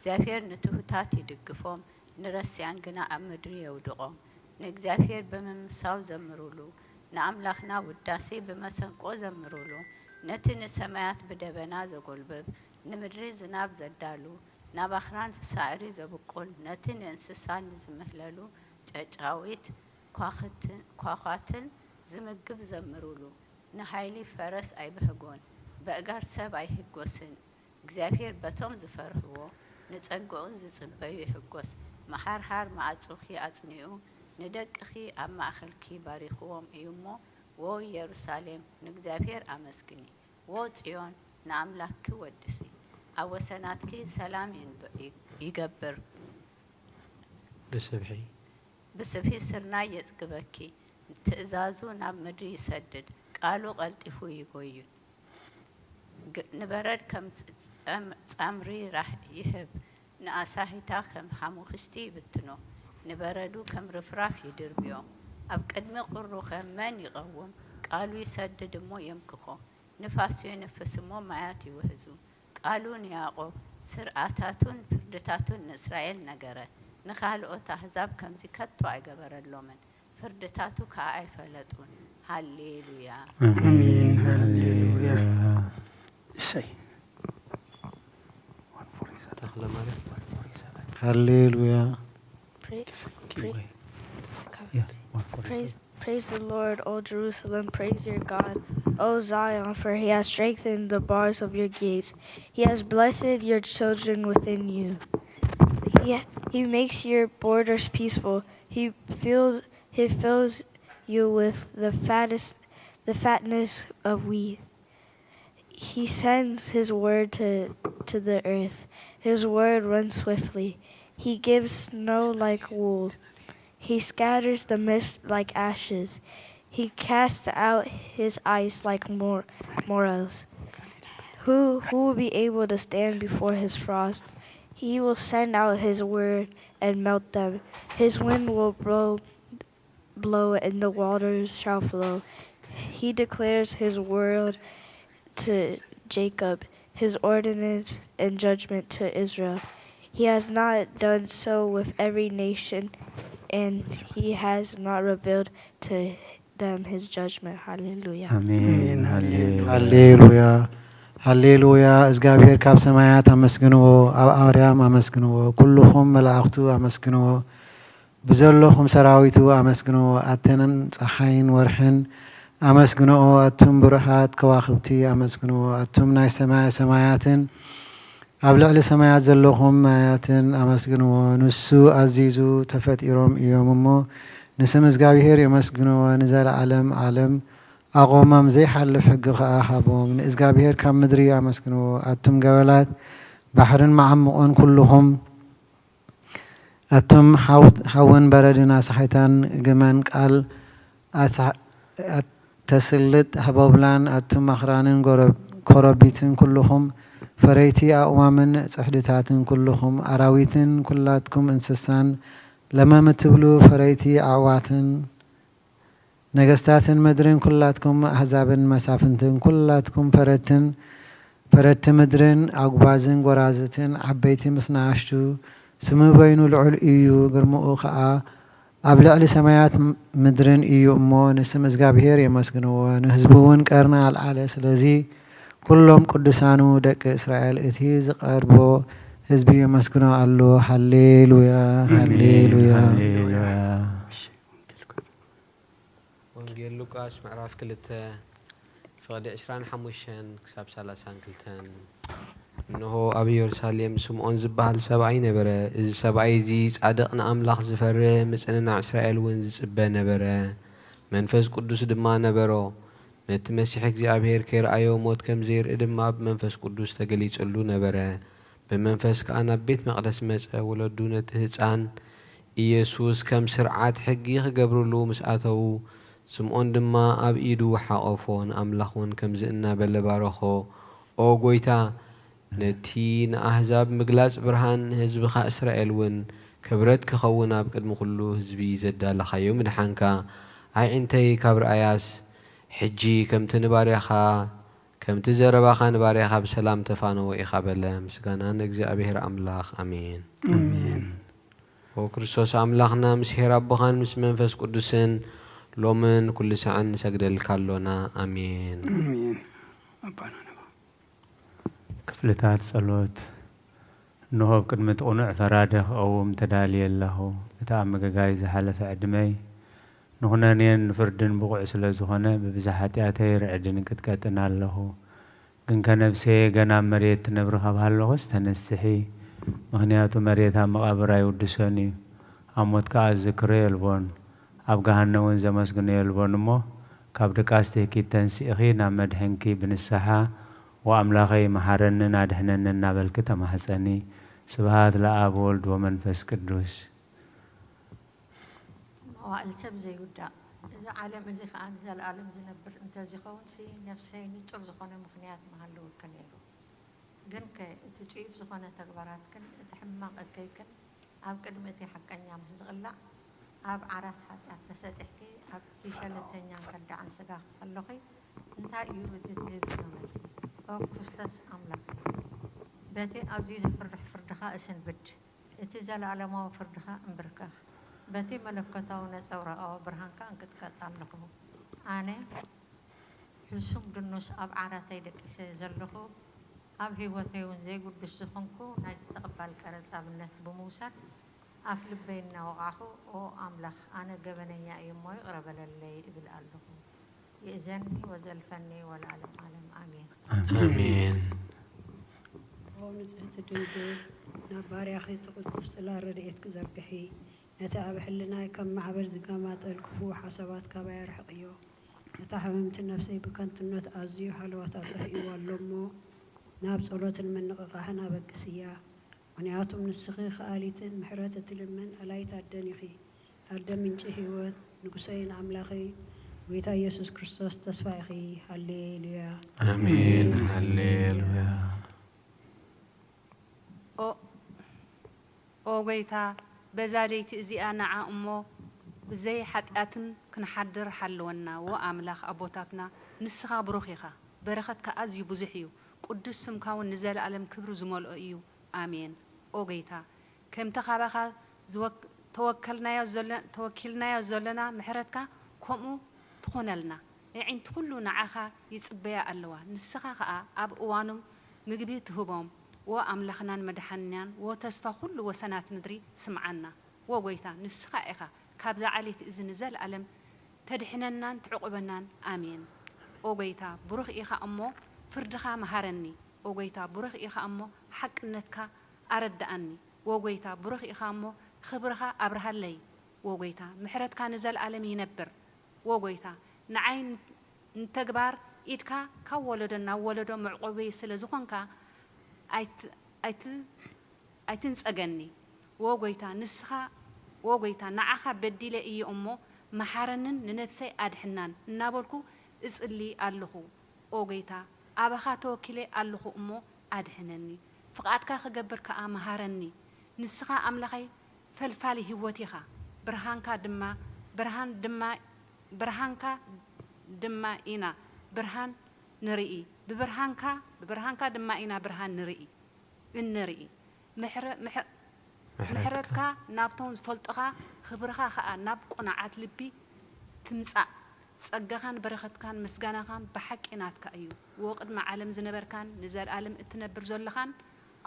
እግዚኣብሔር ንትሑታት ይድግፎም፣ ንረሲኣን ግና ኣብ ምድሪ የውድቖም። ንእግዚኣብሔር ብምምሳው ዘምሩሉ፣ ንኣምላኽና ውዳሴ ብመሰንቆ ዘምሩሉ። ነቲ ንሰማያት ብደበና ዘጎልብብ፣ ንምድሪ ዝናብ ዘዳሉ፣ ናብ ኣኽራን ሳዕሪ ዘብቁል፣ ነቲ ንእንስሳ ንዝምህለሉ ጨጫዊት ኳኽትን-፣ ኳዃትን ዝምግብ ዘምሩሉ። ንሃይሊ ፈረስ ኣይብህጎን፣ በእጋር ሰብ ኣይህጎስን። እግዚኣብሔር በቶም ዝፈርህዎ፣ ንጸግኡን ዝጽበዩ ይሕጎስ። መሓርሓር መዓጹኺ ኣጽኒዑ፣ ንደቅኺ ኣብ ማእከልኪ ባሪኽዎም እዩ እሞ፣ ዎይ የሩሳሌም፣ ንእግዚኣብሔር ኣመስግኒ። ዎ ጽዮን፣ ንኣምላኽኪ ወድሲ። ኣብ ወሰናትኪ ሰላም ይንብ-፣ ይገብር። ብስብሒ። ብስብሒ ስርናይ የጽግበኪ። ትእዛዙ ናብ ምድሪ ይሰድድ፣ ቃሉ ቀልጢፉ ይጎዩ። ግ-፣ ንበረድ ከም ጸ-፣ ጸም-፣ ጸምሪ ራሕ ይህብ፣ ንኣሳሂታ ከም ሓሙኽሽቲ ይብትኖ። ንበረዱ ከም ርፍራፍ ይድርብዮ። ኣብ ቅድሚ ቁሩኸ መን ይቐውም? ቃሉ ይሰድድ እሞ የምክኾ። ንፋሱ የንፍስ እሞ ማያት ይውህዙ። ቃሉ ንያዕቆብ፣ ስርዓታቱን ፍርድታቱን ንእስራኤል ነገረ። ንኻልኦት ኣህዛብ ከምዚ ከቶ ኣይገበረሎምን፣ ፍርድታቱ ከኣ ኣይፈለጡን። ሃሌሉያ። ኣሜን። ሃሌሉያ። እሰይ። ተኽለ ማርያም። ሃሌሉያ። Pray, pray, cover. Yeah, one forty. Praise, praise the Lord, O Jerusalem, praise your God, O Zion, for he has strengthened the bars of your gates. He has blessed your children within you. He, he makes your borders peaceful. He fills, he fills you with the fattest, the fatness of wheat. He sends his word to, to the earth. His word runs swiftly. He gives snow like wool. He scatters the mist like ashes. He casts out his ice like mor-, morels. Who, who will be able to stand before his frost? He will send out his word and melt them. His wind will blow blow and the waters shall flow. He declares his word to Jacob, his ordinance and judgment to Israel. He has not done so with every nation, and he has not revealed to them his judgment. Hallelujah. ኣሜን። ኣሜን። ሃሌሉያ። ሃሌሉያ። ሃሌሉያ። እግዚኣብሔር ካብ ሰማያት ኣመስግንዎ፣ ኣብ ኣርያም ኣመስግንዎ፣ ኩልኹም መላእኽቱ ኣመስግንዎ። ብዘለኹም ሰራዊቱ ኣመስግንዎ፣ ኣተን ጸሓይን ወርሕን ኣመስግንኦ፣ ኣቱም ብሩሃት ከዋኽብቲ ኣመስግንዎ፣ ኣቱም ናይ ሰማየ ሰማያትን ኣብ ልዕሊ ሰማያት ዘለኹም ማያትን ኣመስግንዎ። ንሱ ኣዚዙ፣ ተፈጢሮም እዮም እሞ፣ ንስም እግዚኣብሔር የመስግንዎ። ንዘለዓለም ዓለም ኣቖሞም፣ ዘይሓልፍ ሕጊ ኸኣ ሃቦም። ንእዝጋብሄር ካብ ምድሪ ኣመስግንዎ፣ ኣቱም ገበላት ባሕርን መዓሙቖን ኩልኹም። ኣቱም ሓው-፣ ሓውን በረድን ኣሳሒታን ግመን ቃል ኣሳ-፣ ኣተስልጥ ሃቦብላን፣ ኣቱም ኣኽራንን ጎረ-፣ ኮረቢትን ኩልኹም፣ ፈረይቲ ኣእዋምን ጽሕድታትን ኩልኹም፣ ኣራዊትን ኩላትኩም እንስሳን ለመም እትብሉ ፈረይቲ ኣዕዋትን፣ ነገስታትን ምድርን፣ ኩላትኩም ኣህዛብን መሳፍንትን፣ ኩላትኩም ፈረድትን፣ ፈረድቲ ምድርን፣ ኣጉባዝን ጐራዝትን፣ ዓበይቲ ምስ ንኣሽቱ፣ ስሙ በይኑ ልዑል እዩ፣ ግርምኡ ኸኣ ኣብ ልዕሊ ሰማያት ምድርን እዩ እሞ፣ ንስም እግዚኣብሄር የመስግንዎ፣ ንህዝቡ እውን ቀርኒ ኣልዓለ። ስለዚ ኩሎም ቅዱሳኑ ደቂ እስራኤል፣ እቲ ዝቐርቦ ህዝቢ የመስግኖ ኣሎ። ሃሌሉያ፣ ኣሜን፣ ሃሌሉያ። ሃሌሉያ። ወንጌል ሉቃስ ምዕራፍ ክልተ ፍቕዲ ዕስራን ሓሙሽተን ክሳብ ሰላሳን ክልተን። እንሆ፣ ኣብ ኢየሩሳሌም ስምዖን ዝበሃል ሰብኣይ ነበረ። እዚ ሰብኣይ እዚ ጻድቕ፣ ንኣምላኽ ዝፈርህ፣ ምጽንናዕ እስራኤል እውን ዝጽበ ነበረ። መንፈስ ቅዱስ ድማ ነበሮ። ነቲ መሲሕ እግዚኣብሔር ከይረኣዮ ሞት ከም ዘይርኢ ድማ ብመንፈስ ቅዱስ ተገሊጹሉ ነበረ። ብመንፈስ ከኣ ናብ ቤት መቕደስ መጸ። ወለዱ ነቲ ህጻን ኢየሱስ ከም ስርዓት ሕጊ ክገብርሉ ምስ ኣተዉ፣ ስምዖን ድማ ኣብ ኢዱ ሓቖፎ፣ ንኣምላኽ እውን ከምዚ እናበለ ባረኾ፣ ኦ ጐይታ፣ ነቲ ንኣህዛብ ምግላጽ ብርሃን፣ ንህዝብኻ እስራኤል እውን ክብረት ክኸውን ኣብ ቅድሚ ኵሉ ህዝቢ ዘዳለኻዮ ምድሓንካ፣ ኣዒንተይ ካብ ረኣያስ፣ ሕጂ ከምቲ ንባርያኻ ከምቲ ዘረባኻ ንባርያኻ ብሰላም ተፋነዎ ኢኻ በለ። ምስጋና ንእግዚኣብሔር ኣምላኽ፣ ኣሜን። ኣሜን። ኦ ክርስቶስ ኣምላኽና፣ ምስ ኄር ኣቦኻን ምስ መንፈስ ቅዱስን ሎምን ኩሉ ሳዕን ንሰግደልካ ኣሎና። ኣሜን። ኣሜን። ኣባና ነባ ክፍልታት ጸሎት። እንሆ ኣብ ቅድሚ እቲ ቅኑዕ ፈራዲ ክቐውም ተዳልየ ኣለኹ። እቲ ኣብ ምግጋይ ዝሓለፈ ዕድመይ ንኹነኔን ንፍርድን ብቑዕ ስለ ዝኾነ፣ ብብዝሒ ሓጢኣተይ ርዕድን ቅጥቀጥን ኣለኹ። ግንከ ነብሰየ ገና ኣብ መሬት ትነብሪ ካብ ሃለኹስ ተነስሒ፣ ምኽንያቱ መሬት ኣብ መቓብር ኣይውድሶን እዩ፣ ኣብ ሞት ከኣ ዝክሮ የልቦን። ኣብ ገሃነም እውን ዘመስግኖ የልቦን እሞ፣ ካብ ድቃስ ትህኪት ተንሲእኺ ናብ መድሕንኪ ብንስሓ፣ "ወኣምላኸይ መሓረንን ኣድሕነንን" እናበልኪ ተማሕጸኒ። ስብሃት ለኣብ ወወልድ ወመንፈስ ቅዱስ። መዋእል ሰብ ዘይውዳእ፣ እዚ ዓለም እዚ ኸኣ ንዘለኣለም ዝነብር እንተዚኸውን ሲ ነፍሰይ ንጹር ዝኾነ ምኽንያት ምሃለወኪ ነይሩ። ግንከ እቲ ጽዩፍ ዝኾነ ተግባራትክን እቲ ሕማቕ እከይክን ኣብ ቅድሚ እቲ ሓቀኛ ምስ ዝቕላዕ፣ ኣብ ዓራት ሓጢኣት ተሰጢሕኪ ኣብቲ ሸለልተኛን ከዳዕን ስጋኺ ከሎኺ፣ እንታይ እዩ እቲ ትህብዮ መልሲ? ኦ ክርስቶስ ኣምላኽ፣ በቲ ኣብዚ ዘፍርሕ ፍርድኻ እስንብድ፣ እቲ ዘለኣለማዊ ፍርድኻ እንብርከኽ፣ በቲ መለኮታዊ ነጸብራቓዊ ብርሃንካ እንቅጥቀጥ ኣለኹ። ኣነ ሕሱም ድኑስ ኣብ ዓራተይ ደቂሰ ዘለኹ፣ ኣብ ህይወተይ እውን ዘይግዱስ ዝኾንኩ ናይቲ ተቐባል ቀረጽ ኣብነት ብምውሳድ ኣፍ ልበይ እናወቓዕኹ፣ ኦ ኣምላኽ፣ ኣነ ገበነኛ እየ እሞ ይቕረ በለለይ እብል ኣለኹ። ይእዘኒ ወዘልፈኒ ወለዓለም ዓለም ኣሜን። ኣሜን። ኦ ንጽህቲ ድንግል፣ ናብ ባርያኺ እቲ ቅዱስ ጽላል ረድኤትኪ ዘርግሒ። ነቲ ኣብ ሕልናይ ከም ማዕበል ዝገማጠል ክፉእ ሓሳባት ካባይ ኣርሕቕዮ። ነታ ሕምምቲ ነፍሰይ ብከንቱነት ኣዝዩ ሃለዋታ ጠፊእዋ ኣሎ እሞ፣ ናብ ጸሎትን ምንቕቓሕን ኣበግስያ። ምኽንያቱም ንስኺ ከኣሊትን ምሕረት እትልምን ኣላይት ኣደን ኢኺ። ኣደ ምንጪ ህይወት፣ ንጉሰይን ኣምላኸይ፣ ጐይታ ኢየሱስ ክርስቶስ ተስፋ ኢኺ። ሃሌሉያ። ኣሜን። ሃሌሉያ። ኦ ኦ ጐይታ፣ በዛ ለይቲ እዚኣ ንዓ እሞ ብዘይ ሓጢኣትን ክንሓድር ሓልወና። ዎ ኣምላኽ ኣቦታትና፣ ንስኻ ብሩኽ ኢኻ፣ በረኸትካ ኣዝዩ ብዙሕ እዩ፣ ቅዱስ ስምካ እውን ንዘለኣለም ክብሪ ዝመልኦ እዩ። ኣሜን። ኦ ጐይታ፣ ከምቲ ካባኻ ዝወክ-፣ ተወከልናዮ ዘለ-፣ ተወኪልናዮ ዘለና ምሕረትካ ከምኡ ትኹነልና። ኣዒንቲ ኩሉ ንዓኻ ይጽበያ ኣለዋ፣ ንስኻ ኸኣ ኣብ እዋኖም ምግቢ ትህቦም። ዎ ኣምላኽናን መድሓኒናን፣ ዎ ተስፋ ኩሉ ወሰናት ምድሪ፣ ስምዓና። ዎ ጐይታ፣ ንስኻ ኢኻ ካብዛ ዓሌት እዚ ንዘለኣለም ተድሕነናን ትዕቑበናን። ኣሜን። ኦ ጐይታ፣ ብሩኽ ኢኻ እሞ ፍርድኻ መሃረኒ። ኦ ጐይታ፣ ብሩኽ ኢኻ እሞ ሓቅነትካ ኣረድኣኒ። ዎ ጐይታ፣ ብሩኽ ኢኻ እሞ ኽብርኻ ኣብርሃለይ። ዎ ጐይታ፣ ምሕረትካ ንዘለኣለም ይነብር። ዎ ጐይታ፣ ንዓይ ን-፣ ንተግባር ኢድካ ካብ ወለዶ ናብ ወለዶ መዕቆበይ ስለ ዝኾንካ፣ ኣይት-፣ ኣይት-፣ ኣይትንጸገኒ። ዎ ጐይታ፣ ንስኻ፣ ዎ ጐይታ፣ ንዓኻ በዲለ እየ እሞ፣ መሓረንን ንነፍሰይ ኣድሕናን እናበልኩ እጽሊ ኣለኹ። ኦ ጐይታ፣ ኣባኻ ተወኪለ ኣለኹ እሞ ኣድሕነኒ። ፍቓድካ ክገብር ከኣ መሃረኒ። ንስኻ ኣምላኸይ ፈልፋሊ ህይወት ኢኻ። ብርሃንካ ድማ፣ ብርሃን ድማ፣ ብርሃንካ ድማ ኢና ብርሃን ንርኢ። ብብርሃንካ፣ ብብርሃንካ ድማ ኢና ብርሃን ንርኢ፣ እንርኢ። ምሕረ-፣ ምሕ-፣ ምሕረትካ ናብቶም ዝፈልጡኻ፣ ክብርኻ ኸኣ ናብ ቅኑዓት ልቢ ትምጻእ። ጸጋኻን በረኸትካን ምስጋናኻን ብሓቂ ናትካ እዩ። ወቅድሚ ዓለም ዝነበርካን ንዘለኣለም እትነብር ዘለኻን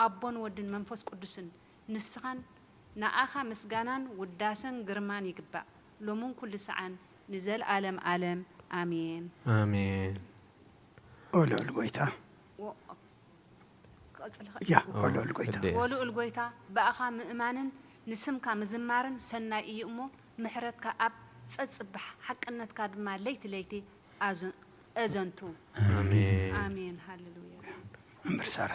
ኣቦን ወድን መንፈስ ቅዱስን ንስኻን ንኣኻ ምስጋናን ውዳሰን ግርማን ይግባእ፣ ሎምን ኩሉ ሰዓን ንዘለኣለም ኣለም። ኣሜን። ኣሜን። ኦ ልዑል ጐይታ። ወ-፣ ክቐጽል ይኽእል? ያ ኦ፣ ኦ ልዑል ጐይታ። ቅድስት። ወልዑል ጐይታ፣ ብኣኻ ምእማንን ንስምካ ምዝማርን ሰናይ እዩ እሞ፣ ምሕረትካ ኣብ ጸጽብሕ፣ ሓቅነትካ ድማ ለይቲ ለይቲ ኣዘ-፣ ኣዘንቱ። ኣሜን። ኣሜን። ሃሌሉያ። መምህር ሳራ።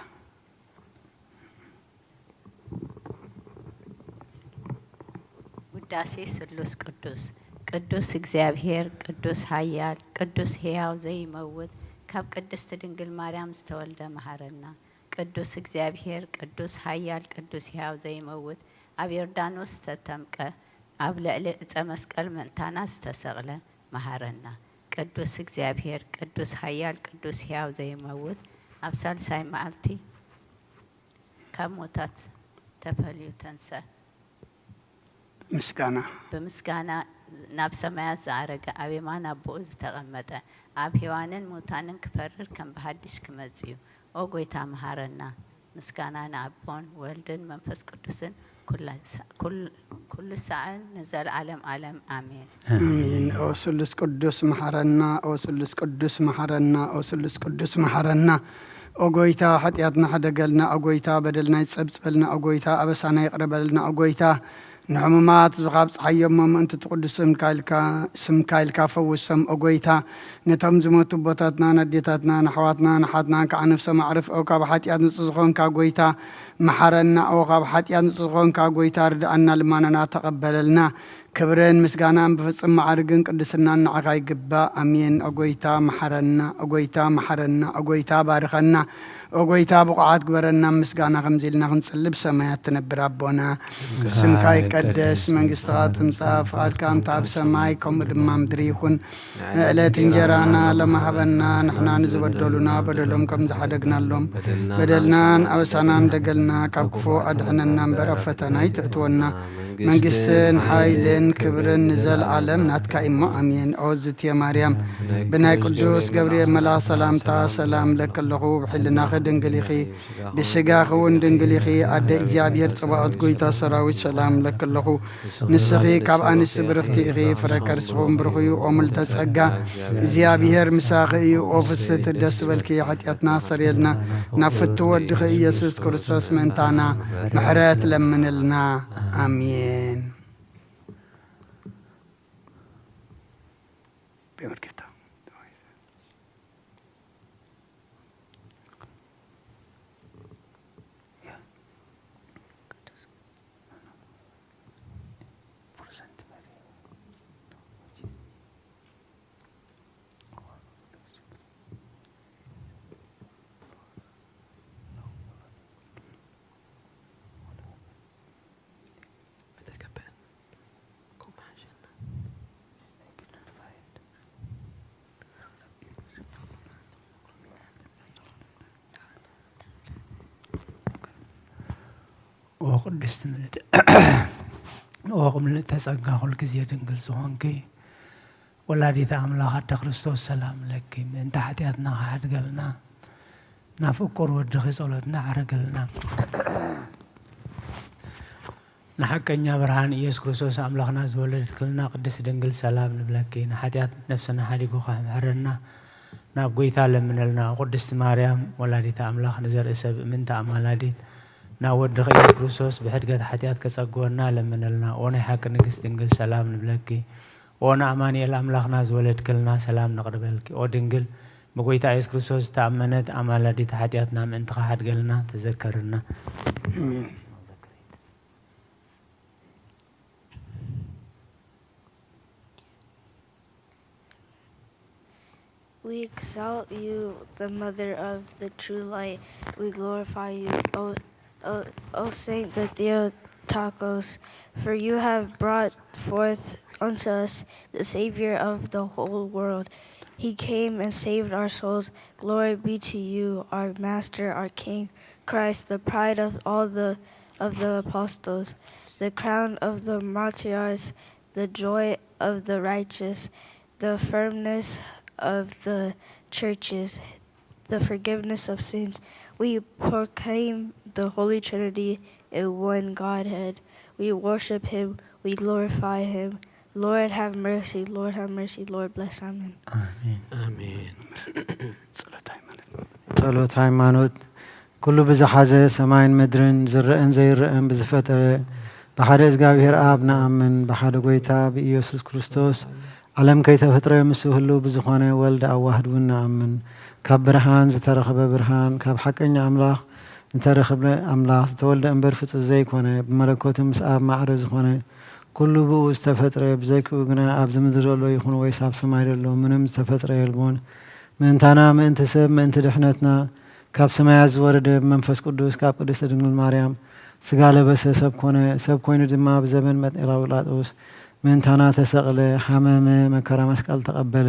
ውዳሴ ስሉስ ቅዱስ። ቅዱስ እግዚኣብሔር፣ ቅዱስ ኃያል፣ ቅዱስ ሕያው ዘይመውት፣ ካብ ቅድስት ድንግል ማርያም ዝተወልደ መሐረና። ቅዱስ እግዚኣብሔር፣ ቅዱስ ኃያል፣ ቅዱስ ሕያው ዘይመውት፣ ኣብ ዮርዳኖስ ዝተጠምቀ፣ ኣብ ልዕሊ ዕፀ መስቀል ምእንታና ዝተሰቕለ መሐረና። ቅዱስ እግዚኣብሔር፣ ቅዱስ ኃያል፣ ቅዱስ ሕያው ዘይመውት፣ ኣብ ሳልሳይ መዓልቲ ካብ ሞታት ተፈልዩ ተንሰ። ምስጋና። ብምስጋና ናብ ሰማያት ዝኣረገ፣ ኣብ የማን ኣቦኡ ዝተቐመጠ፣ ኣብ ሕያዋንን ሙታንን ክፈርድ ከም ብሃድሽ ክመጽእ እዩ። ኦ ጐይታ፣ መሓረና። ምስጋና ንኣቦን ወልድን መንፈስ ቅዱስን ኩላ ሳ-፣ ኩል-፣ ኩሉ ሳዕን ንዘለዓለም ዓለም ኣሜን። ኣሜን። ኦ ስሉስ ቅዱስ መሓረና፣ ኦ ስሉስ ቅዱስ መሓረና፣ ኦ ስሉስ ቅዱስ መሓረና። ኦ ጐይታ፣ ኃጢኣትና ሕደገልና፣ ኦ ጐይታ፣ በደልና ይጸብጸበልና፣ ኦ ጐይታ፣ ኣበሳና ይቕረ በለልና፣ ኦ ጐይታ፣ ንሕሙማት ዝኻብ ጸሓዮም እሞ ምእንቲ እቲ ቅዱስ ስምካ ኢልካ፣ ስምካ ኢልካ ፈውሶም። ኦ ጐይታ፣ ነቶም ዝሞቱ ኣቦታትናን ኣዴታትናን ኣሕዋትናን ኣሓትናን ከዓ ነፍሶም ኣዕርፍ። ኦ ካብ ሓጢኣት ንጹህ ዝኾንካ ጐይታ፣ መሓረና። ኦ ካብ ሓጢኣት ንጹህ ዝኾንካ ጐይታ፣ ርድኣና፣ ልማናና ተቐበለልና። ክብርን ምስጋናን ብፍጹም ማዕርግን ቅድስናን ንዓኻ ይግባእ። ኣሜን። ኦ ጐይታ፣ መሓረና። ኦ ጐይታ፣ መሓረና። ኦ ጐይታ፣ ባርኸና። ኦ ጐይታ፣ ብቑዓት ግበረና፣ ምስጋና ከምዚ ኢልና ክንጽሊ ብሰማያት ትነብር ኣቦና፣ ስምካ ይቀደስ፣ መንግስትኻ ትምጻእ፣ ፍቓድካ እንተ ኣብ ሰማይ ከምኡ ድማ ምድሪ ይኹን። ንዕለት እንጀራና ሎሚ ሃበና፣ ንሕና ንዝበደሉና በደሎም ከም ዝሓደግናሎም፣ በደልናን ኣበሳናን ደገልና፣ ካብ ክፉ ኣድሕነና እምበር ኣብ ፈተና ኣይተእትወና። መንግስትን ሓይልን ክብርን ንዘለዓለም ናትካ እሞ ኣሜን። ኦ ዝትየ ማርያም፣ ብናይ ቅዱስ ገብርኤል መልኣኽ ሰላምታ ሰላም እብለኪ ኣለኹ፣ ብሕልናኺ ድንግል ኢኺ፣ ብስጋኺ እውን ድንግል ኢኺ። ኣደ እግዚኣብሔር ጸባኦት ጐይታ ሰራዊት ሰላም እብለኪ ኣለኹ። ንስኺ ካብ ኣንስቲ ብርኽቲ ኢኺ፣ ፍረ ከርስኹም ብሩኽ እዩ። ኦ ምልዕተ ጸጋ እግዚኣብሔር ምሳኺ እዩ። ኦ ፍስሕቲ ደስ በልኪ፣ ሓጢኣትና ኣሰርየልና፣ ናብ ፍቱ ወድኺ ኢየሱስ ክርስቶስ ምእንታና ምሕረት ለምንልና። ኣሜን። ኦ ቅድስቲ ምልዕቲ፣ ኦ ምልዕተ ጸጋ፣ ኩል ግዜ ድንግል ዝኾንኪ ወላዲተ ኣምላኽ ኣደ ክርስቶስ፣ ሰላም ለኪ። ምእንቲ ሓጢኣትና ክሓድገልና፣ ናብ ፍቁር ወድኺ ጸሎትና ዓርግልና። ንሓቀኛ ብርሃን ኢየሱስ ክርስቶስ ኣምላኽና ዝወለድክልና ቅድስት ድንግል ሰላም ንብለኪ። ንሓጢኣት ነፍስና ሓዲጉ ከሕምሕረና ናብ ጐይታ ለምነልና። ቅድስቲ ማርያም ወላዲተ ኣምላኽ ንዘርኢ ሰብ እምንቲ ኣማላዲት ናብ ወድኺ ኢየሱስ ክርስቶስ ብሕድገት ሓጢኣት ከጸግወና ለምነልና። ኦ ናይ ሓቂ ንግስቲ ድንግል ሰላም ንብለኪ። ኦ ንኣማኑኤል ኣምላኽና ዝወለድክልና ሰላም ነቕርበልኪ። ኦ ድንግል ብጐይታ ኢየሱስ ክርስቶስ ዝተኣመነት ኣማላዲት ሓጢኣትና ምእንቲ ክሓድገልና ተዘከርና። ኣሜን። We exalt you, the mother of the true light. We glorify you, O, O, O Saint the Theotokos, for you have brought forth unto us the Savior of the whole world. He came and saved our souls. Glory be to you, our Master, our King, Christ, the pride of all the, of the apostles, the crown of the martyrs, the joy of the righteous, the firmness of the churches, the forgiveness of sins. We proclaim the Holy Trinity in one Godhead. We worship him, we glorify him. Lord have mercy, Lord have mercy, Lord bless. Amen. ኣሜን። ኣሜን። ጸሎት ሃይማኖት። ጸሎት ሃይማኖት። ኩሉ ብዝሓዘ ሰማይን ምድርን ዝረአን ዘይረአን ብዝፈጠረ ብሓደ እግዚኣብሔር ኣብ ንኣምን፣ ብሓደ ጐይታ ብኢየሱስ ክርስቶስ ዓለም ከይተፈጥረ ምስኡ ህልው ብዝኾነ ወልድ ኣዋህድ እውን ንኣምን። ካብ ብርሃን ዝተረኽበ ብርሃን፣ ካብ ሓቀኛ ኣምላኽ ዝተረኽበ ኣምላኽ፣ ዝተወልደ እምበር ፍጡር ዘይኮነ፣ ብመለኮቱ ምስ ኣብ ማዕረ ዝኾነ፣ ኩሉ ብኡ ዝተፈጥረ፣ ብዘይክኡ ግና ኣብዚ ምድሪ ዘሎ ይኹን ወይስ ኣብ ሰማይ ዘሎ ምንም ዝተፈጥረ የልቦን። ምእንታና፣ ምእንቲ ሰብ፣ ምእንቲ ድሕነትና፣ ካብ ሰማያት ዝወረደ ብመንፈስ ቅዱስ ካብ ቅድስቲ ድንግል ማርያም ስጋ ለበሰ፣ ሰብ ኮነ። ሰብ ኮይኑ ድማ ብዘበን መጤራዊ ጲላጦስ ምእንታና ተሰቕለ፣ ሓመመ፣ መከራ መስቀል ተቐበለ።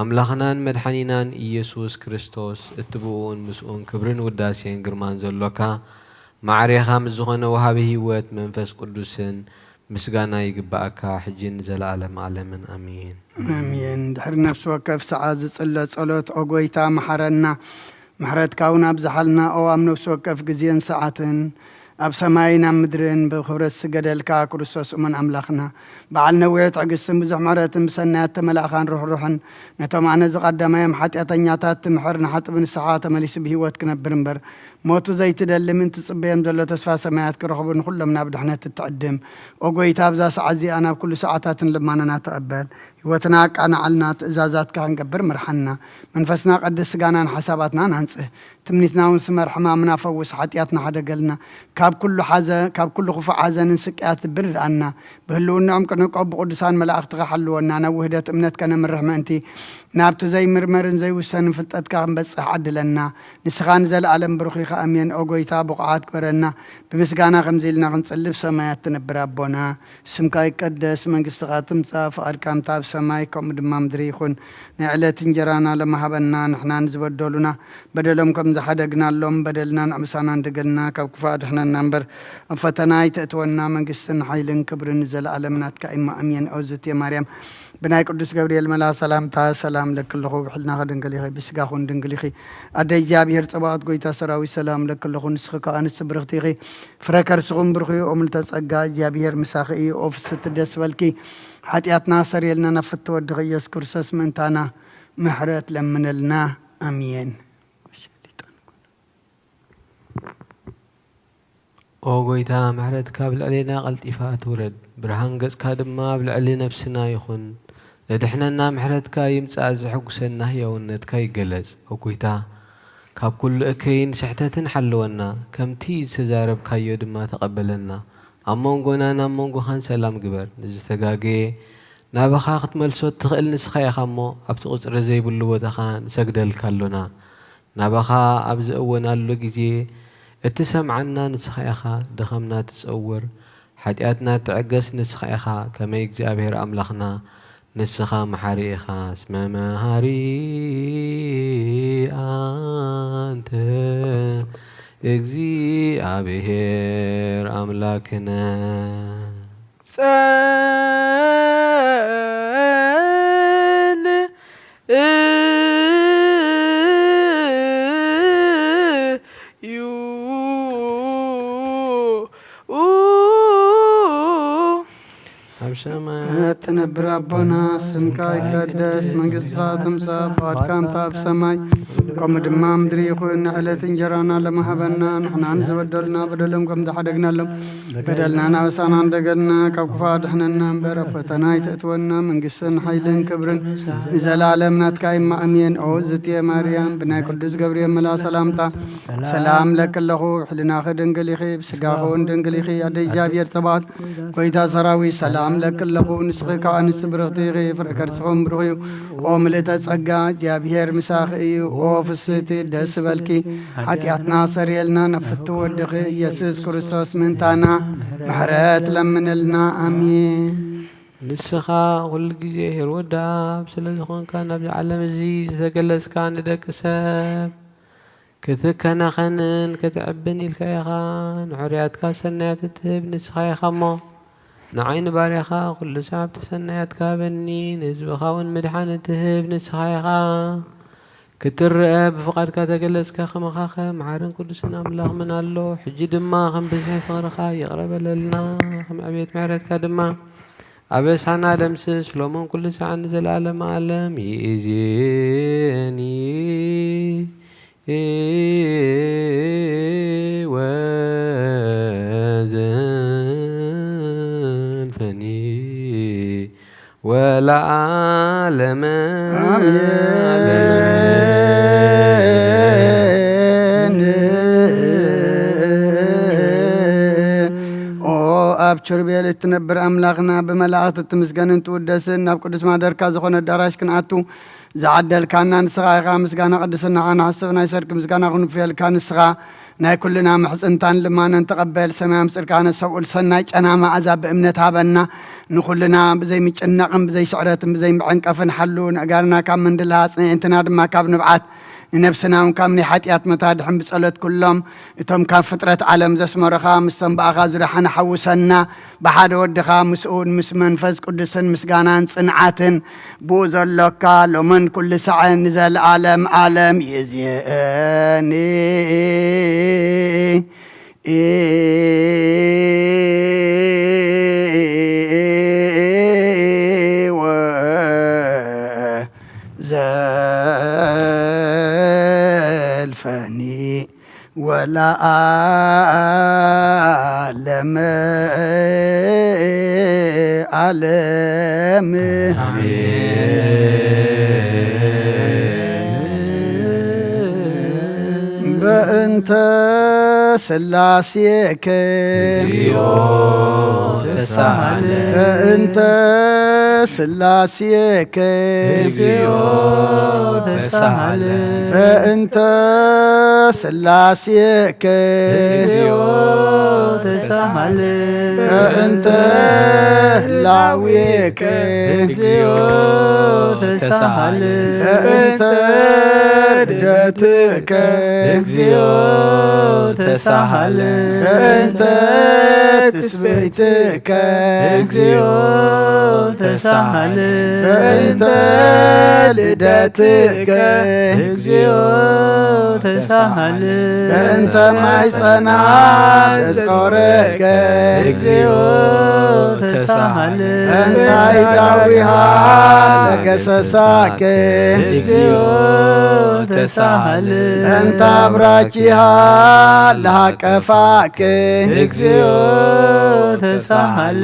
ኣምላኽናን መድሓኒናን ኢየሱስ ክርስቶስ፣ እቲ ብእኡን ምስኡን ክብርን ውዳሴን ግርማን ዘሎካ፣ ማዕሬኻ ምስ ዝኾነ ወሃቢ ህይወት መንፈስ ቅዱስን ምስጋና ይግብኣካ፣ ሕጂ ንዘለኣለም ዓለምን ኣሜን። ኣሜን። ድሕሪ ነፍሲ ወከፍ ሰዓት ዝጽለ ጸሎት፣ ኦ ጎይታ፣ መሓረና፣ ምሕረትካ እውን ኣብዝሓልና። ኦ ኣብ ነፍሲ ወከፍ ግዜን ሰዓትን፣ ኣብ ሰማይን ኣብ ምድርን ብኽብረት ዝስገደልካ ክርስቶስ እሙን ኣምላኽና፣ በዓል ነዊሕ ትዕግስትን ብዙሕ ምሕረትን፣ ብሰናያት ተመላእኻን ርሕሩሕን፣ ነቶም ኣነ ዝቐዳማዮም ሓጢኣተኛታት ትምሕር፣ ንሓጥብ ንስሓ ተመሊሱ ብህይወት ክነብር እምበር፣ ሞቱ ዘይትደሊ፣ ምእንቲ ትጽበዮም ዘሎ ተስፋ ሰማያት ክረኽቡ፣ ንኹሎም ናብ ድሕነት እትዕድም፣ ኦ ጎይታ፣ ኣብዛ ሰዓት እዚኣ ናብ ኩሉ ሰዓታትን ልማናና ተቐበል። ህይወትና ኣቃናዓልና፣ ትእዛዛትካ ክንገብር ምርሓና። መንፈስና ቀድስ፣ ስጋናን ሓሳባትናን ኣንጽህ። ትምኒትና እውን ስመር፣ ሕማምና ፈውስ፣ ሓጢኣትና ሓደገልና። ካብ ኩሉ ሓዘ-፣ ካብ ኩሉ ክፉእ ሓዘንን ስቅያት ልቢ ርድኣና። ብህልውንኦም ክንዕቆብ ብቅዱሳን መላእኽትኻ ሓልወና። ናብ ውህደት እምነት ከነምርሕ ምእንቲ፣ ናብቲ ዘይምርመርን ዘይውሰንን ፍልጠትካ ክንበጽሕ ዓድለና። ንስኻ ንዘለኣለም ብሩኽ ኢኻ። ኣሜን። ኦ ጎይታ፣ ብቑዓት ግበረና። ብምስጋና ከምዚ ኢልና ክንጽሊ፣ ብሰማያት ትነብር ኣቦና፣ ስምካ ይቀደስ፣ መንግስትኻ ትምጻእ፣ ፍቓድካ ከምታ ኣብ ሰማይ ከምኡ ድማ ምድሪ ይኹን። ናይ ዕለት እንጀራና ሎሚ ሃበና፣ ንሕና ንዝበደሉና በደሎም ከም ዝሓደግናሎም፣ በደልና ንዕምሳና እንደገልና፣ ካብ ክፉእ ኣድሕነና እምበር፣ ኣብ ፈተና ኣይተእትወና፣ መንግስትን ሓይልን ክብርን ንዘለኣለም ናትካ እማ፣ ኣሜን። ኦ ዝቴ ማርያም፣ ብናይ ቅዱስ ገብርኤል መልኣ ሰላምታ፣ ሰላም ለኪ ኣለኹ፣ ብሕልናኺ ድንግል ኢኺ፣ ብስጋኺ እውን ድንግል ኢኺ። ኣደ እግዚኣብሔር ጸባኦት፣ ጎይታ ሰራዊት፣ ሰላም ለኪ ኣለኹ፣ ንስኺ ከኣ ኣንስቲ ብርኽቲ ኢኺ፣ ፍረ ከርስኹም ብሩኽ እዩ፣ ኦ ምልዕተ ጸጋ፣ እግዚኣብሔር ምሳኺ እዩ። ኦ ፍስሕቲ፣ ደስ በልኪ፣ ሓጢኣትና ሰሪየልና፣ ናብ ፍትወ ወድኺ ኢየሱስ ክርስቶስ ምእንታና ምሕረት ለምነልና። ኣሜን። ኦ ጎይታ፣ ምሕረትካ ኣብ ልዕሌና ቀልጢፋ ትውረድ፣ ብርሃን ገጽካ ድማ ኣብ ልዕሊ ነፍስና ይኹን። ዘድሕነና ምሕረትካ ይምጻእ፣ ዘሐጉሰና ህያውነትካ ይገለጽ። ኦ ጎይታ፣ ካብ ኩሉ እከይን ስሕተትን ሓልወና፣ ከምቲ ዝተዛረብካዮ ድማ ተቐበለና። ኣብ መንጎናን ኣብ መንጎኻን ሰላም ግበር። ንዝተጋገየ ናባኻ ክትመልሶ እትኽእል ንስኻ ኢኻ እሞ፣ ኣብቲ ቁጽሪ ዘይብሉ ቦታኻ ንሰግደልካ ኣሎና። ናባኻ ኣብ ዝእወናሉ ግዜ እትሰምዓና ንስኻ ኢኻ። ድኻምና ትጸውር፣ ሓጢኣትና ትዕገስ ንስኻ ኢኻ። ከመይ እግዚኣብሔር ኣምላኽና፣ ንስኻ መሓሪ ኢኻ። እስመ መሃሪ ኣንተ እግዚኣብሔር ኣምላክነ። ጸል እዩ ኣብ ሰማያት እትነብር ኣቦና፣ ስምካ ይቀደስ፣ መንግስትኻ ትምጻእ፣ ፍቓድካ እንተ ኣብ ሰማይ ከምኡ ድማ ምድሪ ይኹን። ንዕለት እንጀራና ሎሚ ሃበና፣ ንሕና ንዝበደሉና በደሎም ከም ዝሓደግናሎም፣ በደልና ናበሳና እንደገና፣ ካብ ክፉእ ኣድሕነና እምበር፣ ኣብ ፈተና ኣይተእትወና፣ መንግስትን ሓይልን ክብርን ንዘለኣለም ናትካ እማ፣ ኣሜን። ኦ ዝትየ ማርያም፣ ብናይ ቅዱስ ገብርኤል መልኣ ሰላምታ፣ ሰላም ለኪ ኣለኹ፣ ሕልናኺ ድንግል ኢኺ፣ ብስጋኺ እውን ድንግል ኢኺ፣ ኣደ እግዚኣብሔር ጸባኦት፣ ጎይታ ሰራዊት፣ ሰላም ለኪ ኣለኹ፣ ንስኺ ከኣ ኣንስቲ ብርኽቲ ኢኺ፣ ፍረ ከርስኺ እውን ብሩኽ እዩ። ኦ ምልእተ ጸጋ፣ እግዚኣብሔር ምሳኺ እዩ። ኦ ፍስህቲ፣ ደስ በልኪ፣ ሓጢኣትና ሰሪየልና፣ ናብ ፍትው ወድኺ ኢየሱስ ክርስቶስ ምእንታና ምሕረት ለምንልና። ኣሜን። ንስኻ ኩሉ ግዜ ኄር ወዲ ኣብ ስለ ዝኾንካ፣ ናብዚ ዓለም እዚ ዝተገለጽካ ንደቂ ሰብ ክትከናኸንን ክትዕብን ኢልካ ኢኻ። ንሕሩያትካ ሰናያት እትህብ ንስኻ ኢኻ እሞ፣ ንዓይ ንባርያኻ ኩሉ ሰዓብ እቲ ሰናያትካ ሃበኒ፣ ንህዝብኻ እውን ምድሓን እትህብ ንስኻ ኢኻ። ክትረአ ብፍቓድካ ተገለጽካ ከማኻ ኸ መሓርን ቅዱስን ኣምላኽ መን ኣሎ? ሕጂ ድማ ከም ብዝሒ ፍቕርኻ ይቕረ በለልና፣ ከም ዕቤት ምሕረትካ ድማ ኣበሳና ደምስስ፣ ሎምን ኩሉ ሰዓት ንዘለኣለመ ዓለም። ይእዜኒ ወዘልፈኒ ወለዓለመ ዓለመ። ኣሜን። ኦ ኣብ ኪሩቤል እትነብር ኣምላኽና፣ ብመላእኽቲ እትምስገንን ትውደስን፣ ናብ ቅዱስ ማደርካ ዝኾነ ኣዳራሽ ክንኣቱ ዝዓደልካና ንስኻ ኢኻ። ምስጋና ቅድስናኻ ንሓስብ፣ ናይ ሰርክ ምስጋና ክንውፍየልካ ንስኻ ናይ ኩልና ምሕጽንታን ልማኖን ተቐበል። ሰማያም ጽድቃነ ሰብኡል ሰናይ ጨና መዓዛ ብእምነት ሃበና። ንኹልና ብዘይ ምጭናቕን ብዘይ ስዕረትን ብዘይ ምዕንቀፍን ሓሉ። ንእጋርና ካብ መንድላ፣ ኣጽንዕንትና ድማ ካብ ንብዓት፣ ንነብስና እውን ካብ ናይ ሓጢኣት መታድሕን ብጸሎት ኩሎም እቶም ካብ ፍጥረት ዓለም ዘስመሩኻ ምስቶም ብኣኻ ዝደሓነ ሓውሰና። ብሓደ ወድኻ ምስኡን ምስ መንፈስ ቅዱስን ምስጋናን ጽንዓትን ብኡ ዘሎካ ሎምን ኩሉ ሳዕን ንዘለዓለም ዓለም ይእዝየኒ። ወዘልፈኒ ወለዓለመ ዓለም። በእንተ ስላሴከ እግዚኦ ተሳሃለ። በእንተ ስላሴከ እግዚኦ ተሳሃለ። በእንተ ስላሴከ እግዚኦ ተሳሃለ። በእንተ ህላዌከ እግዚኦ ተሳሃለ። በእንተ ርደትከ እግዚኦ ተሳሃለ። በእንተ ትስብእትከ እግዚኦ ተሳሃለ። በእንተ ልደትከ እግዚኦ ተሳሃለ። በእንተ ማይጸና ዘጾረከ እግዚኦ ተሳሃለ። በእንተ ዳዊሃ ለገሰሳከ እግዚኦ ተሳሃለ። በእንተ አብራኪሃ ለሃቀፋከ እግዚኦ ተሳሃለ።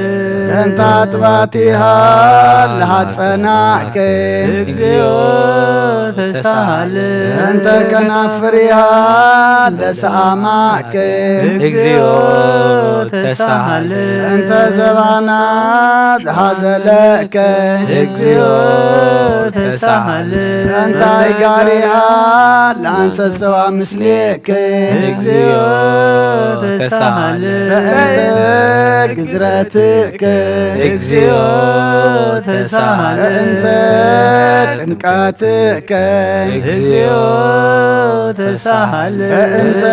በእንተ አጥባቲሃ ለሃጸናከ እግዚኦ ተሳሃለ። በእንተ ከናፍሪሃ ለሰአማከ እግዚኦ ተሳሃለ። በእንተ ዘባና ዝሃዘለከ እግዚኦ ተሳሃለ። በእንተ አይጋሪሃ ለአንሰሰዋ ምስሌከ እግዚኦ ተሳሃለ። በእንተ ግዝረትከ እግዚኦ ተሳሃለ። በእንተ ጥምቀትከ እግዚኦ ተሳሃለ። በእንተ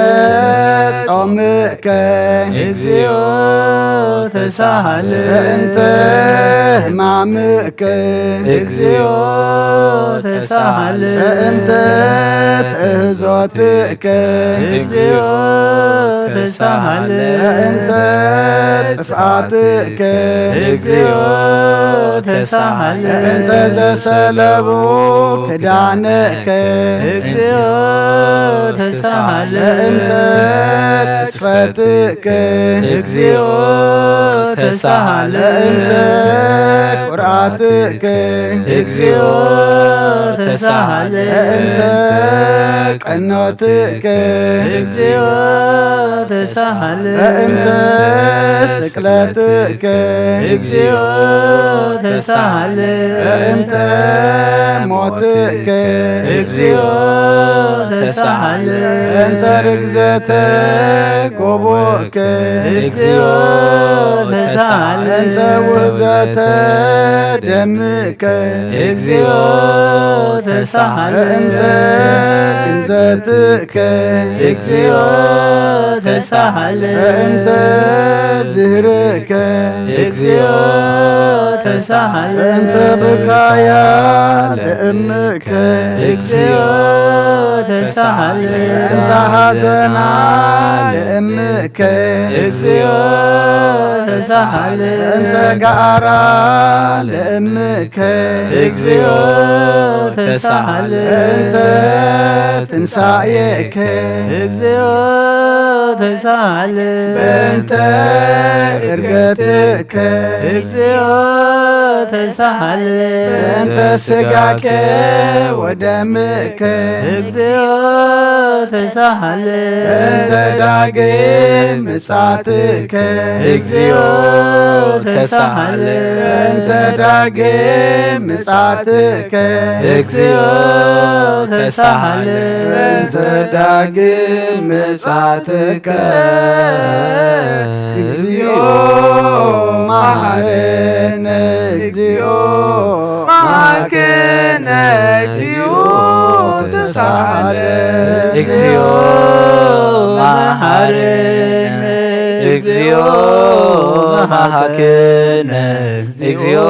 ጾምከ እግዚኦ ተሳሃለ። በእንተ ሕማምከ እግዚኦ ተሳሃለ። በእንተ ትእህዞትከ እግዚኦ ተሳሃለ። በእንተ ጥፍኣትከ እግዚኦ ተሳሃለ። በእንተ ዘሰለቡ ክዳንከ እግዚኦ ተሳሃለ። በእንተ ክስፈትከ እግዚኦ ተሳሃለ። በእንተ ኩርዓትከ እግዚኦ ተሳሃለ። በእንተ ቀኖትከ እግዚኦ ተሳሃለ። በእንተ ስቅለትከ እግዚኦ ተሳሃለ። በእንተ ሞትከ እግዚኦ ተሳሃለ። በእንተ ርግዘተ ጎቦከ እግዚኦ ተሳሃለ። በእንተ ውህዘተ ደምከ እግዚኦ ተሳሃለ። በእንተ ግንዘትከ እግዚኦ ተሳሃለ። በእንተ ዝህርከ እግዚኦ ተሳሃለ። በእንተ ብካያ ለእምከ እግዚኦ ተሳሃለ። በእንተ ሐዘና ለእምከ እግዚኦ ተሳሃለ። በእንተ ጋራ ለእምከ እግዚኦ ተሳሃለ። በእንተ ትንሳኤከ እግዚኦ ተሳሃለ። በእንተ እርገትከ እግዚኦ ተሳሃለ። እንተ ስጋከ ወደምከ። እግዚኦ ተሳሃለ። እንተ ዳግም ምጻትከ። እግዚኦ ተሳሃለ። እንተ ዳግም ምጻትከ። እግዚኦ ተሳሃለ። እንተ ዳግም ምጻትከ። እግዚኦ መሐረነ። እግዚኦ መሐረነ። እግዚኦ ተሳሃለ። እግዚኦ መሐረነ። እግዚኦ መሐረነ። እግዚኦ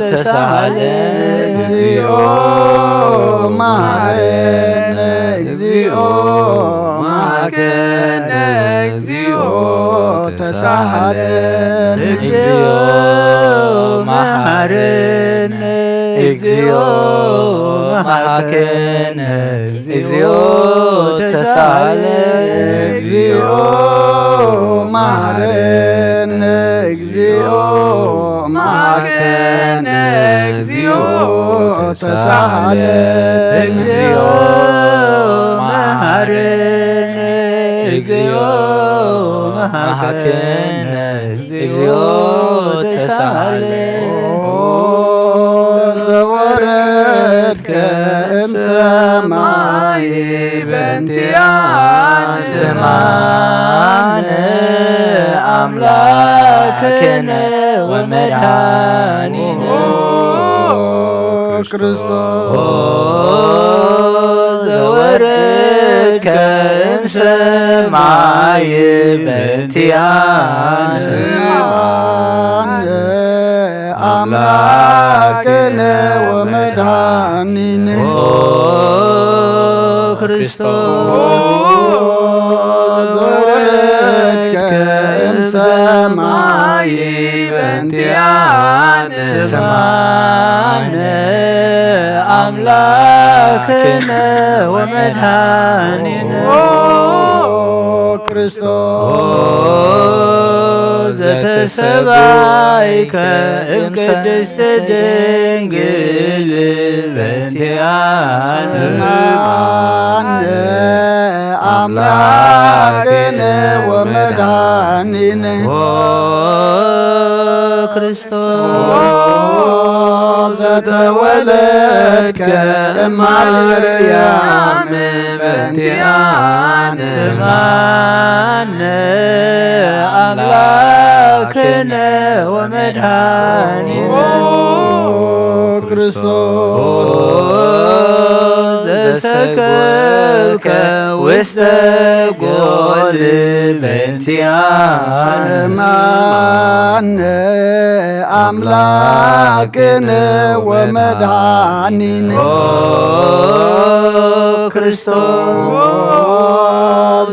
ተሳሃለ። እግዚኦ መሐረነ። እግዚኦ መሐረነ። እግዚኦ ተሳሃለ። እግዚኦ መሐረነ። እግዚኦ መሐረነ። እግዚኦ ተሳሃለ። እግዚኦ መሐረነ። እግዚኦ መሐረነ። እግዚኦ ተሳሃለ። እግዚኦ መሐረነ። እግዚኦ መሐረነ። እግዚኦ ተሳሃለ። ዘወረድከ እምሰማይ በእንቲኣነ። ስምዓነ ኣምላክነ ወመድኃኒነ። ክርስቶስ ዘወረድከ እምሰማይ በእንቲኣነ። ስምዓነ ኣምላክነ ወመድኃኒነ። ኦ ክርስቶስ ዘወረድከ እምሰማይ በእንቲኣነ። ስምዓነ ኣምላክነ ወመድኃኒነ። ኦ ክርስቶስ ዘተሰባይከ እምቅድስት ድንግል በእንቲኣነ። ስምዓነ ኣምላክነ ወመድኃኒነ። ኦ ክርስቶስ ዘተወለድከ እማርያም በእንቲኣነ። ስምዓነ ኣምላክነ ወመድኃኒነ። ኦ ክርስቶስ ዘሰቀልከ ውስተ ጎል በእንቲኣነ። ስምዓነ ኣምላክነ ወመድኃኒነ። ኦ ክርስቶስ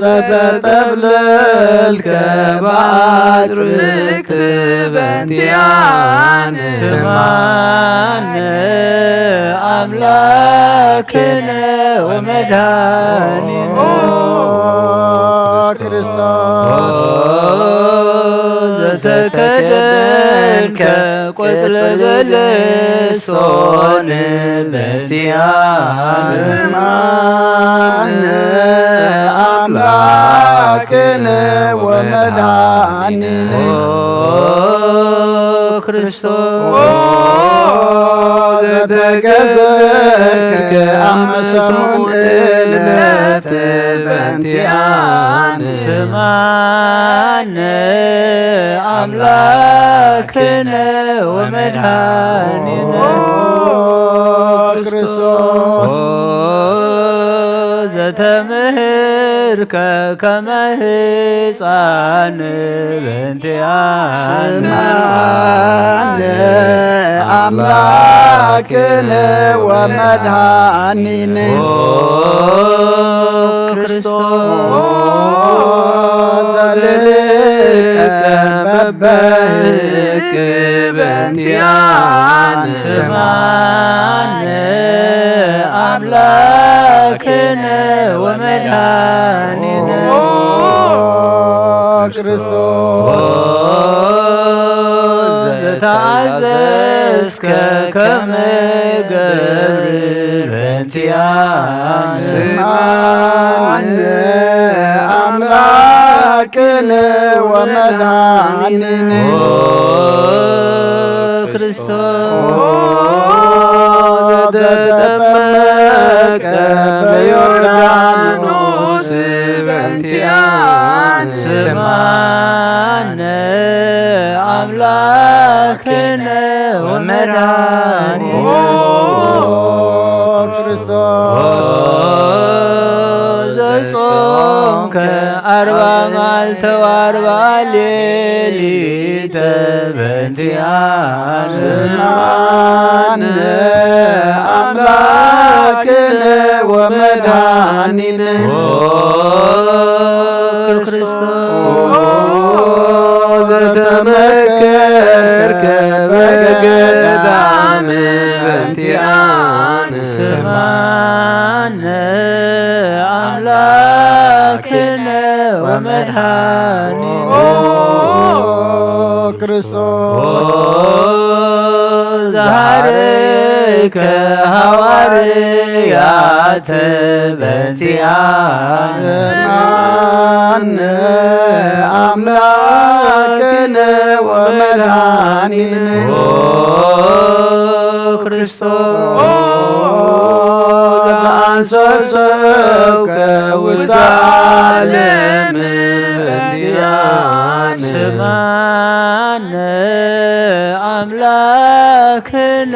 ዘተጠብለልከ በአዕርክት በእንቲኣነ። ስምዓነ ኣምላክነ ወመድኃኒነ። ኦ ክርስቶስ ዘተከደንከ ቆጽለ በለሶን በእንቲኣነ። ስምዓነ ኣምላክነ ወመድኃኒነ። ኦ ክርስቶስ ዘተገዘርከ ኣመ ሰሙን ዕለት በእንቲኣነ። ስምዓነ ኣምላክነ ወመድኃኒነ። ኦ ክርስቶስ ዘተምህርከ ከመ ህፃን በእንቲኣነ። ስምዓነ ኣምላክነ ወመድኃኒነ። ኦ ክርስቶስ ዘልህቀ በበህቅ በእንቲኣነ። ስምዓነ ኣምላክነ ወመድኃኒነ። ኦ ክርስቶስ ዘተኣዘ እስከ ከመ ገብር በእንቲኣነ። ስምዓነ ኣምላክነ ወመድኃኒነ። ኦ ክርስቶስ ዘተጠመቀ በዮርዳኖስ በእንቲኣነ። ስምዓነ ኣምላክነ ወመድኃኒነ። ኦ ክርስቶስ ዘጾምከ ኣርባ መዓልተ ወኣርባ ሌሊተ በእንቲኣነ። ስምዓነ ኣምላክነ ወመድኃኒነ። ኦ ክርስቶስ ዘተመከርከ በገዳም በእንቲኣነ። ስምዓነ ኣምላክነ ወመድኃኒነ። ኦ ክርስቶስ ዘሃረይከ ሃዋርያተ በእንቲኣነ። ስምዓነ ኣምላክነ ወመድኃኒነ። ኦ ክርስቶስ ዘአንሰሰውከ ውስተ ዓለም በእንቲኣነ። ስምዓነ ኣምላክነ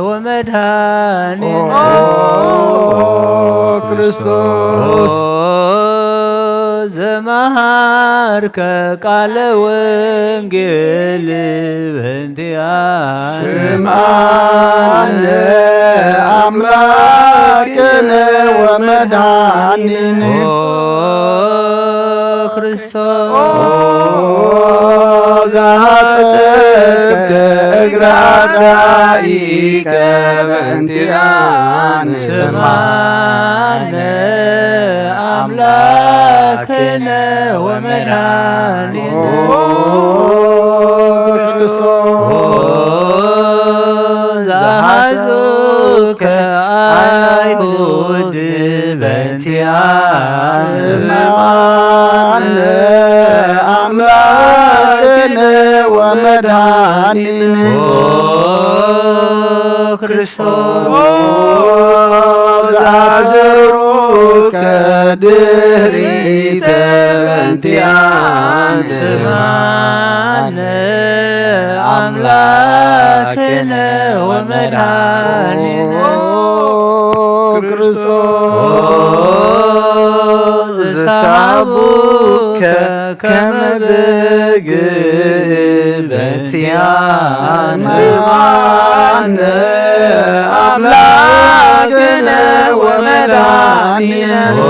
ወመድኃኒነ። ኦ ክርስቶስ ዘመሃርከ ቃለ ወንጌል በእንቲኣነ። ስምዓነ ኣምላክነ ወመድኃኒነ። ኦ ክርስቶስ ዘሃጸብከ እግረ ኣርዳኢከ በእንቲኣነ። ስምዓነ ኣምላክነ ወመድኃኒነ። ኦ ክርስቶስ ዘሃዙከ ኣይሁድ በእንቲኣነ። ስምዓነ ኣምላክነ ወመድኃኒነ። ኦ ክርስቶስ ዘአዘሩከ ድህሪተ በእንቲኣነ። ስምዓነ ኣምላክነ ወመድኃኒነ። ኦ ክርስቶስ ዘሰሃቡከ ከመ በግ በእንቲኣነ። ስምዓነ ኣምላክነ ወመድኃኒነ። ኦ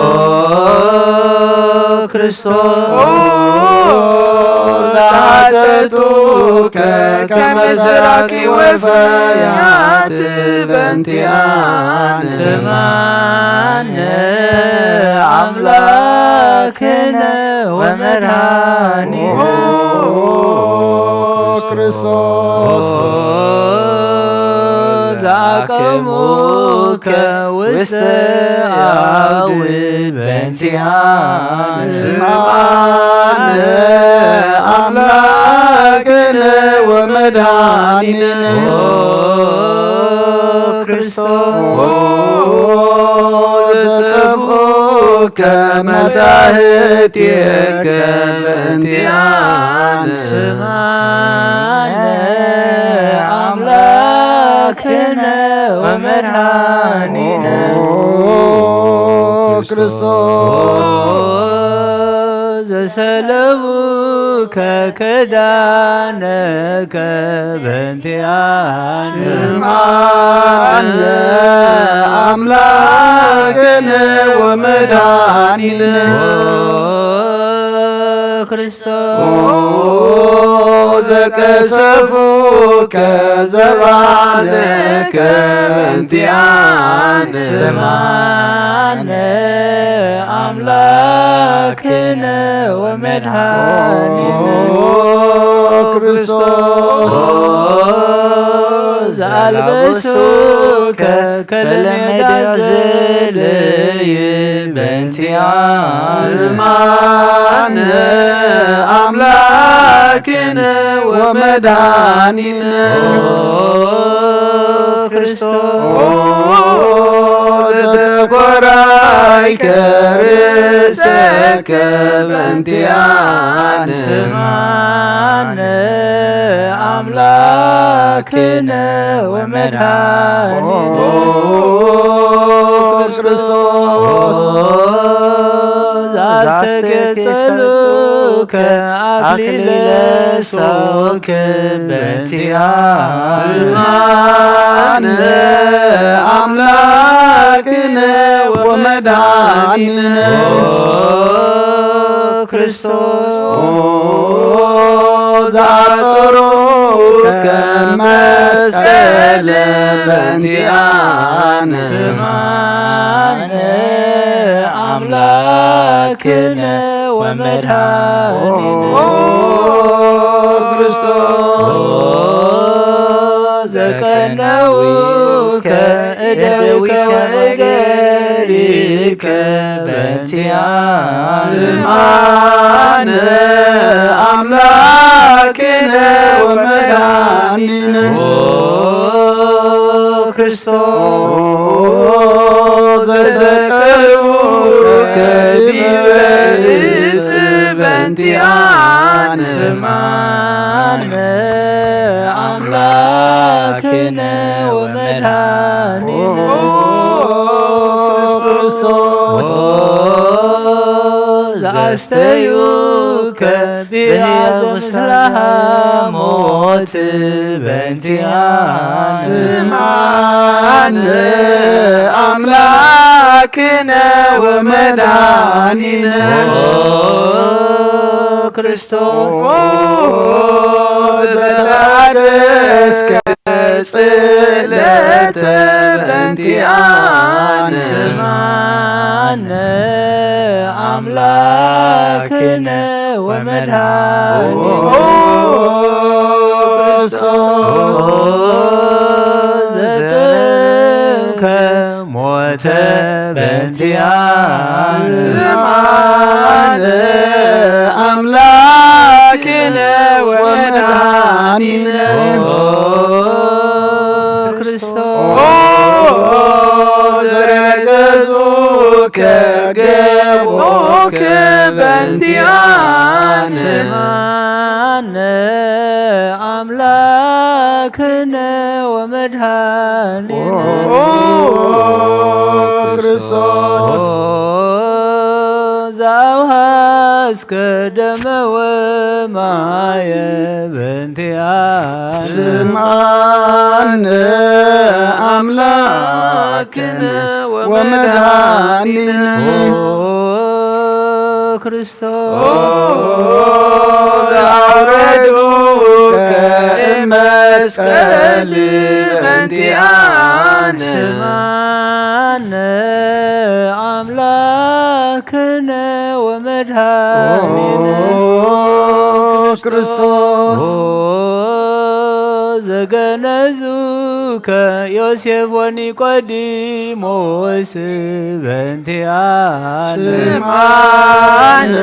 ክርስቶስ ዛተቱከ ከመ ሰራቂ ወፈያት በእንቲኣነ። ስምዓነ ኣምላክነ ወመድኃኒነ። ኦ ክርስቶስ ዘአቀሙከ ውስተ አውድ በእንቲኣነ። ስምዓነ ኣምላክነ ወመድኃኒነ። ኦ ክርስቶስ ዘጸፍኡከ መታህትከ በእንቲኣነ። ስምዓነ ኣምላክነ ወመድኃኒነ። ኦ ክርስቶስ ዘሰለቡከ ክዳነከ በእንቲኣነ። ስምዓነ ኣምላክነ ወመድኃኒነ። ኦ ክርስቶስ ኦ ዘቀሰፉከ ዘባነከ በእንቲኣነ። ስምዓነ ኣምላክነ ወመድኃኒነ። ኦ ክርስቶስ ኦ ላበሱከ ከለሜዳ ዘለይ በእንቲኣነ። ስምዓነ ኣምላክነ ወመድኃኒነ። ኦ ክርስቶስ። ኦ ዘተኮራይከ ርእሰከ በእንቲኣነ። ስምዓነ ኣምላክነ ወመድኃኒነ። ኦ ክርስቶስ። ዛስተጌጸሉከ ኣክሊለ ሶክ በእንቲኣነ። ስምዓነ ኣምላክነ ወመድኃኒነ። ኦ ክርስቶስ። ኦ ዘአጽሩከ መስቀለ በእንቲኣነ። ስምዓነ ኣምላክነ ወመድኃኒነ። ኦ ክርስቶስ። ኦ ዘቀነውከ እደዊከ ወእገሪከ በእንቲኣነ። ስምዓነ ኣምላክነ ወመድኃኒነ። ኦ ክርስቶስ። ኦ ዘሰቀሉከ ዲበ ዕፅ በእንቲኣነ። ስምዓነ ኣምላክነ ወመድኃኒነ። ኦ ክርስቶስ። ኦ ዘአስተዩከ ብያዘ ምስለ ሐሞት በእንቲኣነ። ስምዓነ ኣምላክነ ወመድኃኒነ። ኦ ክርስቶስ። ኦ ዘተጋደስከ ጽለተ በእንቲኣነ። ስምዓነ ኣምላክነ ወመድኃኒነ። ኦ ክርስቶስ። ኦ ዘተንከ ሞተ በእንቲኣነ። ስምዓነ ኣምላክነ ወመድኃኒነ። ኦ ክርስቶስ። ኦ ዘረገጹከ ገቦከ በእንቲኣነ። ስምዓነ ኣምላክነ ወመድኃኒነ። ኦ ክርስቶስ። ኦ ዘአውሃስከ ደመ ወማየ በእንቲኣነ። ስምዓነ ኣምላክነ ወመድኃኒነ። ኦ ክርስቶስ። ኦ ዘአውረዱከ እመስቀል በእንቲኣነ። ስምዓነ ኣምላክነ ወመድኃኒነ። ኦ ክርስቶስ። ኦ ዘገነዙከ ዮሴፍ ወኒቆዲሞስ በእንቲኣነ። ስምዓነ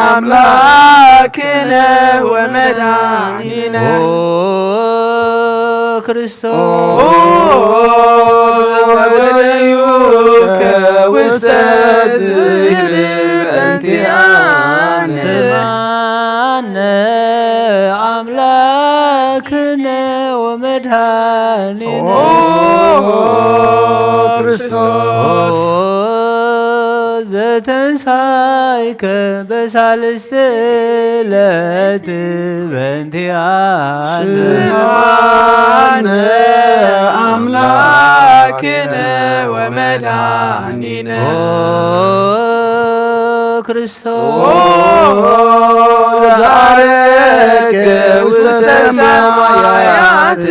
ኣምላክነ ወመድኃኒነ። ኦ ክርስቶስ። ኦ ዘወደዩከ ውስተ ዝብል በእንቲኣነ። ስምዓነ ኣምላክነ ወመድኃኒነ። ኦ ክርስቶስ። ኦ ዘተንሳይከ በሳልስቲ ዕለት በእንቲኣነ። ስምዓነ ኣምላክነ ወመድኃኒነ። ኦ ክርስቶስ። ኦ ዘዐረግከ ውስተ ሰማያት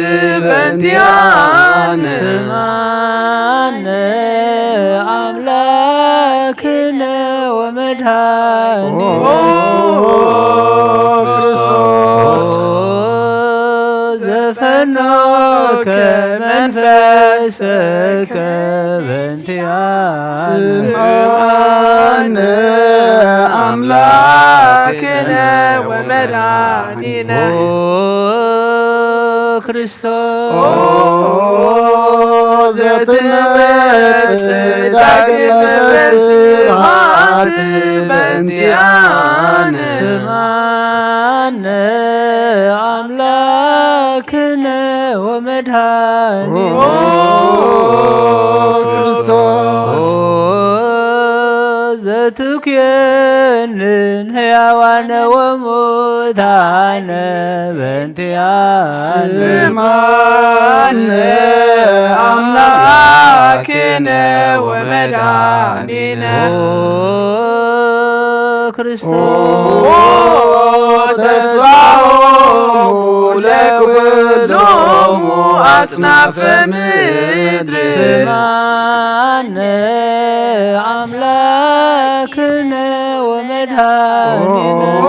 በእንቲኣነ። ስምዓነ ኣምላክነ ወመድኃኒነ። ኦ ክርስቶስ። ኦ ዘፈኖከ ኦ ክርስቶስ ኦ ዘትመጽእ ዳግመ በስብሐት በእንቲአነ። ስምዓነ ኣምላክነ ወመድኃኒነ። ኦ ክርስቶስ ኦ ዘትኩየንን ሕያዋነ ወሙታነ በእንቲአነ። ስምዓነ ኣምላክነ ወመድኃኒነ። ኦ ክርስቶስ ኦ ተስፋሆሙ ለኩሎሙ አጽናፈ ምድር። ስምዓነ አምላክነ ወመድኃኒነ። ኦ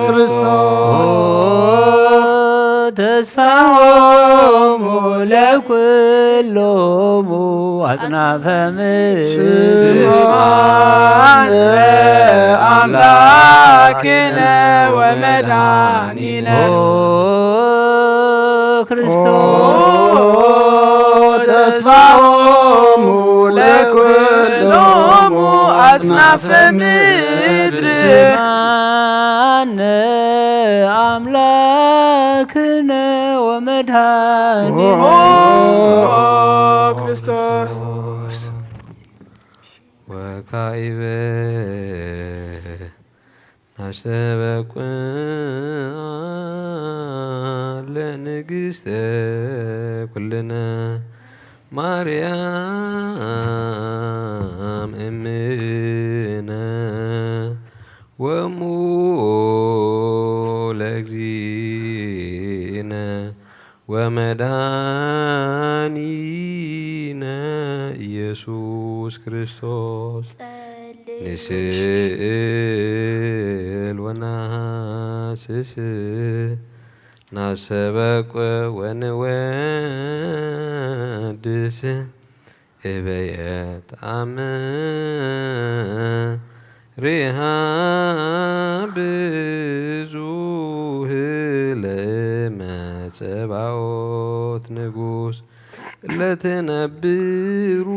ክርስቶስ ኦ ተስፋሆሙ ለኩሎሙ አጽናፈ ምድር። ስምዓነ አምላክነ ወመድኃኒነ። ኦ ክርስቶስ ኦ ተስፋሆሙ ለኩሎሙ አጽናፈ ምድር። ስምዓነ አምላክነ ወመድኃኒነ። ኦ ክርስቶስ ወካኢበ ናስተበቁ ለንግሥተ ኩልነ ማርያም እምነ ወሙ ለእግዚእነ ወመድኃኒነ ኢየሱስ ክርስቶስ። ጸልዩ። ንስእል ወናስስ ናሰበቅ ወንወድስ እበየት አምሪሃ ብዙህ ለመጸባኦት ንጉስ ለትነብሩ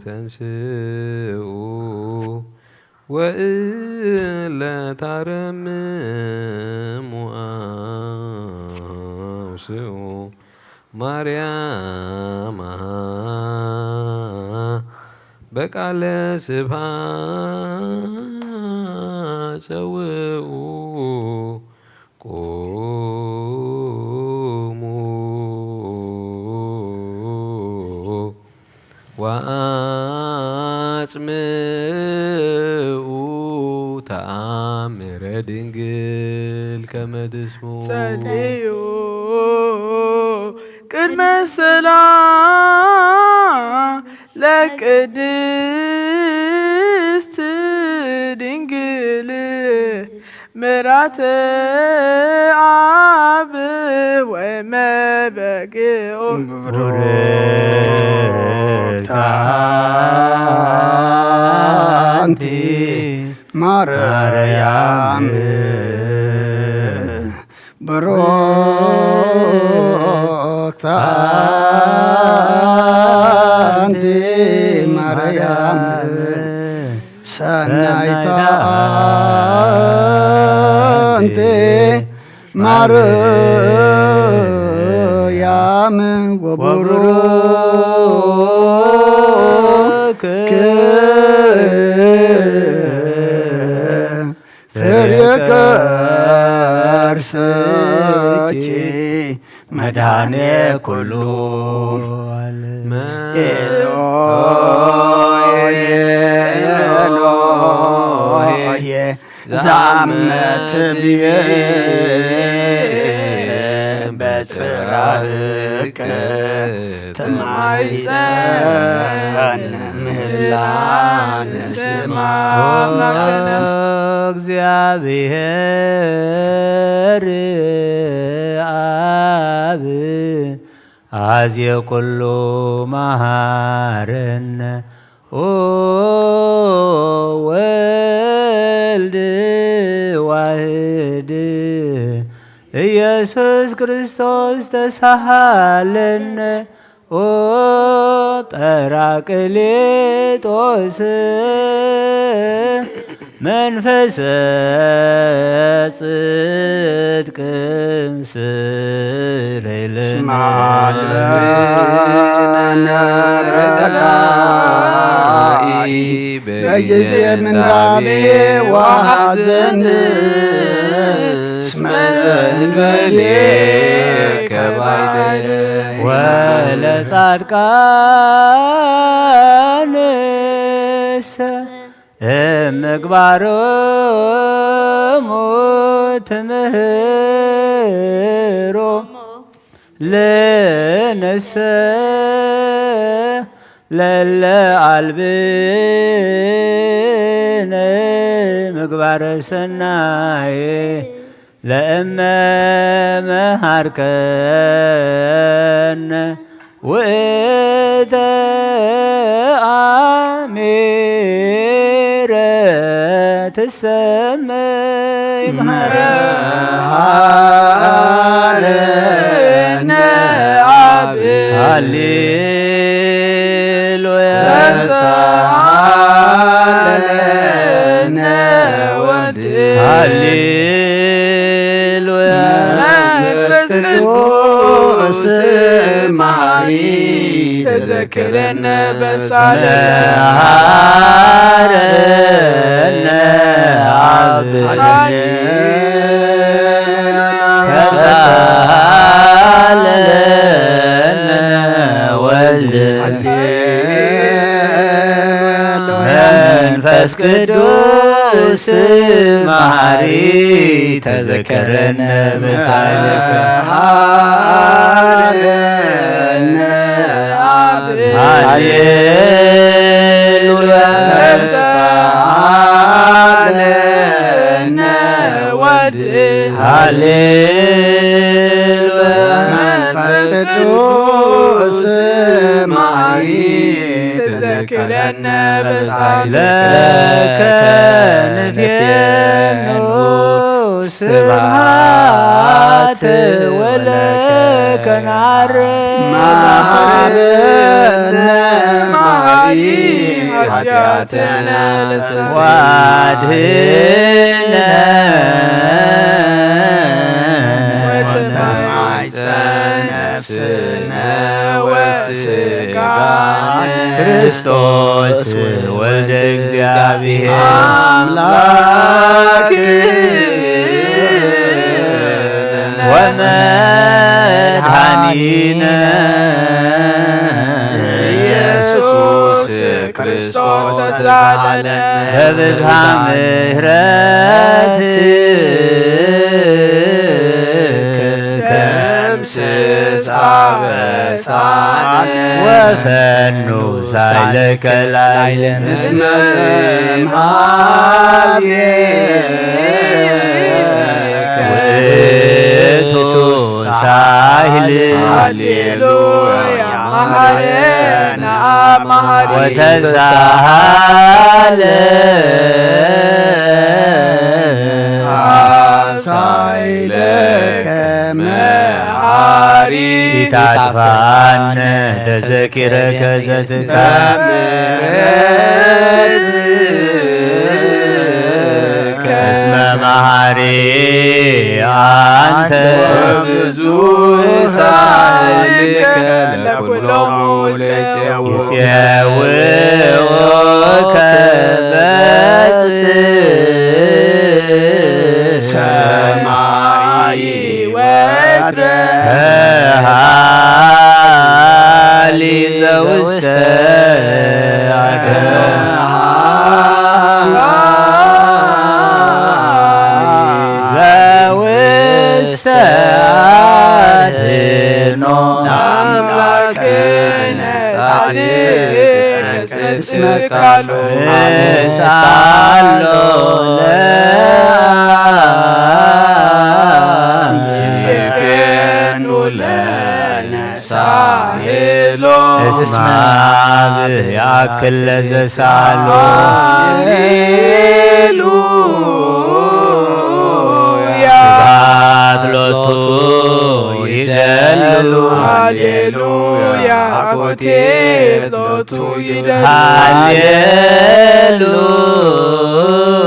ተንስኡ ወእለ ታረምሙ አውስኡ ማርያም በቃለ ስብሐ ጸውኡ ቁሙ ወአጽምኡ ተአምረ ድንግል ከመ ትስምዑ። ጸልዩ ቅድመ ሰላ ለቅድስት ድንግል ምራተ አብ ወመበግኦ። ብሩክት አንቲ ማርያም ብሩክት አንቲ ማርያም ሰናይት አንቲ ማርያም ወቡሩክ ፍሬ ከርሥኪ መድኃኔ ኩሉ ዓለም። ኤሎሄ ኤሎሄ ዛመ ትብዬ በጽራህከ ትማይጸን ምህላ ንስማ። ኦ እግዚአብሔር አብ አዜ ኩሉ መሃረነ ኦ ወ ወልድ ዋህድ ኢየሱስ ክርስቶስ ተሳሃለነ። ኦ ጳራቅሊጦስ መንፈሰ ጽድቅን ስረይ ለነ። ስማ ለነ ረዳኢ በጊዜ ምንዳቤ ወሐዘን እስመ እንበሌከ ባይደለ። ወለጻድቃንሰ እምግባሮሙ ትምህሮ ለነሰ ለለ አልብነ ምግባረ ሰናይ ለእመ መሃርከነ ውእተ አሚረ ትሰመይ መሃረ። መሃረነ አብ። ሃሌሉያ። ተሳሃለነ ወልድ። ሃሌሉያ። መንፈስ ቅዱስ መሐሪ ተዘክረነ በሳለ። መሃረነ አብ። ሃሌሉያ። ተሳሃለነ ወልድ። ሃሌሉያ። መንፈስ ቅዱስ መሐሪ ተዘከረነ በሳልከ። መሃረነ አብ። ሃሌሉያ። ተሳሃለነ ወልድ። ሃሌሉያ። መንፈስ ቅዱስ መሐሪ ተዘክረነ በሳይለ። ለከ ንፌኑ ስብሐት ወለከ ናር። መሐረነ መሐሪ ኃጢአተነ ዋድህነ ወተማይፀነ ነፍስነ ወስጋነ ክርስቶስ ወልደ እግዚአብሔር አምላክ ወመድኃኒነ ኢየሱስ ክርስቶስ ተሳለነ በብዝሃ ምሕረትከ ደምስስ አበሳነ ወፈኑ ሳይለከ ላይለነ እስመ እምሃቤከ ውእቱ ሳይል። ሃሌሉያ። መሐረነ አብ መሐሪ ወተሳሃለ አሳይለከ መሐሪ ኢታጥፋነ ተዘኪረከ ዘትካ እስመ መሐሪ አንተ ብዙ ሳይልከ ለኩሎሙ ለይጼውከ ይጼውከ በጽ ሰማይ ወትረ ሃሊ ዘውስተ አድኖ ዘውስተ አድኖ አምላክነ ጻድቅ እስመ ቃሉ ሳሎ ለፌኑ ለነ ሳሄሎ እስመ አብ ያክል ለዘሳሎ ሌሉ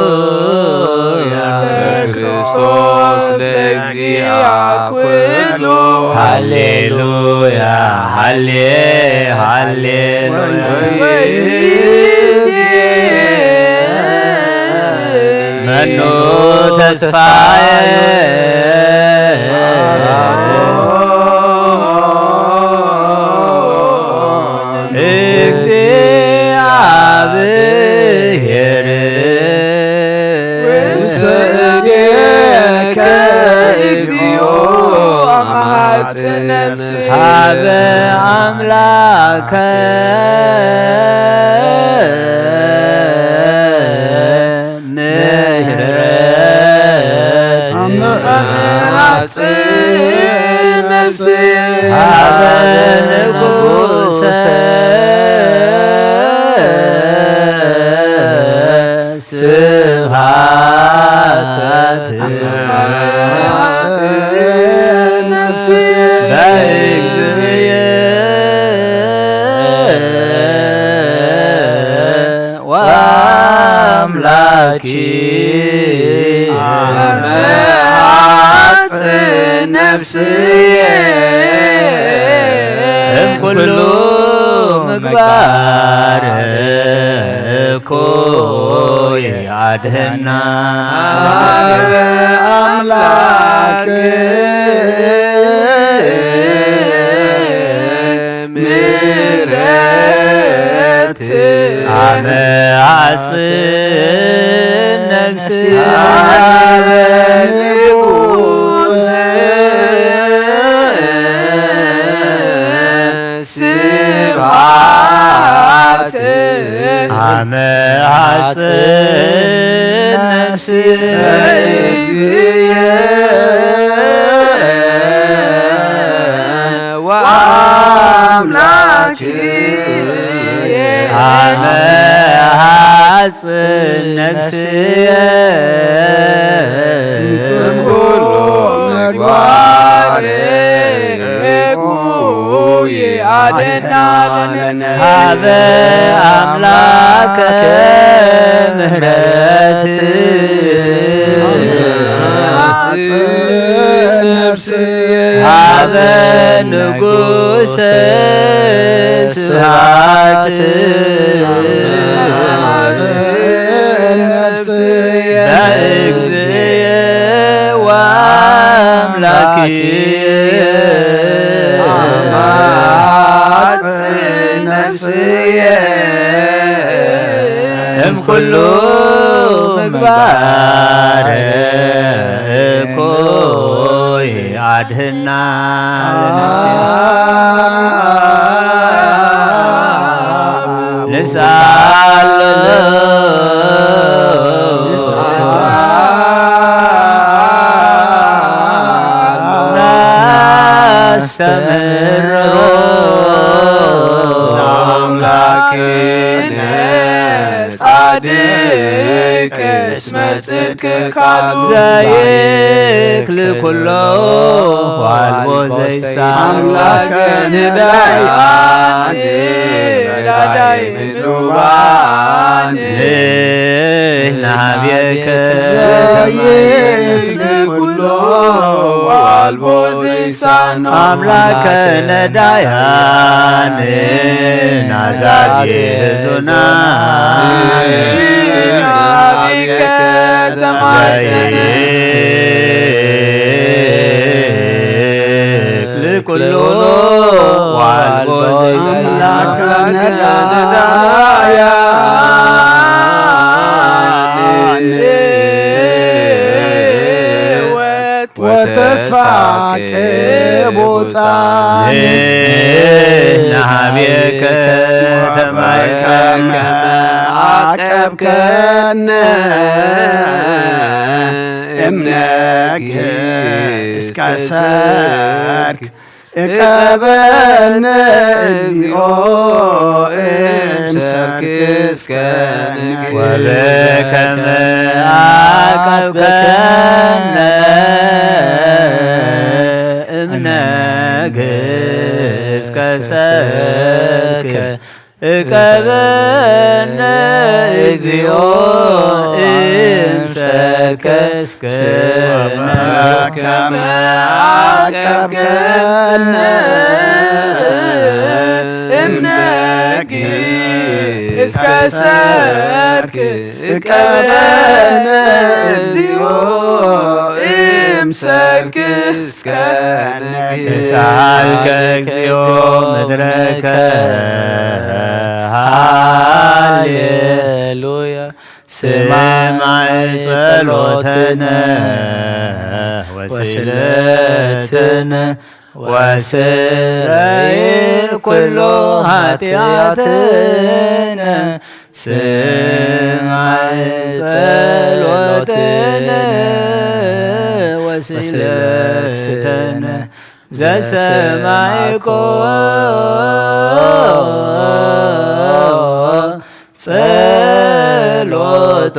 ሃሌሉያ። ክርስቶስ ለእግዚአ ኩሉ። ሃሌሉያ፣ ሃሌ፣ ሃሌሉያ። መኑ ተስፋየ እግዚኣብሔር። ወሰእዴከ እግዚኦ መሓጽ ነፍሲ። ሀበ ኣምላከ ምሕረት። ኣመ-፣ ኣመ-፣ ነፍሲ ሀበ ንጉሰ ስብሐት። በእግዚእየ ወአምላኪ። አመ አጽን ነፍስየ እምኩሉ ምግባር እኩይ አድህና። አምላክ ምሕረት። አመ አጽን ነፍስየ ንጉስ ስብሐት። አመ አጽን ነፍስየ ወአምላክየ። አመ አጽን ነፍስየ እምኩሉ ምግባር እኩይ አድህና ለነፍስየ። ሀበ አምላከ ምህረት። ሀበ ንጉሰ ስብሐት። በእግዚእየ ወአምላክየ። አመ አጽን ነፍስየ እምኩሉ ምግባር እኩይ አድህና። ንስኣሎ ነስተምህሮ ለአምላክነ ጻድቅ እስመ ጽድቅ ቃሉ ዘይክል ኩሎ ዋልቦ ዘይሳ። አምላከ ነዳያን ረዳይ ምሉባን ናቤከ ዘይክል ኩሎ ዋልቦ ዘይሳኖ። አምላከ ነዳያን ናዛዜ ሕዙናን ናቤከ ተማጽነ። ዘይክል ኩሎ ዋልቦ ዘይሳኖ። አምላከ ነዳያን ወተስፋ ቅቡጻን። ናቤከ ተማይጸነ አቀብከነ እምነግህ እስከ ሰርክ እቀበነ እግዚኦ እምሰርክ እስከ ንግህ። ወበከመ አቀብከነ እምነግህ እስከ ሰርክ እቀበነ እግዚኦ እምሰከስከነ። ከመ ዓቀብከነ እምነግህ እስከ ሰርክ። እቀበነ እግዚኦ እምሰርክ እስከ ነግህ። እሳልከ እግዚኦ ምድረከ። ሃሌሉያ። ስማዕ ጸሎተነ ወስእለትነ ወስረይ ኩሎ ኃጢአትነ። ስማዕ ጸሎተነ ወስእለትነ ዘሰማዕኮ ጸሎቶ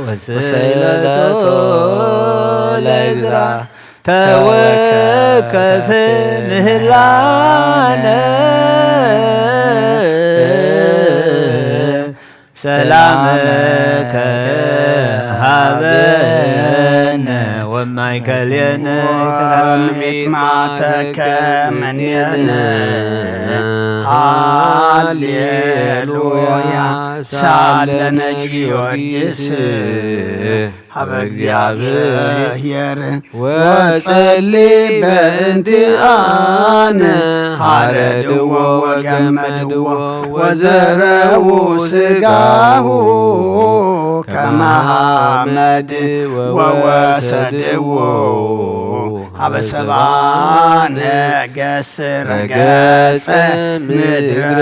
ወስእለቶ ለእዝራ ተወከፍ ምህላነ። ሰላመከ ሃበነ ወማእከሌነ ወሚጥማተከ መኔነ። ሃሌሉያ። ሳለነ ጊዮርጊስ ሀበ እግዚአብሔር ወጸሊ በእንቲአነ። ሐረድዎ ወገመድዎ ወዘረዉ ስጋሁ ከመ ሐመድ ወወሰድዎ ሀበ ሰብአ ነገሥት ረገጸ ምድረ።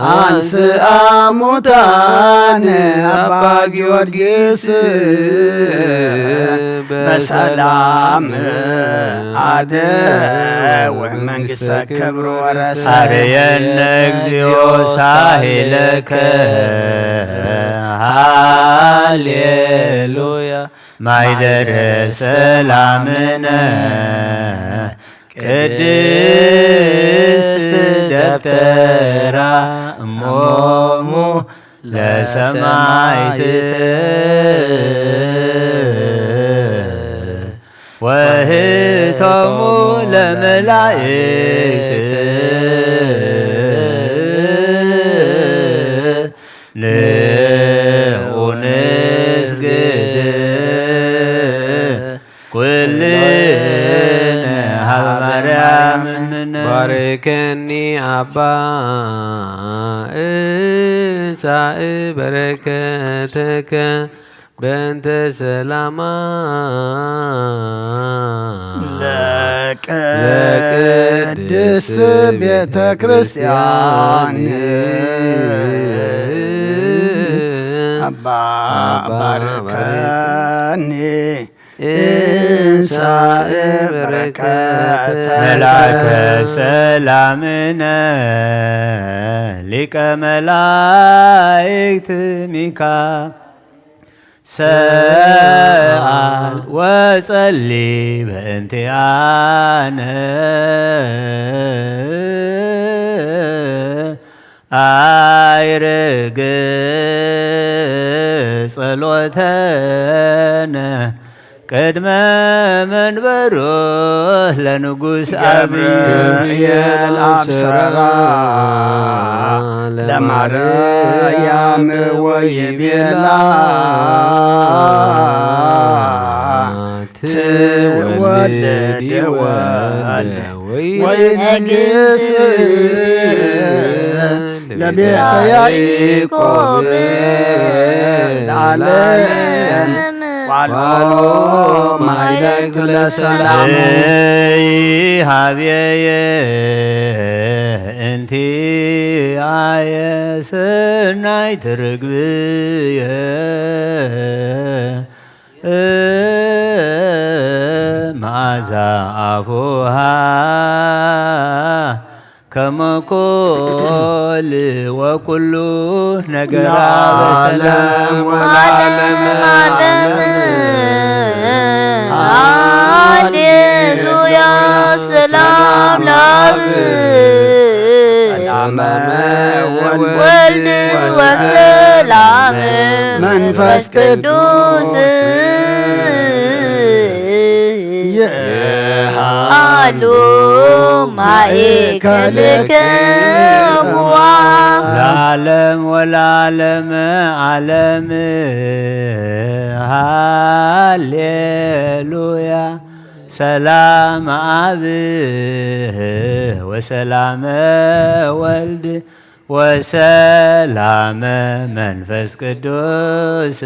አንስአ ሙታነ አባ ጊዮርጊስ በሰላም አደወ መንግሥተ ክብር ወረሰ። አርየነ እግዚኦ ሳህለከ። ሃሌሉያ። ማይደረ ሰላምነ ቅድስት ደብተራ እሞሙ ለሰማዕትት ወህቶሙ ለመላእክት። ንዑ ንስግድ ኩልነ ሀበ ማርያም እምነ። ባርከኒ አባ እንሳእ በረከተከ በእንተ ሰላማ ለቅድስት ቤተ ክርስቲያን። አባ ባርከኒ እንሳእ በረከተ። መልአከ ሰላምነ ሊቀ መላእክት ሚካ ሰአል ወጸሊ በእንቲአነ። አይርግ ጸሎተነ ቅድመ መንበሩ ለንጉሥ አብይ። ገብርኤል አብሰራ ለማርያም ወይቤላ ትወልድ ወልደ ወይነግስ ለቤተ ያዕቆብ ለዓለም ዋሎ ማይደግ ለሰላም። ሀብየየ እንቲ አየ ሰናይት ርግብየ መዓዛ አፉሃ ከመኮል ወኩሉ ነገራ በሰላም ለዓለም ወለዓለም ዓለም። ዓለም። ሃሌሉያ። ለአብ ሰላመ ወልድ ወሰላመ መንፈስ ቅዱስ የሃሉ ማእከልክሙ ለዓለም ወለዓለመ ዓለም። ሃሌሉያ። ሰላም አብ ወሰላመ ወልድ ወሰላመ መንፈስ ቅዱስ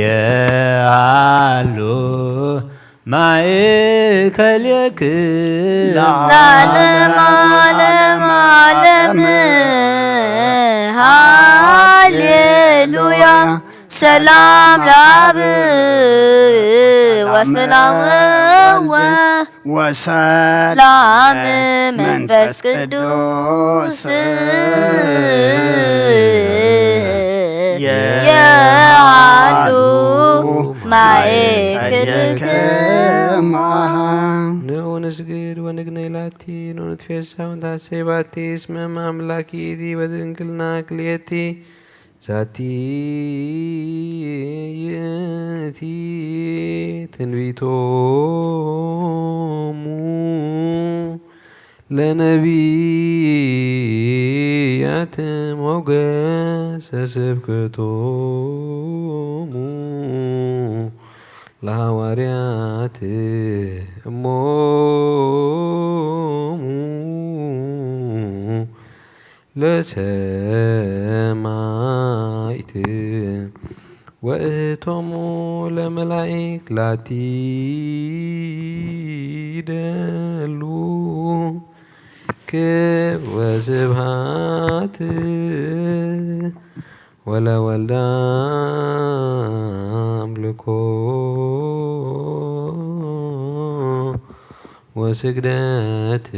የሃሉ ማእከሌክ ለዓለም ዓለም ዓለም። ሃሌሉያ። ሰላም ለአብ ወሰላም ወ ወሰላም መንፈስ ቅዱስ የሃሉ ማእከልክማ። ንዑ ንስግድ ወንግነይ ላቲ፣ ንዑ ንትፌሳ ወንትሐሰይ ባቲ፣ እስመ እም አምላክ ይእቲ ወድንግልና ክልኤቲ። ዛቲ ይእቲ ትንቢቶሙ ለነቢያት ሞገሰ ስብከቶሙ ለሐዋርያት እሞሙ ለሰማይት ወእህቶሙ ለመላእክት ላቲ ደሉ ክብር ወስብሐት ወለወልድ አምልኮ ወስግደት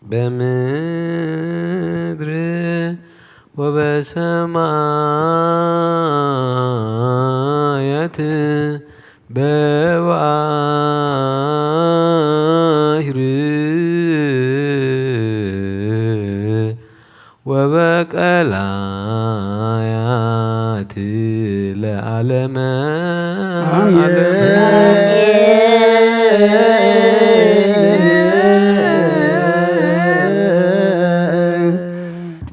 በምድር ወበሰማያት በባሕር ወበቀላያት ለዓለመ ዓለም።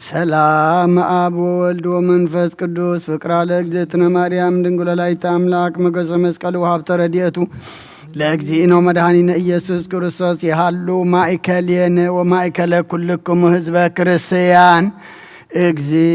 ሰላም አብ ወወልድ ወመንፈስ ቅዱስ ፍቅራ ለእግዝእትነ ማርያም ድንግል ወላዲተ አምላክ ሞገሰ መስቀሉ ወሀብተ ረድኤቱ ለእግዚእነ ወመድኃኒነ ኢየሱስ ክርስቶስ ይሃሉ ማእከሌነ ወማእከለ ኩልክሙ ህዝበ ክርስቲያን። እግዚእ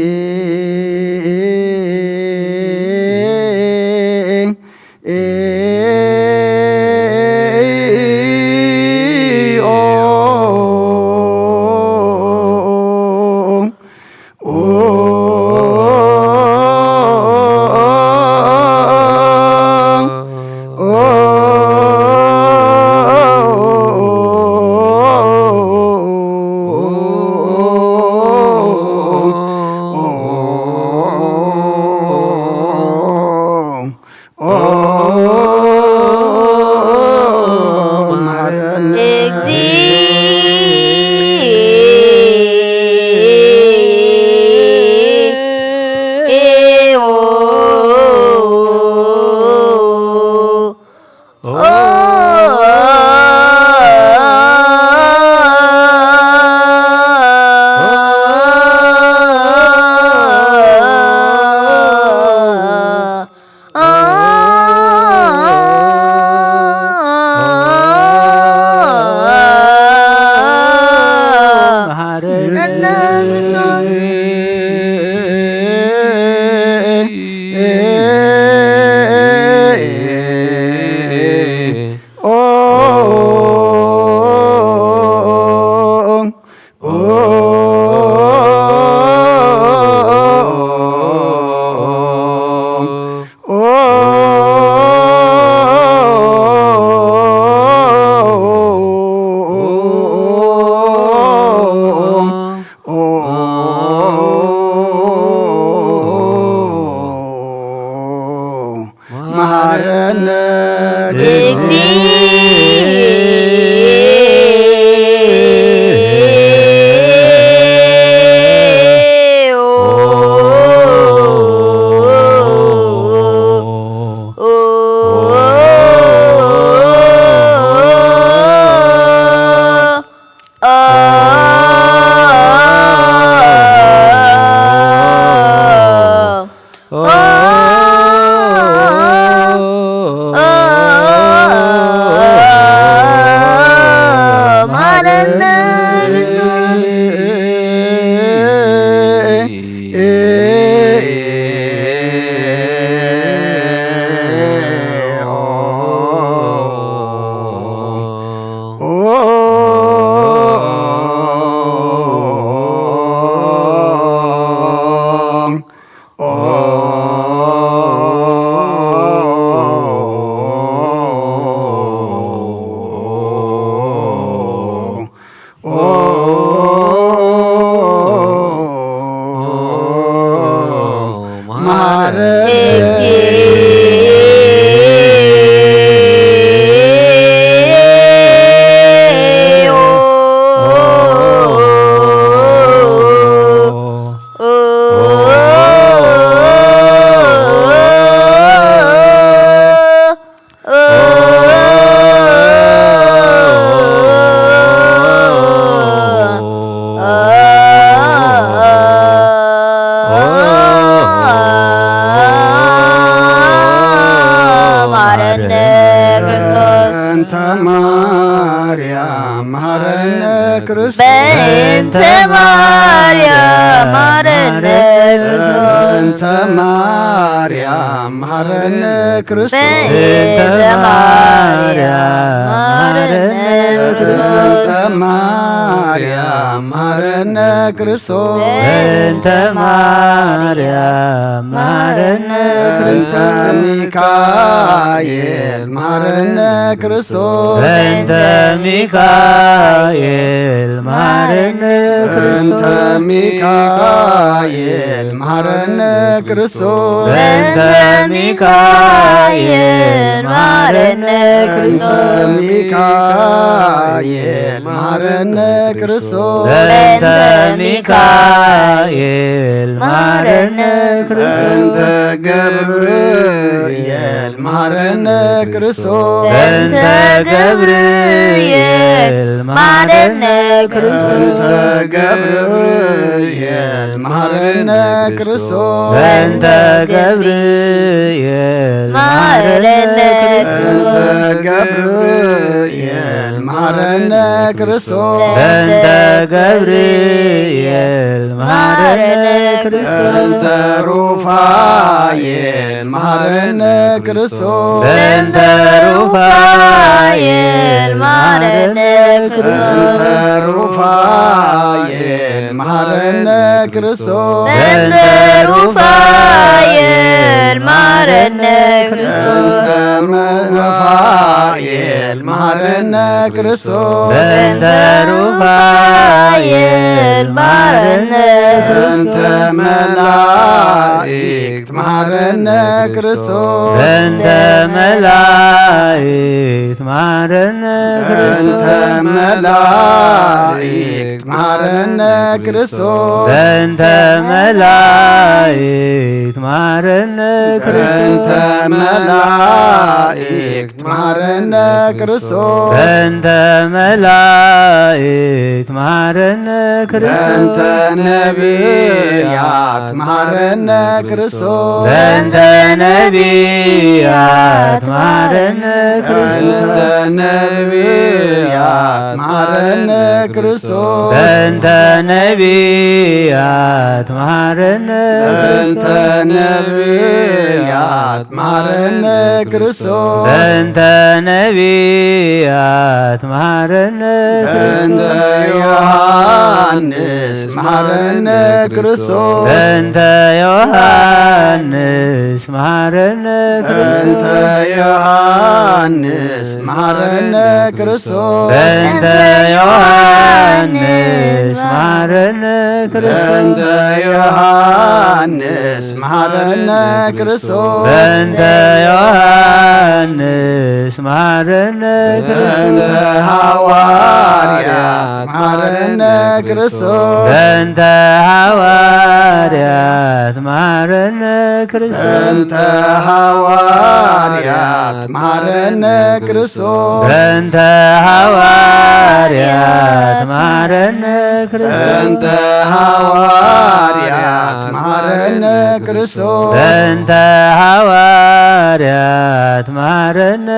ማርያም መሐረነ ክርስቶስ። በእንተ ማርያም መሐረነ ክርስቶስ። በእንተ ማርያም መሐረነ ክርስቶስ። በእንተ ማርያም መሐረነ ክርስቶስ። በእንተ ማርያም መሐረነ በእንተ ክርስቶስ። ሚካኤል መሐረነ ክርስቶስ። በእንተ ሚካኤል መሐረነ በእንተ ክርስቶስ። ሚካኤል መሐረነ ክርስቶስ። በእንተ ሚካኤል መሐረነ በእንተ ክርስቶስ። ሚካኤል መሐረነ ክርስቶስ። በእንተ ሚካኤል መሐረነ ክርስቶስ። በእንተ ገብርኤል መሐረነ ክርስቶስ። በእንተ ገብርኤል መሐረነ ክርስቶስ። በእንተ ገብርኤል መሐረነ ክርስቶስ። በእንተ ገብርኤል መሐረነ በእንተ ክርስቶስ። ገብርኤል መሐረነ ክርስቶስ። በእንተ ገብርኤል መሐረነ ክርስቶስ። በእንተ ሩፋኤል መሐረነ ክርስቶስ። በእንተ ሩፋኤል መሐረነ ክርስቶስ። በእንተ ሩፋኤል መሐረነ ክርስቶስ። በእንተ ሩፋኤል መሐረነ ክርስቶስ። በእንተ ሩፋኤል መሐረነ ክርስቶስ። በእንተ ሩፋኤል መሐረነ በእንተ ክርስቶስ። መላእክት መሐረነ ክርስቶስ። በእንተ መላእክት መሐረነ በእንተ ክርስቶስ። መላእክት መሐረነ ክርስቶስ። በእንተ መላእክት መሐረነ ክርስቶስ። በእንተ መላእክት መሐረነ ክርስቶስ። በእንተ መላእክት መሐረነ ክርስቶስ። በእንተ ነቢያት መሐረነ ክርስቶስ። በእንተ ነቢያት መሐረነ ክርስቶስ። በእንተ ነቢያት መሐረነ ክርስቶስ። በእንተ ነቢያት መሐረነ በእንተ ክርስቶስ። ነቢያት መሐረነ ክርስቶስ። በእንተ ነቢያት መሐረነ በእንተ ክርስቶስ። ዮሐንስ መሐረነ ክርስቶስ። በእንተ ዮሐንስ መሐረነ በእንተ ክርስቶስ። ዮሐንስ መሐረነ ክርስቶስ። በእንተ ዮሐንስ መሐረነ ክርስቶስ። በእንተ ዮሐንስ መሐረነ ክርስቶስ። በእንተ ዮሐንስ መሐረነ በእንተ ክርስቶስ። ሐዋርያት መሐረነ ክርስቶስ። በእንተ ሐዋርያት መሐረነ ክርስቶስ። በእንተ ሐዋርያት መሐረነ ክርስቶስ። በእንተ ሐዋርያት መሐረነ ክርስቶስ። በእንተ ሐዋርያት መሐረነ ክርስቶስ። በእንተ ሐዋርያት መሐረነ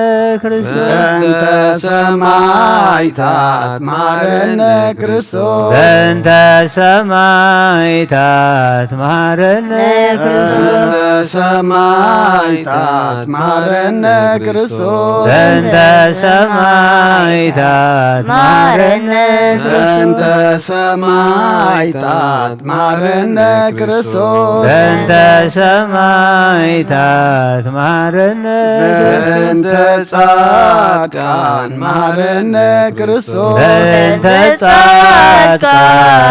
ክርስቶስ። በእንተ ሰማዕታት መሐረነ ክርስቶስ። በእንተ ሰማዕታት መሐረነ ክርስቶስ። በእንተ ሰማዕታት መሐረነ ክርስቶስ። በእንተ ሰማዕታት መሐረነ ክርስቶስ። በእንተ ሰማዕታት መሐረነ ክርስቶስ። በእንተ ሰማዕታት መሐረነ ክርስቶስ። በእንተ ጻድቃን መሐረነ ክርስቶስ። በእንተ ጻድቃን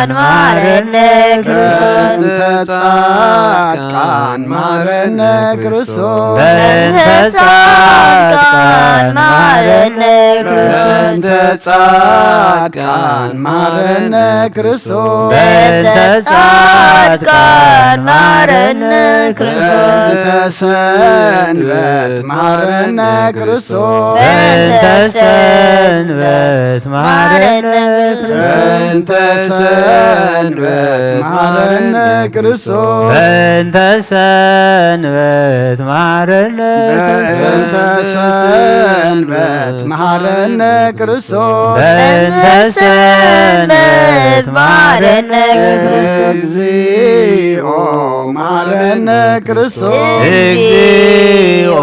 መሐረነ ክርስቶስ። በእንተ ጻድቃን መሐረነ ክርስቶስ። በእንተ ጻድቃን መሐረነ ክርስቶስ። በእንተ ጻድቃን መሐረነ ክርስቶስ። በእንተ ጻድቃን መሐረነ ክርስቶስ። በእንተ ሰንበት መሐረነ ክርስቶስ። በእንተ ሰንበት መሐረነ ክርስቶስ። በእንተ ሰንበት መሐረነ ክርስቶስ። በእንተ ሰንበት መሐረነ በእንተ ሰንበት መሐረነ ክርስቶስ። በእንተ ሰንበት መሐረነ ክርስቶስ። እግዚኦ መሐረነ ክርስቶስ። እግዚኦ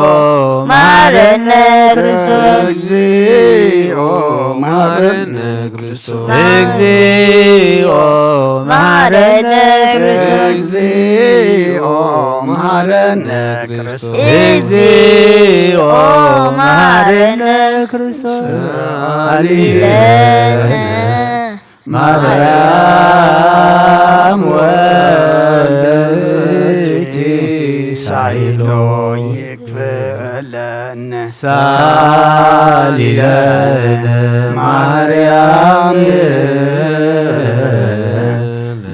መሐረነ ክርስቶስ። እግዚኦ መሐረነ ክርስቶስ። እግዚኦ መሐረነ ክርስቶስ። እግዚኦ መሐረነ ክርስቶስ። እግዚኦ መሐረነ ክርስቶስ። ሰአሊ ለነ ማርያም ወልድኪ ሳይሎ ይክፈለን። ሳሊ ለነ ማርያም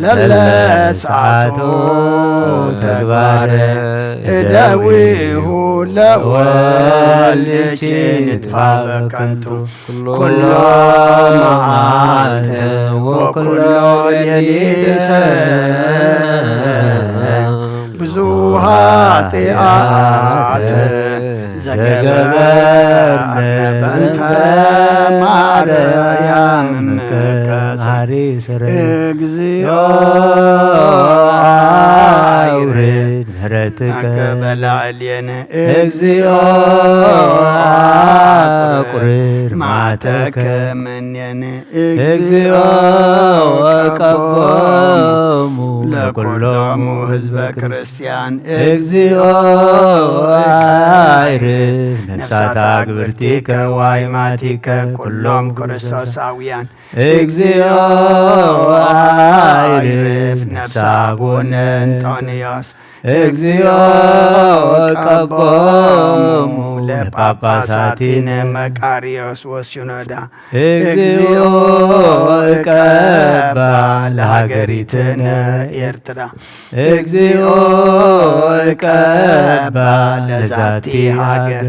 ለለሰዓቶ ተግባረ እደዊሁ ለወልድኪ ንጥፋ በከንቱ። ኩሎ መዓልተ ወኩሎ ሌሊተ ብዙ ኃጢአት ዘገበርነ በእንተ ማርያም እምከ ዛሪ ስረ። እግዚኦ አውርድ ምሕረትከ በላዕሌነ። እግዚኦ አቁርር መዓተከ እምኔነ። እግዚኦ ቀቦሙ ለኩሎሙ ህዝበ ክርስቲያን። እግዚኦ አይርፍ ነፍሳታ ግብርቲከ ዋይማቲከ ኩሎም ክርስቶሳውያን። እግዚኦ አይርፍ ነፍሳ አቡነ እንጦንዮስ። እግዚኦ ቀቦሙ ለጳጳሳቲነ መቃርዮስ ወሲኖዳ። እግዚኦ እቀባ ለሃገሪትነ ኤርትራ። እግዚኦ እቀባ ለዛቲ ሃገር።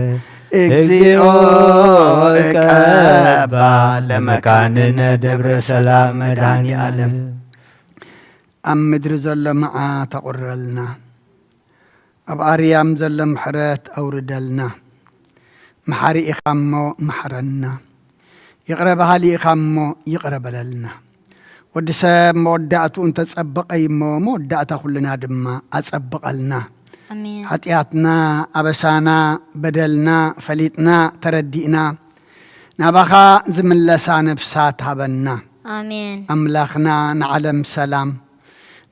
እግዚኦ እቀባ ለመካንነ ደብረ ሰላም መድኃኔ ዓለም። ኣብ ምድሪ ዘሎ መዓት ኣቑርረልና። ኣብ ኣርያም ዘሎ ምሕረት ኣውርደልና። መሓሪ ኢኻ እሞ መሓረና። ይቕረ በሃሊ ኢኻ እሞ ይቕረ በለልና። ወዲ ሰብ መወዳእትኡ እንተጸበቐ እሞ መወዳእታ ኩልና ድማ ኣጸብቐልና። ኣሜን። ሓጢኣትና፣ ኣበሳና፣ በደልና ፈሊጥና ተረዲእና ናባኻ ዝምለሳ ነፍሳት ሃበና። ኣሜን። ኣምላኽና ንዓለም ሰላም፣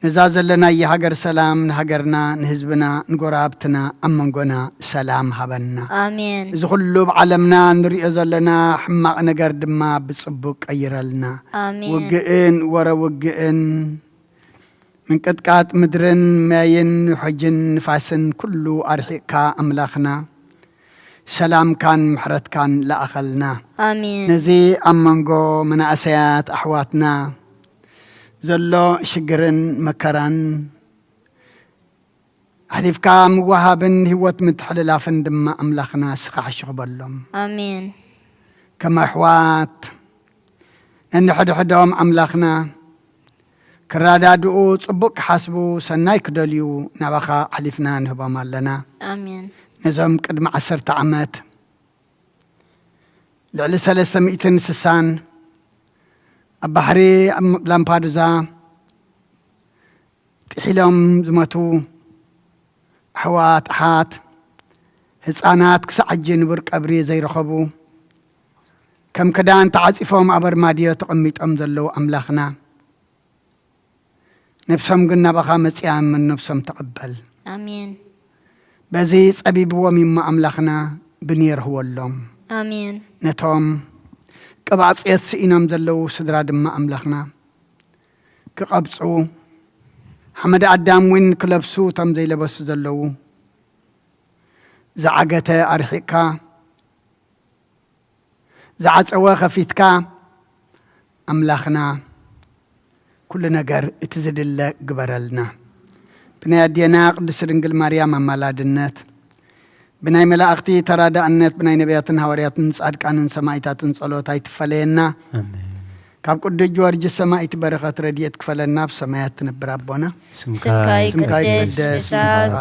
ነዛ ዘለናያ ሃገር ሰላም፣ ንሃገርና፣ ንህዝብና፣ ንጎረባብትና፣ ኣብ መንጎና ሰላም ሃበና። ኣሜን። እዚ ኩሉ ኣብ ዓለምና ንሪኦ ዘለና ሕማቕ ነገር ድማ ብጽቡቕ ቀይረልና። ኣሜን። ውግእን ወረ ውግእን ምንቅጥቃጥ ምድርን ማይን ውሕጅን ንፋስን ኩሉ ኣርሒቕካ ኣምላኽና፣ ሰላምካን ምሕረትካን ለኣኸልና። ኣሜን። ነዚ ኣብ መንጎ መናእሰያት ኣሕዋትና ዘሎ ሽግርን መከራን ኣሕሊፍካ ምውሃብን ህይወት ምትሕልላፍን ድማ ኣምላኽና ንስኻ ሕሹኽ በሎም። ኣሜን። ከም ኣሕዋት ነንሕድሕዶም ኣምላኽና ክረዳድኡ፣ ጽቡቕ ክሓስቡ፣ ሰናይ ክደልዩ ናባኻ ኣሕሊፍና ንህቦም ኣለና። ኣሜን። ነዞም ቅድሚ ዓሰርተ ዓመት ልዕሊ ሰለስተ ሚእትን ስሳን ኣብ ባሕሪ ኣብ ላምፓዱዛ ጥሒሎም ዝሞቱ ኣሕዋት፣ ኣሓት፣ ህጻናት ክሳዕ ሕጂ ንቡር ቀብሪ ዘይረኸቡ፣ ከም ክዳን ተዓጺፎም ኣብ ኣርማድዮ ተቐሚጦም ዘለዉ ኣምላኽና፣ ነፍሶም ግን ናባኻ መጺኣ እሞ ነፍሶም ተቐበል። ኣሜን። በዚ ጸቢብዎም እሞ ኣምላኽና ብንየር ህወሎም። ኣሜን። ነቶም ቅብኣ ጽየት ስኢኖም ዘለዉ ስድራ ድማ ኣምላኽና ክቐብጹ፣ ሓመድ ኣዳም እውን ክለብሱ እቶም ዘይለበሱ ዘለዉ፣ ዝዓገተ ኣርሒቕካ፣ ዝዓጸወ ከፊትካ፣ ኣምላኽና ኩሉ ነገር እቲ ዝድለ ግበረልና። ብናይ ኣዴና ቅድስት ድንግል ማርያም ኣማላድነት፣ ብናይ መላእኽቲ ተራዳእነት፣ ብናይ ነቢያትን ሃዋርያትን ጻድቃንን ሰማዕታትን ጸሎት ኣይትፈለየና። ኣሜን። ካብ ቅዱስ ጊዮርጊስ ሰማዕት በረኸት ረድኤት ክፈለና፣ ኣብ ሰማያት ትነብር ኣቦና። ስምካ ይቀደስ፣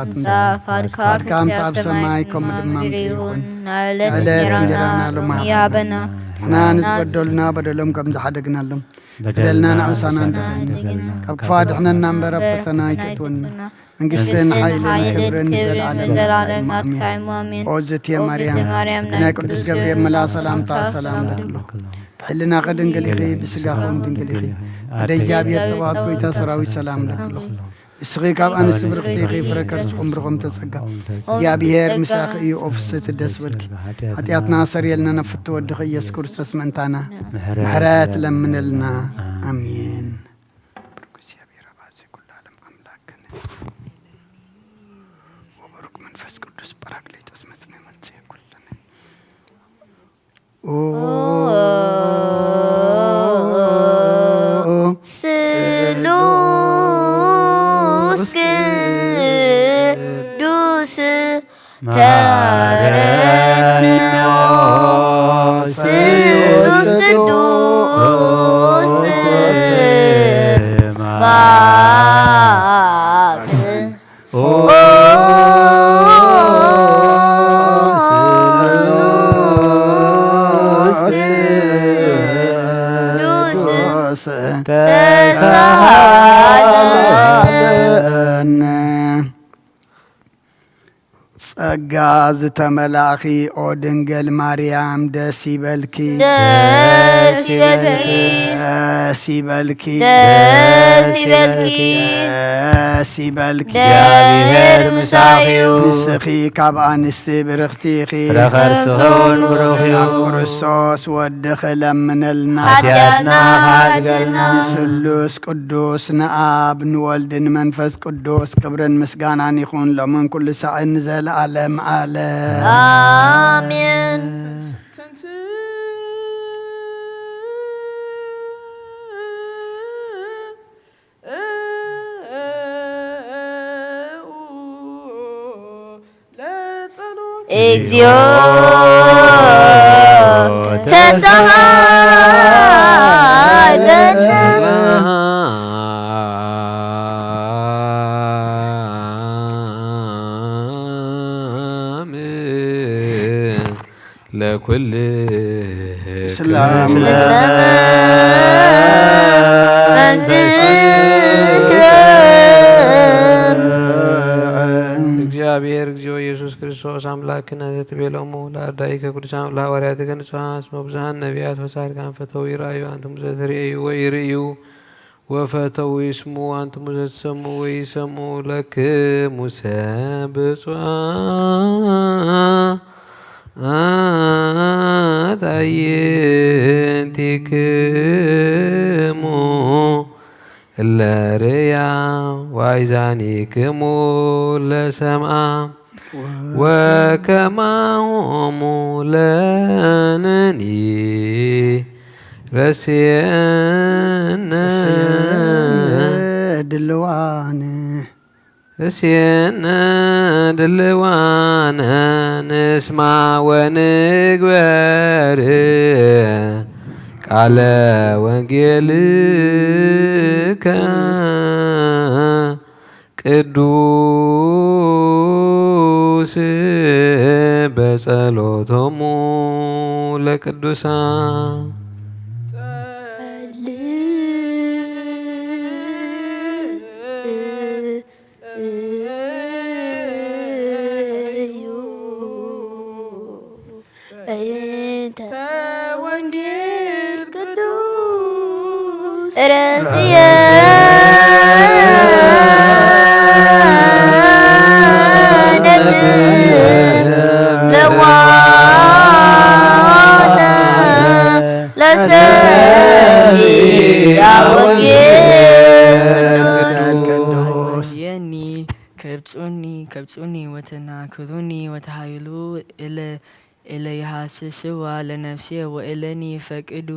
ምጻእ ፍቃድካ ኣብ ሰማይ ከምኡ ድማ ምድሪ ይኹን። ናዕለት እንጀራና ሎሚ ሃበና። ንሕና ንዝበደሉና በደሎም ከም ዝሓደግናሎም በደልና ንኣምሳና እንደገና ካብ ክፋ ድሕነና እምበር ኣብ ፈተና ኣይተእትወና። መንግስትን ሓይልን ክብርን ንዘለኣለም ናትካ እዩ። ኣሜን። ኦ ዝትየ ማርያም፣ ናይ ቅዱስ ገብርኤል መልኣ ሰላምታ ሰላም ለክሎ። ብሕልናኺ ድንግል ኢኺ፣ ብስጋኺ እውን ድንግል ኢኺ። ኣደ እግዚኣብሔር ተባዕት ጎይታ ሰራዊት ሰላም ለክሎ። ንስኺ ካብ ኣንስቲ ብርኽቲ ኢኺ፣ ፍረ ከርስኹም ብሩኽ እምተጸጋ። እግዚኣብሔር ምሳኺ እዩ፣ ኦ ፍስሕቲ ደስ በልኪ። ሓጢኣትና ሰርየልና፣ ነፍቲ ወድኺ ኢየሱስ ክርስቶስ ምእንታና ምሕረት ለምንልና። ኣሜን። ብሩክ እግዚኣብሔር ኣባዜ ኩሉ ዓለም ኣምላክ ወብሩክ መንፈስ ቅዱስ ጳራቅሊጦስ መጽንሒ መንጽሔ ኩልነ። ስሉስ ቅዱስ ተረድኦ ስሉስ ቅዱስ ማብ ተሳሃለነ። ጸጋ ዝተመላእኺ ኦ ድንግል ማርያም ደስ ይበልኪ። ደስ ይበልኪ። ደስ ይበልኪ። ደስ ይበልኪ። ደስ ይበልኪ። እግዚኣብሔር ምሳኺ እዩ። ንስኺ ካብ ኣንስቲ ብርኽቲ ኢኺ። ፍረ ከርስኺ እውን ብሩኽ እዩ። ክርስቶስ ወድኺ ለምንልና። ሓጢኣትና ክሓድገልና። ንስሉስ ቅዱስ ንኣብ ንወልድ ንመንፈስ ቅዱስ ክብርን ምስጋናን ይኹን ሎምን ኩሉ ሳዕን ንዘለኣለም ዓለም። ኣሜን። እግዚኦ ተሳሃለነ። ለኩል ስላም ስላም እግዚአብሔር እግዚኦ ኢየሱስ ክርስቶስ አምላክነ ዘትቤሎሙ ለአርዳኢከ ቅዱሳን ለሐዋርያትከ ንጹሐን እስመ ብዙኃን ነቢያት ወጻድቃን ፈተው ይርአዩ አንትሙ ዘትርእዩ ወኢርእዩ ወፈተው ይስሙ አንትሙ ዘትሰሙ ወይሰሙ ለክሙሰ ብፁዓን አዕይንቲክሙ እለ ርእያ ወአይዛኒክሙ እለ ሰምዓ ወከማሆሙ ለነኒ ረስየነ ድልዋነ እስየነ ድልዋነ ንስማ ወንግበር ቃለ ወንጌልከ ቅዱስ በጸሎቶሙ ለቅዱሳን። በእንተ ወንጌል ቅዱስ ረስየ ለዋነ ለሰሚዐ ወንጌል ቅዱስ የኒ ከብጹኒ ከብጹኒ ወተናክሩኒ ወተሃይሉ እለ እለ ይሃስስዋ ለነፍስየ ወእለኒ ፈቅዱ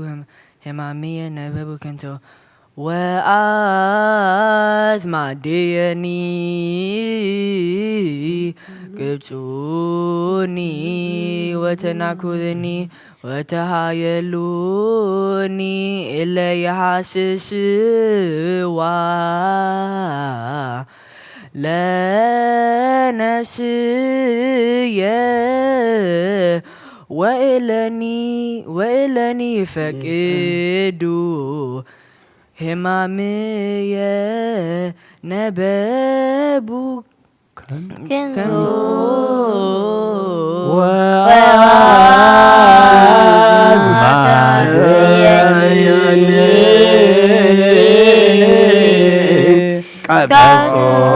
ህማምየ ነበቡ ከንቶ ወአ አዝማድየኒ ቅብጹኒ ወተናኩርኒ ወተሃየሉኒ እለ የሃስስዋ ለነፍስየ ወእለኒ ወእለኒ ፈቅዱ ህማምየ ነበቡ ከንቱ ወአዝማድየኒ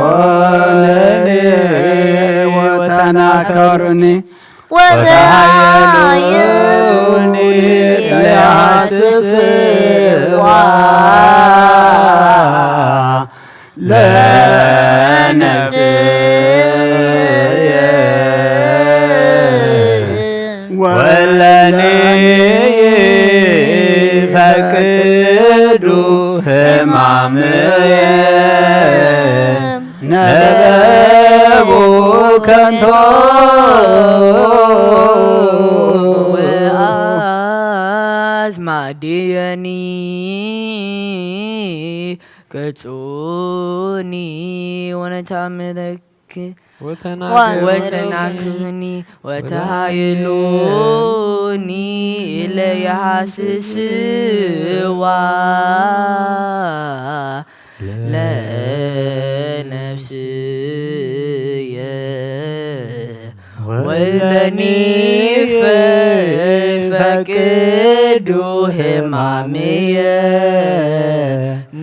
ቀብጾለኒ ወተናከሩኒ ወተሃየሉኒ ለያስስዋ ለነፍስየ ወለኒ ፈቅዱ ህማምየ ነበቡ ከንቶ ወአዝማድየኒ ቅብጹኒ ወነታምረክ ወተናክሩኒ ወተሃይሉኒ ለያሃስስዋ ለነፍስየ ወለኒ ፈቅዱ ህማምየ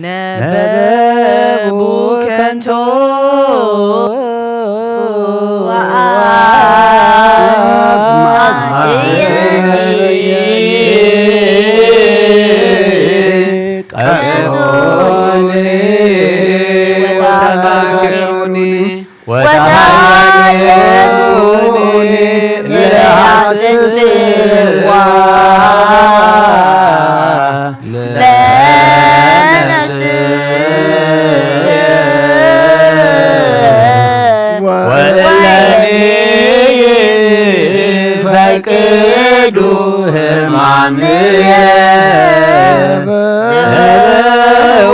ነበቡ ከንቶ ቀብጾኒ ወተናክሩኒ ወተሃየሉኒ ለያስስዋ ለነፍስየ ወለኒ ፈቅዱ ህማምየ ነበቡ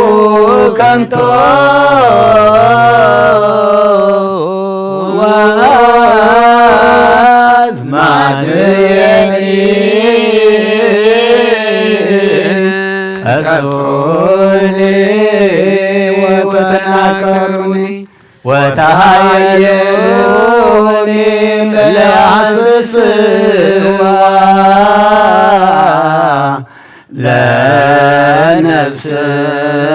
ከንቶ ወአዝማድየኒ ቀብጾኒ ወተናከሩኒ ወተሃየሉኒ ለያስስዋ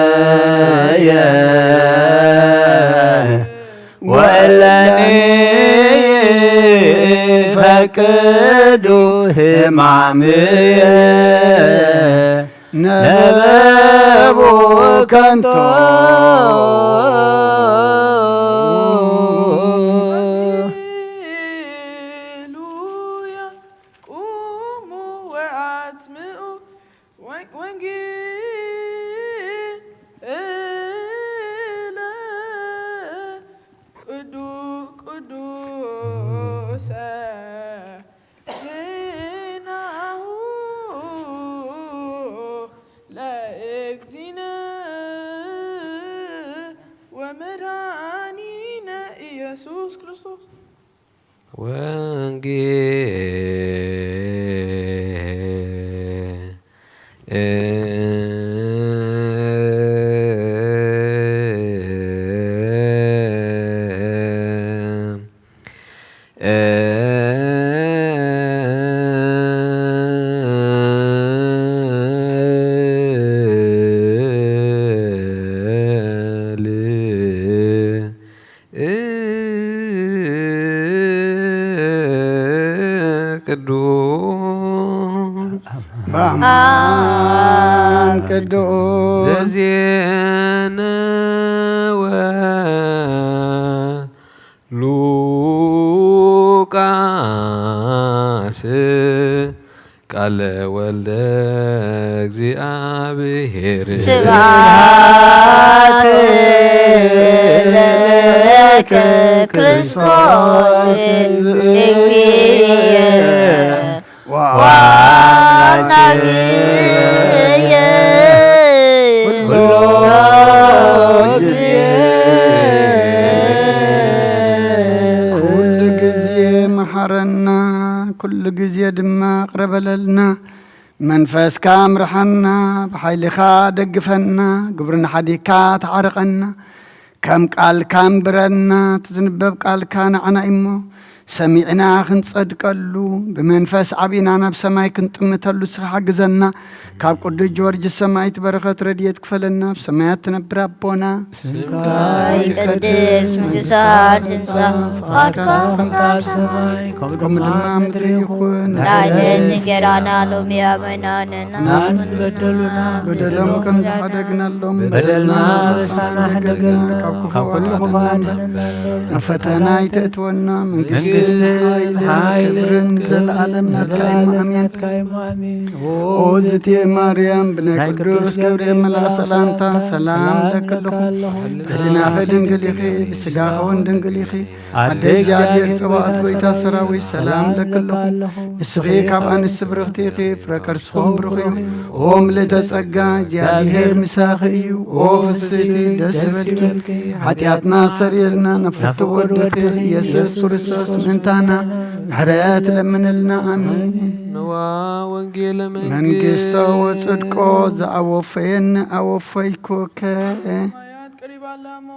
ለነፍስየ ወእለኒ ፈቅዱ ህማምየ ነበቡ ከንቶ ሃሌሉያ ቁሙ ወአጽምዑ ወንጌለ ቅዱ ቅዱሰ ዜናሁ ለእግዚእነ ወመድኃኒነ ኢየሱስ ክርስቶስ። ቅዱስ በአማን ቅዱስ ዘዜነወ ሉቃስ ቃለ ወልደ እግዚአብሔር ስብሐት ከክርስቶስ ዝእየ ዋናግየ ኩሉ ግዜ ኩሉ ግዜ መሓረና፣ ኩሉ ግዜ ድማ ቅረበለልና። መንፈስካ ምርሓና፣ ብሓይልኻ ደግፈና፣ ግብርና ሓዲግካ ተዓርቐና። ከም ቃልካ እንብረና፣ እቲ ዝንበብ ቃልካ ንዓና እሞ ሰሚዕና ክንጸድቀሉ፣ ብመንፈስ ዓቢና ናብ ሰማይ ክንጥምተሉ ንስኻ ሓግዘና። ካብ ቅዱስ ጊዮርጊስ ሰማዕት በረኸት ረድኤት ክፈለና። ኣብ ሰማያት ትነብር ኣቦና፣ ስምካ ይቀደስ፣ መንግስትካ ትምጻእ፣ ፍቓድካ ከም ኣብ ሰማይ ከምኡ ድማ ኣብ ምድሪ ይኹን። ናይ ዕለት እንጀራና ሎሚ ሃበና፣ ንሕና ንበደሉና በደሎም ከም ዝሓደግናሎም በደልና በደልና በሳና ሓደገና፣ ካብ ክፉእ ካብ ኩሉ ኣድሕነና። ክፉእ ኣድሕነና። ናብ ፈተና ኣይተእትወና፣ መንግስቲ መንግስቲ ሓይሊ ሓይሊ ክብርን ዘለኣለም ናትካ እዩ። ኣሜን። ናትካ እዩ። ኣሜን። ኦ ዝቴ ማርያም ብናይ ናይ ቅዱስ ቅዱስ ገብርኤል መልኣኽ ሰላምታ ሰላም ሰላም ለኪ ኣለኹ። ለኪ ኣለኹ። ብሕሊናኺ ድንግል ኢኺ፣ ብስጋኺ እውን ድንግል ኢኺ። ኣደ ኣደ እግዚኣብሔር እግዚኣብሔር ጸባኦት ጎይታ ሰራዊት ሰላም ለኪ ኣለኹ። ንስኺ ካብ ኣንስቲ ብርኽቲ ኢኺ፣ ፍረ ከርስኹም ብሩኽ እዩ። ኦ ምልእተ ጸጋ እግዚኣብሔር ምሳኺ እዩ። ኦ ፍስሕቲ ደስ ይበልኪ፣ ሓጢኣትና ሰሪየልና ናብ ፍትው ወድኺ ኢየሱስ ክርስቶስ ምእንታና ምሕረት ለምንልና። ኣሜን። ንዋ ወንጌለ መንግስቶ ወጽድቆ ዘኣወፈየኒ ኣወፈይኩከ።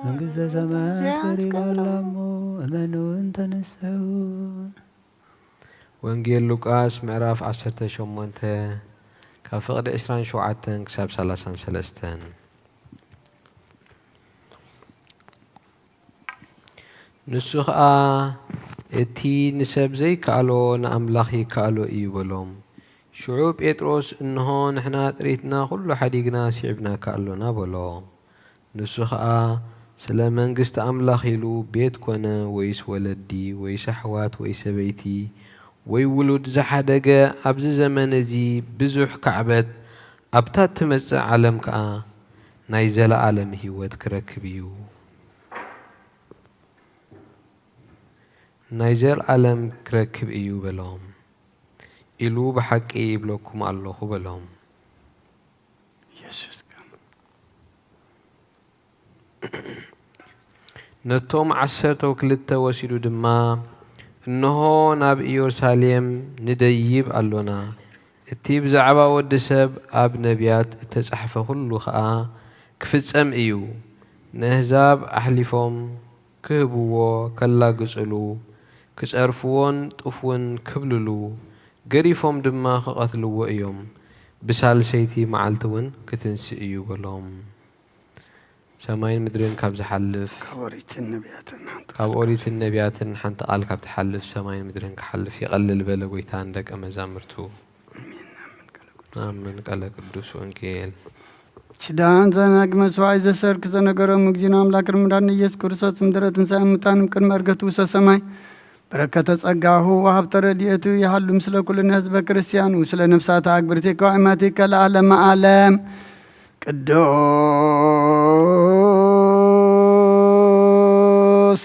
መንግስተ ሰማያት ቀሪባ ኣላ እሞ እመኑ እንተንስሑ። ወንጌል ሉቃስ ምዕራፍ ዓሰርተ ሸሞንተ ካብ ፍቕዲ ዕስራን ሸውዓተን ክሳብ ሰላሳን ሰለስተን። ንሱ ኸኣ እቲ ንሰብ ዘይከኣሎ ንኣምላኽ ይከኣሎ እዩ በሎም። ሽዑ ጴጥሮስ፣ እንሆ ንሕና ጥሪትና ኩሉ ሓዲግና ስዒብናካ ኣሎና በሎ። ንሱ ኸኣ ስለ መንግስቲ ኣምላኽ ኢሉ ቤት ኮነ ወይስ ወለዲ ወይስ ኣሕዋት ወይ ሰበይቲ ወይ ውሉድ ዝሓደገ ኣብዚ ዘመን እዚ ብዙሕ ካዕበት ኣብታ እትመጽእ ዓለም ከኣ ናይ ዘለኣለም ህይወት ክረክብ እዩ። ናይ ዘለኣለም ክረክብ እዩ በሎም። ኢሉ ብሓቂ ይብለኩም ኣለኹ በሎም። ኢየሱስ ነቶም ዓሰርተው ክልተ ወሲዱ ድማ፣ እንሆ ናብ ኢየሩሳሌም ንደይብ ኣሎና፣ እቲ ብዛዕባ ወዲ ሰብ ኣብ ነቢያት እተጻሕፈ ኹሉ ኸኣ ክፍጸም እዩ። ነህዛብ ኣሕሊፎም ክህብዎ፣ ከላግጽሉ፣ ክጸርፍዎን ጥፍውን ክብልሉ፣ ገሪፎም ድማ ክቐትልዎ እዮም። ብሳልሰይቲ መዓልቲ እውን ክትንስእ እዩ በሎም። ሰማይን ምድርን ካብ ዝሓልፍ፣ ካብ ኦሪትን ነቢያትን ሓንቲ ካብ ኦሪትን ነቢያትን ሓንቲ ቃል ካብ ትሓልፍ፣ ሰማይን ምድርን ክሓልፍ ይቐልል በለ ጎይታ ንደቀ መዛሙርቱ። ኣሜን። ቃለ ቅዱስ ወንጌል። ኪዳን ዘናግ መስዋዕት ዘሰርክ ዘነገሮም እግዚእነ ኣምላክ ርምዳን ኢየሱስ ክርስቶስ ምድረ ትንሳኤ ሙታን ቅድመ እርገቱ ውሰ ሰማይ በረከተ ጸጋሁ ወሃብተ ረድኤቱ ይሃሉ ምስለ ኩልነ ህዝበ ክርስቲያኑ ስለ ነፍሳተ ኣግብርቲከ ወኣማቲከ ለዓለመ ዓለም። ቅዱስ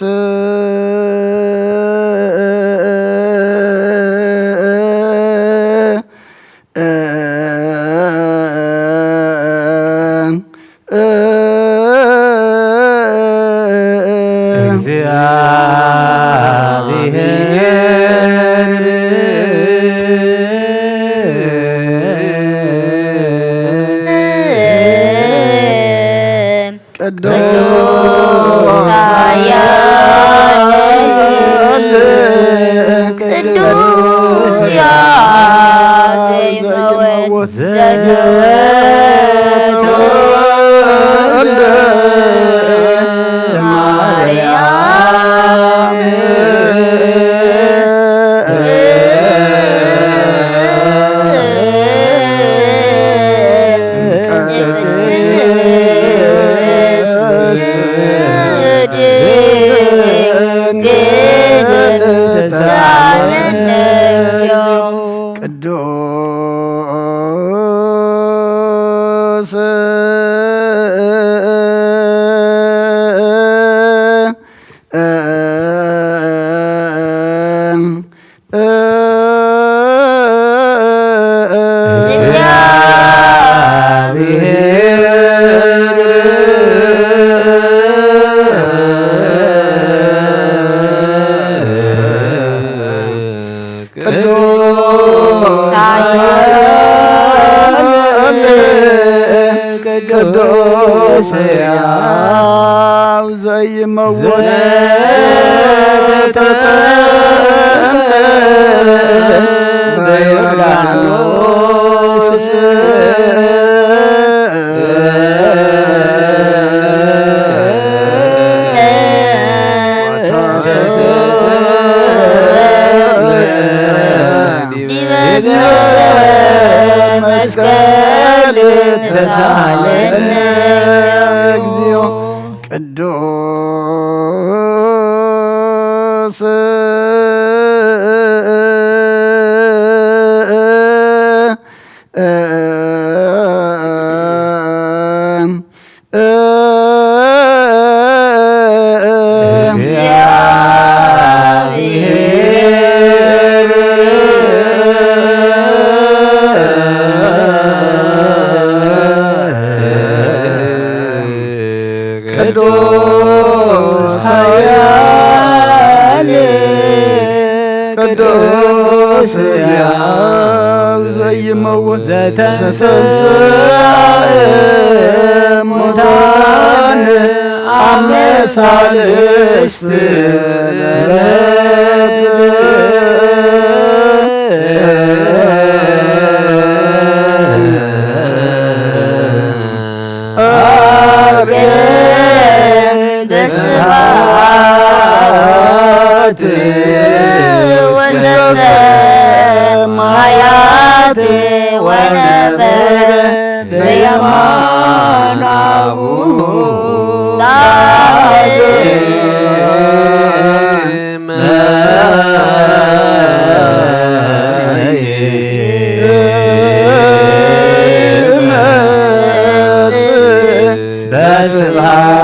እግዚአብሔር ቅዱስ ኃያል ቅዱስ ያዜመወት ዘተወልደ ማርያም ቅዱስ ሕያው ዘይመውት ዘተጠምቀ በዮርዳኖስ ወተሰቅለ ዲበ መስቀል ተሳለነ እግዚኦ። ቅዱስ ቅዱስ ኃያል ቅዱስ ሕያው ዘይመውት ዘተንሥአ እሙታን አመ ሣልስት ለዕለት አርገ በስብሐት ወዘሰማያት ወነበረ በየማነ አቡሁ ዳግመ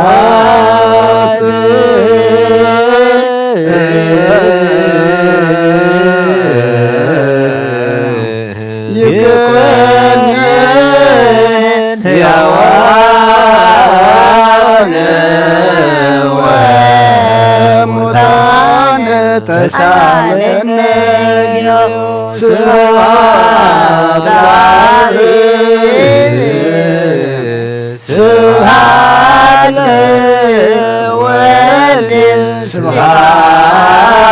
በስብሐት ይኩነን ሕያዋን ወሙታን ተሳለነ እግዚኦ። ስብሐት ለአብ ስብሐት ለወልድ ስብሐት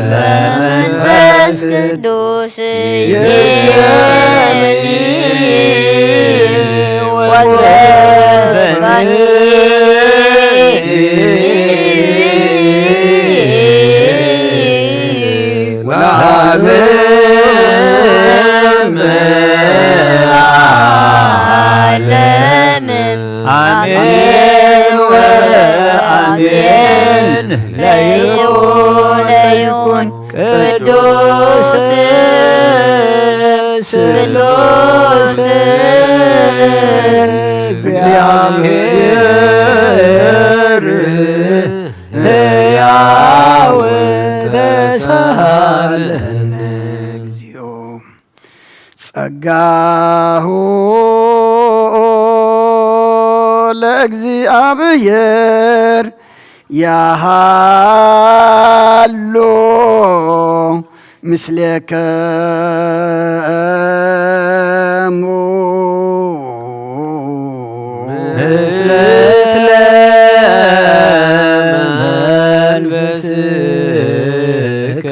ለመንፈስ ቅዱስ ይእዜኒ ወዘልፈኒ ወለዓለመ ዓለም። አሜን ወአሜን። ለይኩን ለይኩን ቅዱስ ስሉስ እግዚአብሔር ሕያው ተሳለነ እግዚኦ። ጸጋሁ ለእግዚአብሔር ያሃሎ ምስሌከሙ። ምስለ መንፈስከ።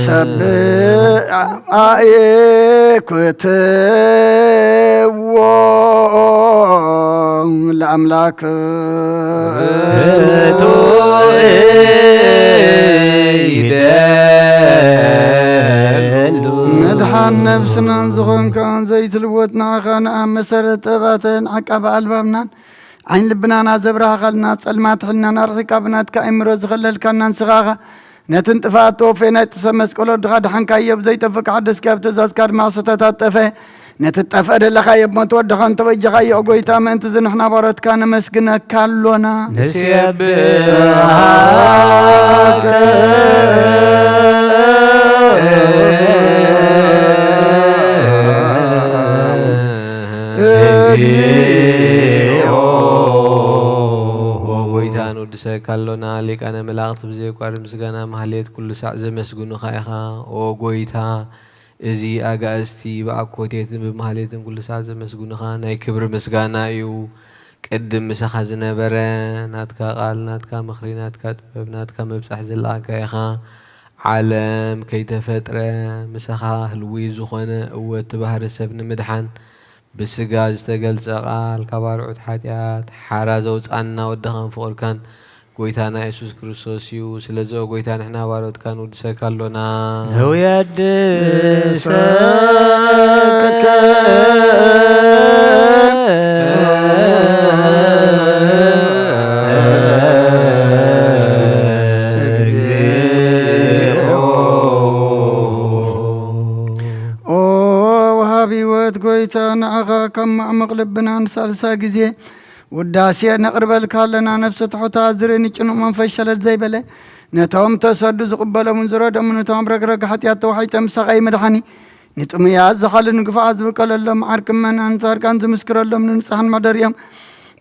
ሰብ አኤኩትዎ ለአምላክ። ርቱዕ ይደሉ። መድሓን ነብስናን ዝኾንካን ዘይትልወጥ ንዓኻ ንኣብ መሰረት ጥበባትን ዓቃቢ ኣልባብናን ዓይን ልብናን ኣዘብራህኻልና፣ ጸልማት ሕልናን ኣርሒቃ ብናትካ ኣእምሮ ዝኸለልካና ንስኻ ኢኻ። ነቲ ንጥፍኣት ተወፌ ናይ ጥሰ መስቀል ወድኻ ድሓንካዮ፣ ብዘይጠፍእ ክሓደስካዮ፣ ብትእዛዝካ ድማ ክስተ ተጠፈ። ነቲ ትጠፍእ ደለኻዮ ብሞት ወድኻ እንተበጀኻዮ፣ ኦ ጐይታ፣ ምእንቲ እዚ ንሕና ባሮትካ ነመስግነካ ኣሎና። ንሴብሐከ እግዚኦ። ኦ ጐይታ፣ ንውድሰካ ኣሎና። ሊቃነ መላእኽት ብዘየቋርጥ ምስጋና ማህሌት ኩሉ ሳዕ ዘመስግኑኻ ኢኻ። ኦ ጐይታ፣ እዚ ኣጋእዝቲ ብኣኮቴትን ብማህሌትን ኩሉ ሳዕ ዘመስግኑኻ ናይ ክብሪ ምስጋና እዩ። ቅድም ምሳኻ ዝነበረ፣ ናትካ ቃል፣ ናትካ ምኽሪ፣ ናትካ ጥበብ፣ ናትካ ምብጻሕ ዝለኣካ ኢኻ። ዓለም ከይተፈጥረ ምሳኻ ህልዊ ዝኾነ፣ እወ እቲ ባህሪ ሰብ ንምድሓን ብስጋ ዝተገልጸ ቃል፣ ካብ ኣርዑት ሓጢኣት ሓራ ዘውጻና ወድኻን ፍቕርካን ጎይታና የሱስ ክርስቶስ እዩ። ስለዚ ኦ ጎይታ፣ ንሕና ባሮትካ ንውድሰካ ኣሎና። ንውየድሰከ ኦ ወሃቢ ህይወት ጎይታ፣ ንዓኻ ካብ ማዕሙቕ ልብና ንሳልሳይ ግዜ ውዳሴ ነቕርበልካ ኣለና። ነፍሲ ትሑታት ዝርኢ፣ ንጭኑቕ መንፈስ ሸለል ዘይበለ፣ ነቶም ተሰዱ ዝቕበሎምን ዝረድኦምን፣ ነቶም ኣብ ረግረግ ሓጢኣት ተዋሒጦም ምሳኻ ይምድሓኒ፣ ንጥሙያት ዝሓሊ፣ ንግፉዓት ዝብቀለሎም፣ ዓርኪ ምእመናን ጻድቃን ዝምስክረሎም፣ ንንጹሓን መሕደሪኦም፣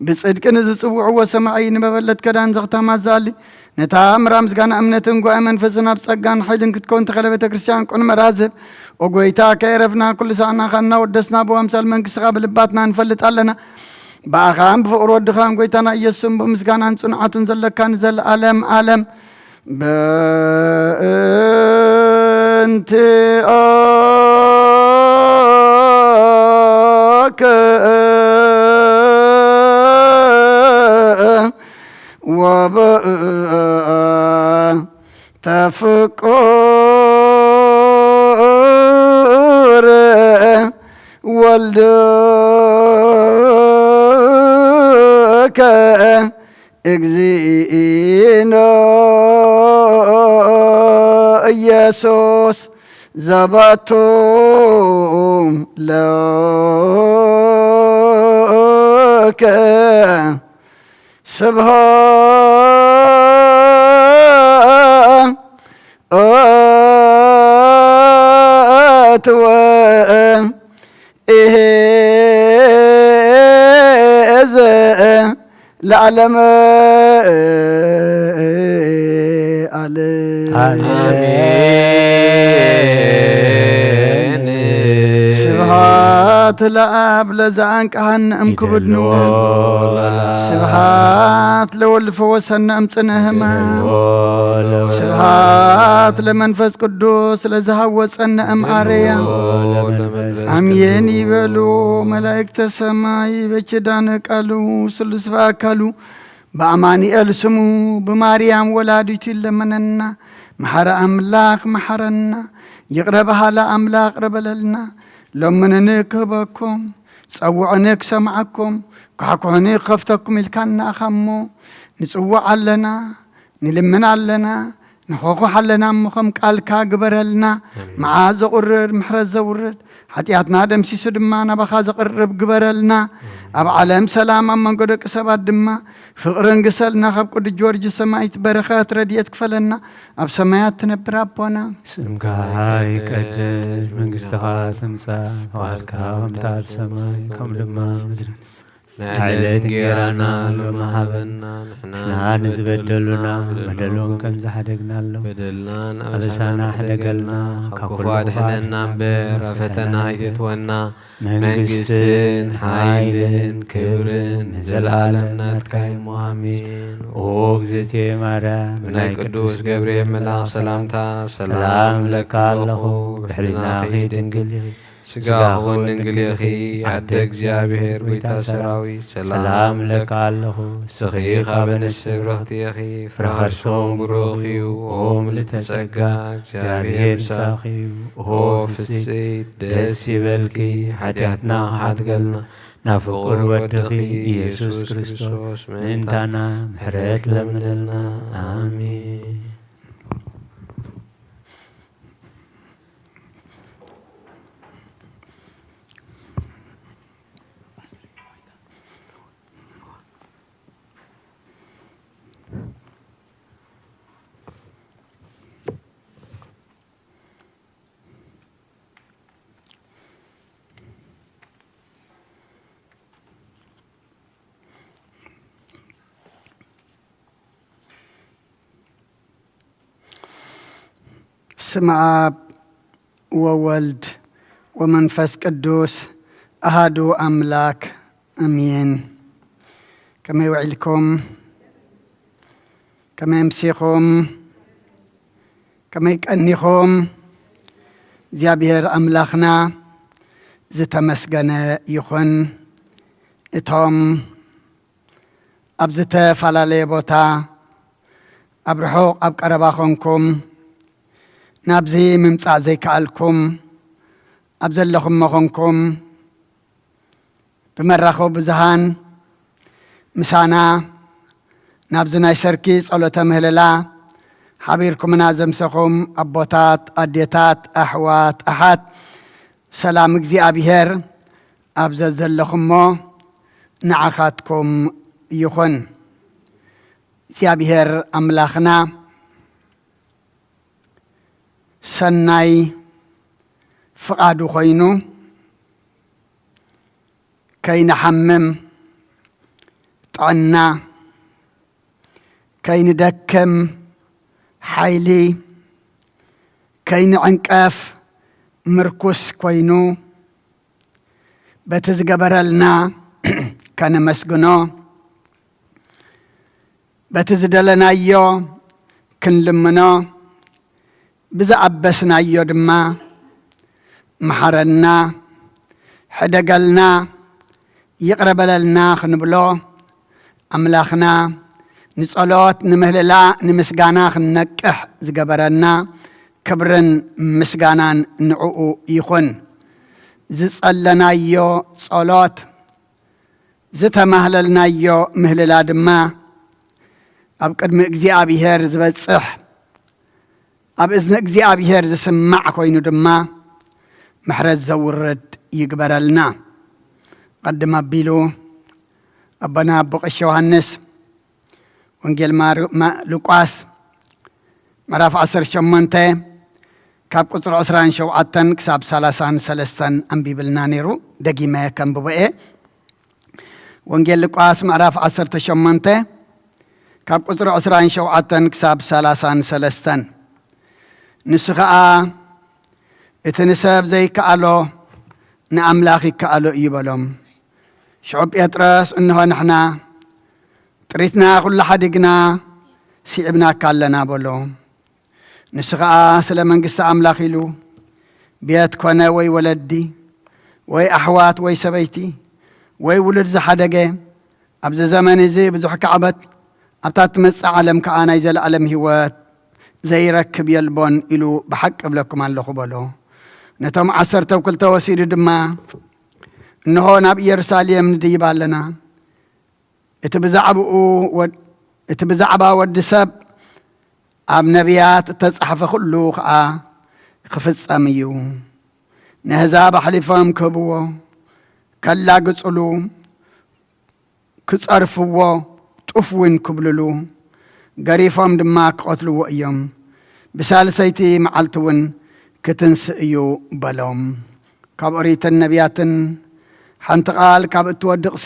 ብጽድቂ ንዝጽውዕዎ ሰማዒ፣ ንመበለት ከዳን ዘኽታማት ዝኣሊ፣ ነታ ምራ ምስጋና እምነትን ጉባኤ መንፈስን ኣብ ጸጋን ሓይልን ክትከውን ተኸለ ቤተ ክርስቲያን ቁን መራዝብ። ኦ ጎይታ፣ ከየረፍና ኩሉ ሳዕናኻ እናወደስና ብኣምሳል መንግስትኻ ብልባትና ንፈልጥ ኣለና። ብኣኻን ብፍቕሪ ወድኻን ጎይታና ኢየሱስን ብምስጋናን ጽንዓቱን ዘለካ ንዘለኣለም ኣለም። በእንቲኣከ ወበእንተ ፍቁር ወልድከ እግዚእነ ኢየሱስ ዘባቱ ለከ ስብሃት ወእሄዘ ለዓለመ ዓለም። ኣሜን። ስብሃት ለኣብ ለዘኣንቀሃነ እምክብድ ንውል። ስብሃት ለወልድ ፈወሰነ እምጽነ ህማም። ስብሃት ለመንፈስ ቅዱስ ለዘሃወጸነ እምኣረያ። ኣሜን ይበሉ መላእክተ ሰማይ በኪዳነ ቃሉ ስሉስ በአካሉ በአማኑኤል ስሙ ብማርያም ወላዲቱ ይለመነና። መሓረ ኣምላኽ መሓረና፣ ይቕረ በሃላ ኣምላኽ ይቕረ በለልና። ለምኑኒ ክህበኩም፣ ጸውዑኒ ክሰምዓኩም፣ ኳሕኩሑኒ ክኸፍተኩም ኢልካ እናኣኻ እሞ ንጽውዕ ኣለና፣ ንልምን ኣለና፣ ንኾኹሕ ኣለና እሞ ከም ቃልካ ግበረልና። ኣሜን። መዓት ዘቑርር ምሕረት ዘውርድ ሓጢኣትና ደምሲሱ ድማ ናባኻ ዘቕርብ ግበረልና። ኣብ ዓለም ሰላም፣ ኣብ መንጎ ደቂ ሰባት ድማ ፍቕሪ ንግሰልና። ካብ ቅዱስ ጊዮርጊስ ሰማዕት በረኸት ረድኤት ክፈለና። ኣብ ሰማያት ትነብር ኣቦና። ስምካ ይቀደስ፣ መንግስትኻ ትምጻእ፣ ፍቓድካ ከምታ ኣብ ሰማይ ከምኡ ድማ ኣብ ምድሪ። ናይ ዕለት እንጌራና ሎሚ ሃበና። ንሕና ንዝበደሉና በደሎም ከም ዝሓደግናሎም በደልናን ኣበሳና ኣበሳና ሕደገልና፣ ሕደገልና፣ ካብ ካብ ኩሉ ክፉእ ኣድሕነና እምበር፣ ኣብ ፈተና ኣይተእትወና። መንግስትን መንግስትን ሓይልን ሓይልን ክብርን ክብርን ንዘለኣለም ንዘለኣለም ናትካ ናትካ እዩ። እሞ ኣሜን። ኦ እግዝእትየ ማርያም፣ ብናይ ብናይ ቅዱስ ቅዱስ ገብርኤል መልኣኽ ሰላምታ ሰላም እብለኪ ኣለኹ። ብሕሊናኺ ድንግል ኢኺ፣ ስጋኺ እውን ድንግል ኢኺ። ኣደ እግዚኣብሔር፣ ጎይታ ሰራዊት፣ ሰላም እብለኪ ኣለኹ። ንስኺ ካብ ኣንስቲ ብርኽቲ ኢኺ፣ ፍረ ከርስኺ እውን ብሩኽ እዩ። ኦ ምልዕተ ጸጋ፣ እግዚኣብሔር ምሳኺ እዩ። ኦ ፍስሕቲ፣ ደስ ይበልኪ፣ ሓጢኣትና ክሓድገልና ናብ ፍቁር ወድኺ ኢየሱስ ክርስቶስ ምእንታና ምሕረት ለምነልና። ኣሜን። ስም ኣብ ወወልድ ወመንፈስ ቅዱስ ኣሃዱ ኣምላክ ኣሜን። ከመይ ውዒልኩም? ከመይ ኣምሲኹም? ከመይ ቀኒኹም? እግዚኣብሔር ኣምላኽና ዝተመስገነ ይኹን። እቶም ኣብ ዝተፈላለየ ቦታ፣ ኣብ ርሑቕ ኣብ ቀረባ ኾንኩም፣ ናብዚ ምምጻእ ዘይከኣልኩም፣ ኣብ ዘለኹሞ ኾንኩም፣ ብመራኸቢ ብዙሃን ምሳና ናብዚ ናይ ሰርኪ ጸሎተ ምህለላ ሓቢርኩምና ዘምሰኹም ኣቦታት፣ ኣዴታት፣ ኣሕዋት፣ ኣሓት፣ ሰላም እግዚኣብሔር ኣብ ዘዘለኹሞ ንዓኻትኩም ይኹን። እግዚኣብሔር ኣምላኽና ሰናይ ፍቓዱ ኮይኑ፣ ከይንሓምም ጥዕና፣ ከይንደክም ሓይሊ፣ ከይንዕንቀፍ ምርኩስ ኮይኑ፣ በቲ ዝገበረልና ከነመስግኖ፣ በቲ ዝደለናዮ ክንልምኖ፣ ብዝኣበስናዮ ድማ መሓረና፣ ሕደገልና፣ ይቕረ በለልና ክንብሎ፣ ኣምላኽና ንጸሎት፣ ንምህልላ፣ ንምስጋና ክንነቅሕ ዝገበረና፣ ክብርን ምስጋናን ንዕኡ ይኹን። ዝጸለናዮ ጸሎት፣ ዝተማህለልናዮ ምህልላ ድማ ኣብ ቅድሚ እግዚኣብሔር ዝበጽሕ፣ ኣብ እዝኒ እግዚኣብሔር ዝስማዕ ኮይኑ ድማ ምሕረት ዘውርድ ይግበረልና። ቀድም ኣቢሉ ኣቦና ኣቦ ቀሺ ዮሃንስ ወንጌል ማር-፣ ማ-፣ ሉቃስ ምዕራፍ ዓሰርተ ሸሞንተ ካብ ቁጽሪ ዕስራን ሸውዓተን ክሳብ ሰላሳን ሰለስተን ኣንቢብልና ነይሩ። ደጊመ ከንብቦ እየ። ወንጌል ሉቃስ ምዕራፍ ዓሰርተ ሸሞንተ ካብ ቁጽሪ ዕስራን ሸውዓተን ክሳብ ሰላሳን ሰለስተን። ንሱ ኸኣ፣ "እቲ ንሰብ ዘይከኣሎ ንኣምላኽ ይከኣሎ እዩ" በሎም። ሽዑ ጴጥሮስ፣ "እንሆ ንሕና ጥሪትና ኹሉ ሓዲግና ስዒብናካ ኣለና" በሎ። ንሱ ኸኣ ስለ መንግስቲ ኣምላኽ ኢሉ፣ ቤት ኮነ ወይ ወለዲ ወይ ኣሕዋት ወይ ሰበይቲ ወይ ውሉድ ዝሓደገ፣ ኣብዚ ዘመን እዚ ብዙሕ ካዕበት፣ ኣብታ ትመጽእ ዓለም ከኣ ናይ ዘለኣለም ህይወት ዘይረክብ የልቦን ኢሉ ብሓቂ እብለኩም ኣለኹ በሎ። ነቶም ዓሰርተ ክልተ ወሲዱ ድማ፣ እንሆ ናብ ኢየሩሳሌም ንድይብ ኣለና፣ እቲ ብዛዕባኡ ወድ-፣ እቲ ብዛዕባ ወዲ ሰብ ኣብ ነቢያት እተጻሕፈ ኩሉ ኸኣ ክፍጸም እዩ። ነህዛብ ኣሕሊፎም ክህብዎ፣ ከላግጹሉ፣ ክጸርፍዎ፣ ጡፍ እውን ክብልሉ፣ ገሪፎም ድማ ክቐትልዎ እዮም። ብሳልሰይቲ መዓልቲ እውን ክትንስእ እዩ በሎም። ካብ ኦሪትን ነቢያትን ሓንቲ ቃል ካብ እትወድቕሲ፣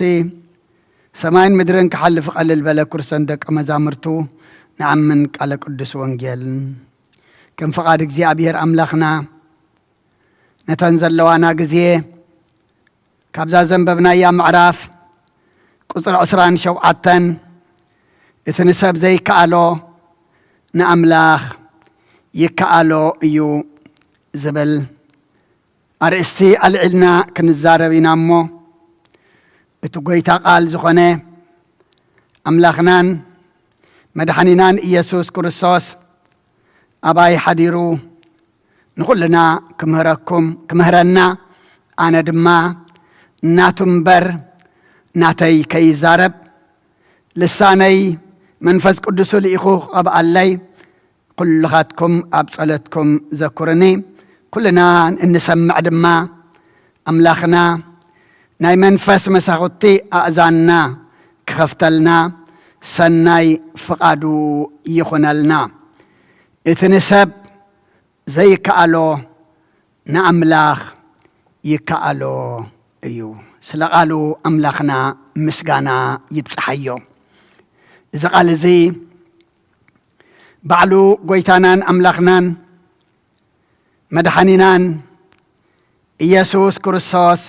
ሰማይን ምድርን ክሓልፍ ቀልል በለ፣ ክርስቶን ደቀ መዛሙርቱ ንኣምን ቃለ ቅዱስ ወንጌል። ከም ፍቓድ እግዚኣብሔር ኣምላኽና፣ ነተን ዘለዋና ግዜ ካብዛ ዘንበብናያ ምዕራፍ ቁጽሪ ዕስራን ሸውዓተን፣ "እቲ ንሰብ ዘይከኣሎ ንኣምላኽ ይከኣሎ እዩ" ዝብል ኣርእስቲ ኣልዒልና ክንዛረብ ኢና እሞ፣ እቲ ጐይታ ቃል ዝኾነ ኣምላኽናን መድሓኒናን ኢየሱስ ክርስቶስ ኣባይ ሓዲሩ ንኹልና ክምህረኩም፣ ክምህረና፣ ኣነ ድማ ናቱ እምበር ናተይ ከይዛረብ፣ ልሳነይ መንፈስ ቅዱሱ ልኢኹ ክቐብኣለይ፣ ኩልኻትኩም ኣብ ጸሎትኩም ዘኩርኒ። ኩልና እንሰምዕ ድማ፣ ኣምላኽና ናይ መንፈስ መሳኹቲ ኣእዛንና ክኸፍተልና ሰናይ ፍቓዱ ይኹነልና። እቲ ንሰብ ዘይከኣሎ ንኣምላኽ ይከኣሎ እዩ። ስለ ቃሉ ኣምላኽና ምስጋና ይብጽሓዮ። እዚ ቃል እዚ ባዕሉ ጐይታናን ኣምላኽናን መድሓኒናን ኢየሱስ ክርስቶስ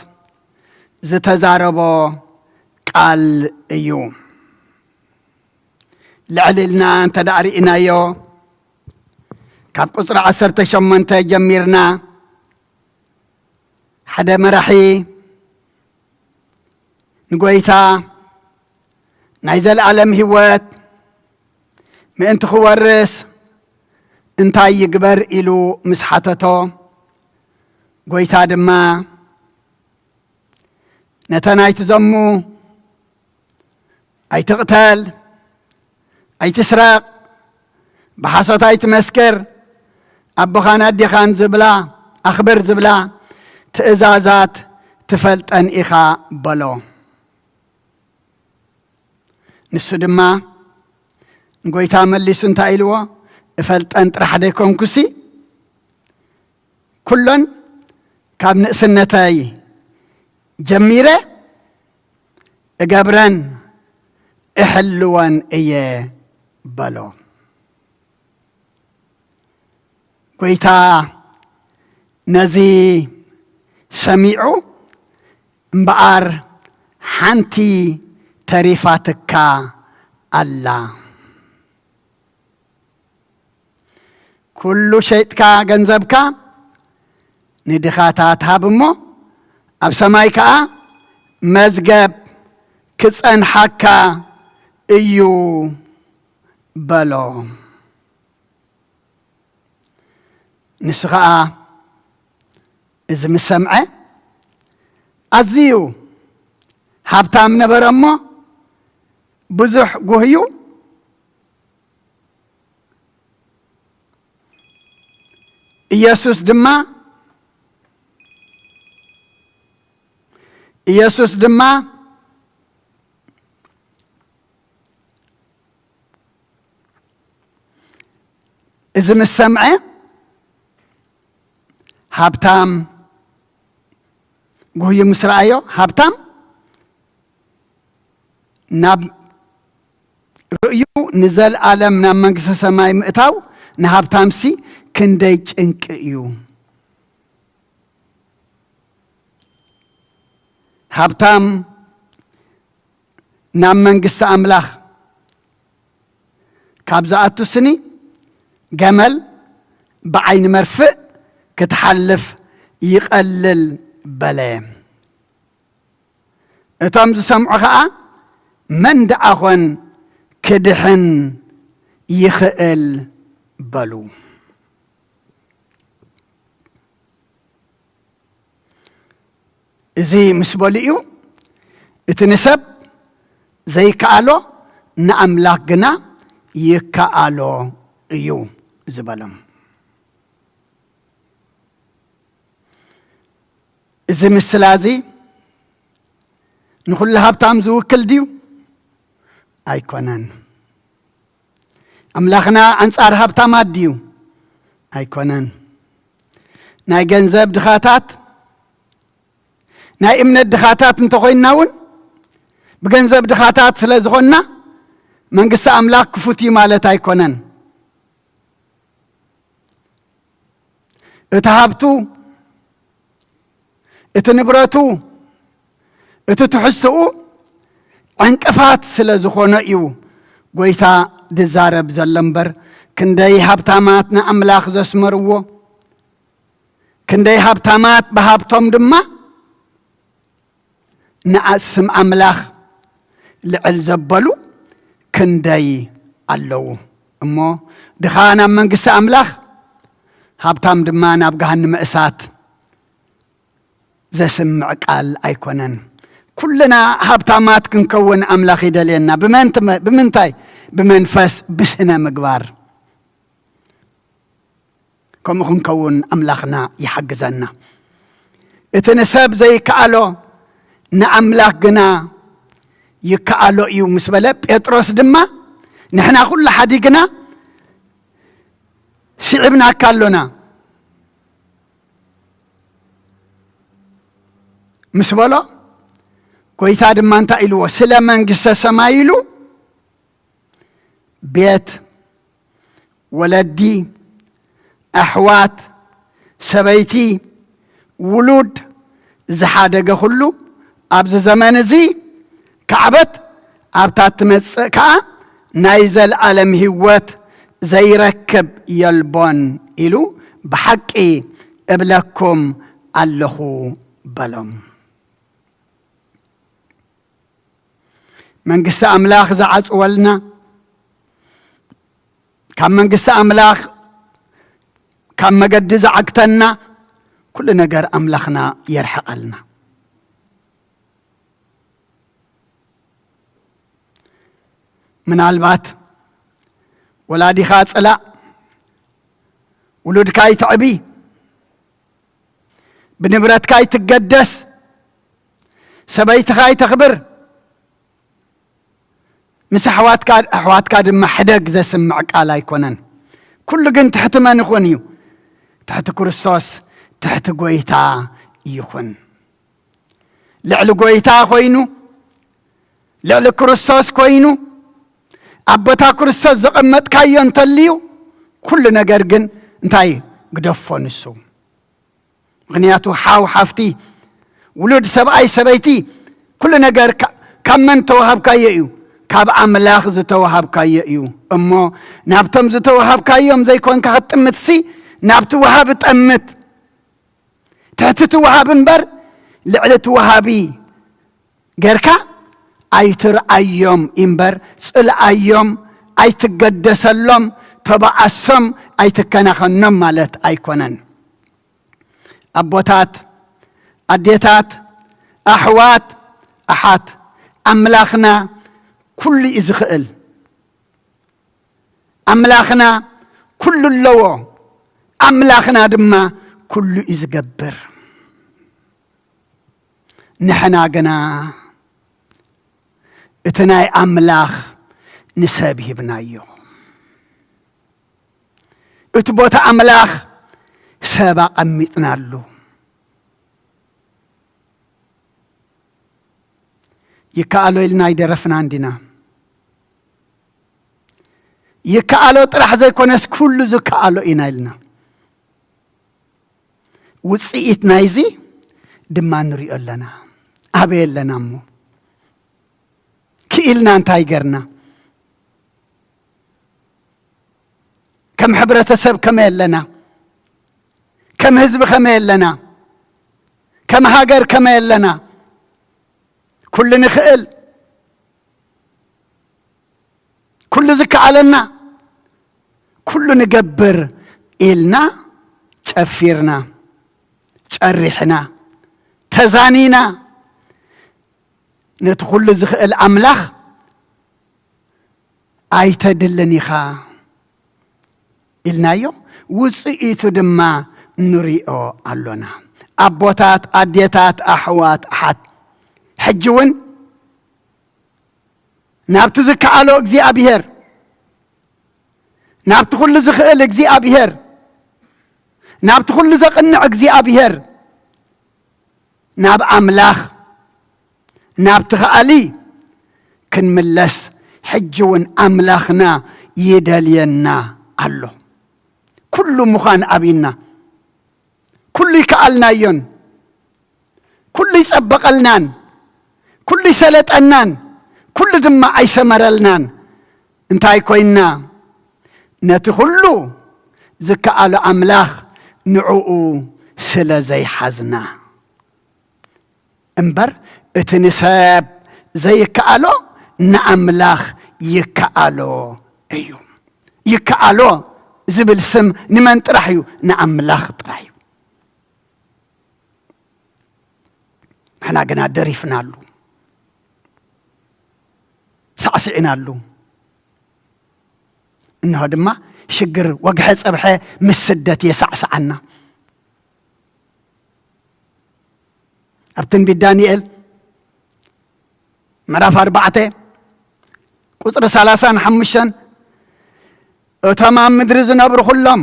ዝተዛረቦ ቃል እዩ። ልዕል ኢልና እንተ ደኣ ርኢናዮ፣ ካብ ቁጽሪ ዓሰርተ ሸሞንተ ጀሚርና፣ ሓደ መራሒ ንጎይታ ናይ ዘለኣለም ህይወት ምእንቲ ክወርስ እንታይ ይግበር ኢሉ ምስ ሓተቶ፣ ጎይታ ድማ ነተን ኣይትዘሙ፣ ኣይትቕተል፣ ኣይትስረቕ፣ ብሓሶት ኣይትመስክር፣ ኣቦኻን ኣዴኻን ዝብላ፣ ኣኽብር ዝብላ ትእዛዛት ትፈልጠን ኢኻ በሎ። ንሱ ድማ ንጎይታ መሊሱ እንታይ ኢልዎ? "እፈልጠን ጥራሕ ደይኮንኩሲ፣ ኩለን ካብ ንእስነተይ ጀሚረ እገብረን እሕልወን እየ" በሎ። ጎይታ ነዚ ሰሚዑ፣ "እምበኣር ሓንቲ ተሪፋትካ ኣላ። ኩሉ ሸይጥካ ገንዘብካ ንድኻታት ሃብ እሞ፣ ኣብ ሰማይ ከኣ መዝገብ ክጸንሓካ እዩ" በሎ። ንሱ ኸኣ እዚ ምስ ሰምዐ፣ ኣዝዩ ሃብታም ነበረ እሞ፣ ብዙሕ ጉህዩ፣ ኢየሱስ ድማ፣ ኢየሱስ ድማ እዚ ምስ ሰምዐ፣ ሃብታም ጉህዩ ምስ ረኣዮ፣ ሃብታም ናብ ርእዩ ንዘለኣለም ናብ መንግስተ ሰማይ ምእታው ንሃብታምሲ ክንደይ ጭንቂ እዩ። ሃብታም ናብ መንግስቲ ኣምላኽ ካብ ዝኣቱ ስኒ፣ ገመል ብዓይኒ መርፍእ ክትሓልፍ ይቐልል በለ። እቶም ዝሰምዑ ኸኣ፣ "መን ደኣ ኾን ክድሕን ይኽእል?" በሉ። እዚ ምስ በሉ እዩ፣ "እቲ ንሰብ ዘይከኣሎ ንኣምላኽ ግና ይከኣሎ እዩ" ዝበሎም። እዚ ምስላ እዚ ንኹሉ ሃብታም ዝውክል ድዩ? ኣይኮነን። ኣምላኽና ኣንጻር ሃብታማት ድዩ? ኣይኮነን። ናይ ገንዘብ ድኻታት፣ ናይ እምነት ድኻታት እንተኾይንና እውን፣ ብገንዘብ ድኻታት ስለ ዝኾንና፣ መንግስቲ ኣምላኽ ክፉት እዩ ማለት ኣይኮነን። እቲ ሃብቱ፣ እቲ ንብረቱ፣ እቲ ትሕዝትኡ ዕንቅፋት ስለ ዝኾነ እዩ ጎይታ ዝዛረብ ዘሎ እምበር፣ ክንደይ ሃብታማት ንኣምላኽ ዘስመርዎ፣ ክንደይ ሃብታማት ብሃብቶም ድማ ንስም ኣምላኽ ልዕል ዘበሉ ክንደይ ኣለዉ። እሞ ድኻ ናብ መንግስቲ ኣምላኽ፣ ሃብታም ድማ ናብ ገሃንመ እሳት ዘስምዕ ቃል ኣይኮነን። ኩልና ሃብታማት ክንከውን ኣምላኽ ይደልየና። ብመን ትመ-፣ ብምንታይ? ብመንፈስ፣ ብስነ ምግባር። ከምኡ ክንከውን ኣምላኽና ይሓግዘና። እቲ ንሰብ ዘይከኣሎ ንኣምላኽ ግና ይከኣሎ እዩ ምስ በለ፣ ጴጥሮስ ድማ፣ "ንሕና ኩሉ ሓዲግና ስዒብናካ ኣሎና" ምስ በሎ፣ ጎይታ ድማ እንታይ ኢልዎ? ስለ መንግስተ ሰማይ ኢሉ ቤት፣ ወለዲ፣ ኣሕዋት፣ ሰበይቲ፣ ውሉድ ዝሓደገ ኩሉ ኣብዚ ዘመን እዚ ክዓበት፣ ኣብታ ትመጽእ ከኣ ናይ ዘለዓለም ህይወት ዘይረክብ የልቦን ኢሉ ብሓቂ እብለኩም ኣለኹ በሎም። መንግስቲ ኣምላኽ ዝዓጽወልና፣ ካብ መንግስቲ ኣምላኽ፣ ካብ መገዲ ዝዓግተና፣ ኩሉ ነገር ኣምላኽና የርሕቐልና። ምናልባት ወላዲኻ ጽላእ፣ ውሉድካ ይትዕቢ፣ ብንብረትካ ይትገደስ፣ ሰበይትኻ ይተኽብር፣ ምስ ኣሕዋትካ፣ ኣሕዋትካ ድማ ሕደግ ዘስምዕ ቃል ኣይኮነን። ኩሉ ግን ትሕቲ መን ይኹን እዩ? ትሕቲ ክርስቶስ፣ ትሕቲ ጐይታ ይኹን። ልዕሊ ጐይታ ኮይኑ፣ ልዕሊ ክርስቶስ ኮይኑ፣ ኣብ ቦታ ክርስቶስ ዘቐመጥካዮ እንተልዩ፣ ኩሉ ነገር ግን እንታይ ግደፎ ንሱ። ምኽንያቱ ሓው ሓፍቲ፣ ውሉድ ሰብኣይ ሰበይቲ፣ ኩሉ ነገር ካ-፣ ካብ መን ተዋሃብካዮ እዩ? ካብ ኣምላኽ ዝተዋሃብካዮ እዩ። እሞ ናብቶም ዝተዋሃብካዮም ዘይኮንካ ክትጥምትሲ፣ ናብቲ ወሃቢ ጠምት። ትሕቲ እቲ ወሃቢ እምበር ልዕሊ እቲ ወሃቢ ጌርካ ኣይትርኣዮም እምበር፣ ጽልኣዮም፣ ኣይትገደሰሎም፣ ተባኣሶም፣ ኣይትከናኸኖም ማለት ኣይኮነን። ኣቦታት፣ ኣዴታት፣ ኣሕዋት፣ ኣሓት፣ ኣምላኽና ኩሉ እዩ ዝኽእል። ኣምላኽና ኩሉ ኣለዎ። ኣምላኽና ድማ ኩሉ እዩ ዝገብር። ንሕና ግና እቲ ናይ ኣምላኽ ንሰብ ሂብናዮ። እቲ ቦታ ኣምላኽ ሰብ ኣቐሚጥናሉ። ይከኣሎ ኢልና ኣይደረፍናን ዲና? ይከኣሎ ጥራሕ ዘይኮነስ ኩሉ ዝከኣሎ ኢና ኢልና። ውጽኢት ናይዚ ድማ ንሪኦ ኣለና። ኣበይ ኣለና እሞ? ክኢልና እንታይ ገርና? ከም ሕብረተሰብ ከመይ ኣለና? ከም ህዝቢ ከመይ ኣለና? ከም ሃገር ከመይ ኣለና? ኩሉ ንኽእል፣ ኩሉ ዝከኣለና፣ ኩሉ ንገብር ኢልና ጨፊርና፣ ጨሪሕና፣ ተዛኒና፣ ነቲ ኩሉ ዝኽእል ኣምላኽ ኣይተድልን ኢኻ ኢልናዮ። ውጽኢቱ ድማ ንሪኦ ኣሎና። ኣቦታት፣ ኣዴታት፣ ኣሕዋት፣ ኣሓት፣ ሕጂ እውን ናብቲ ዝከኣሎ እግዚኣብሔር፣ ናብቲ ኩሉ ዝኽእል እግዚኣብሔር፣ ናብቲ ኩሉ ዘቕንዕ እግዚኣብሔር፣ ናብ ኣምላኽ፣ ናብቲ ከኣሊ ክንምለስ ሕጂ እውን ኣምላኽና ይደልየና ኣሎ። ኩሉ ምዃን ኣብይና፣ ኩሉ ይከኣልናዮን፣ ኩሉ ይጸበቐልናን፣ ኩሉ ይሰለጠናን፣ ኩሉ ድማ ኣይሰመረልናን። እንታይ ኮይንና? ነቲ ኩሉ ዝከኣሎ ኣምላኽ ንዕኡ ስለ ዘይሓዝና እምበር፣ እቲ ንሰብ ዘይከኣሎ ንኣምላኽ ይከኣሎ እዩ። ይከኣሎ ዝብል ስም ንመን ጥራሕ እዩ? ንኣምላኽ ጥራሕ እዩ። ንሕና ግና ደሪፍናሉ፣ ሳዕስዒናሉ። እንሆ ድማ ሽግር ወግሐ ጸብሐ ምስ ስደት የሳዕስዓና። ኣብ ትንቢት ዳንኤል ምዕራፍ ኣርባዕተ ቁጽሪ ሰላሳን ሓሙሽተን፣ እቶም ኣብ ምድሪ ዝነብሩ ኩሎም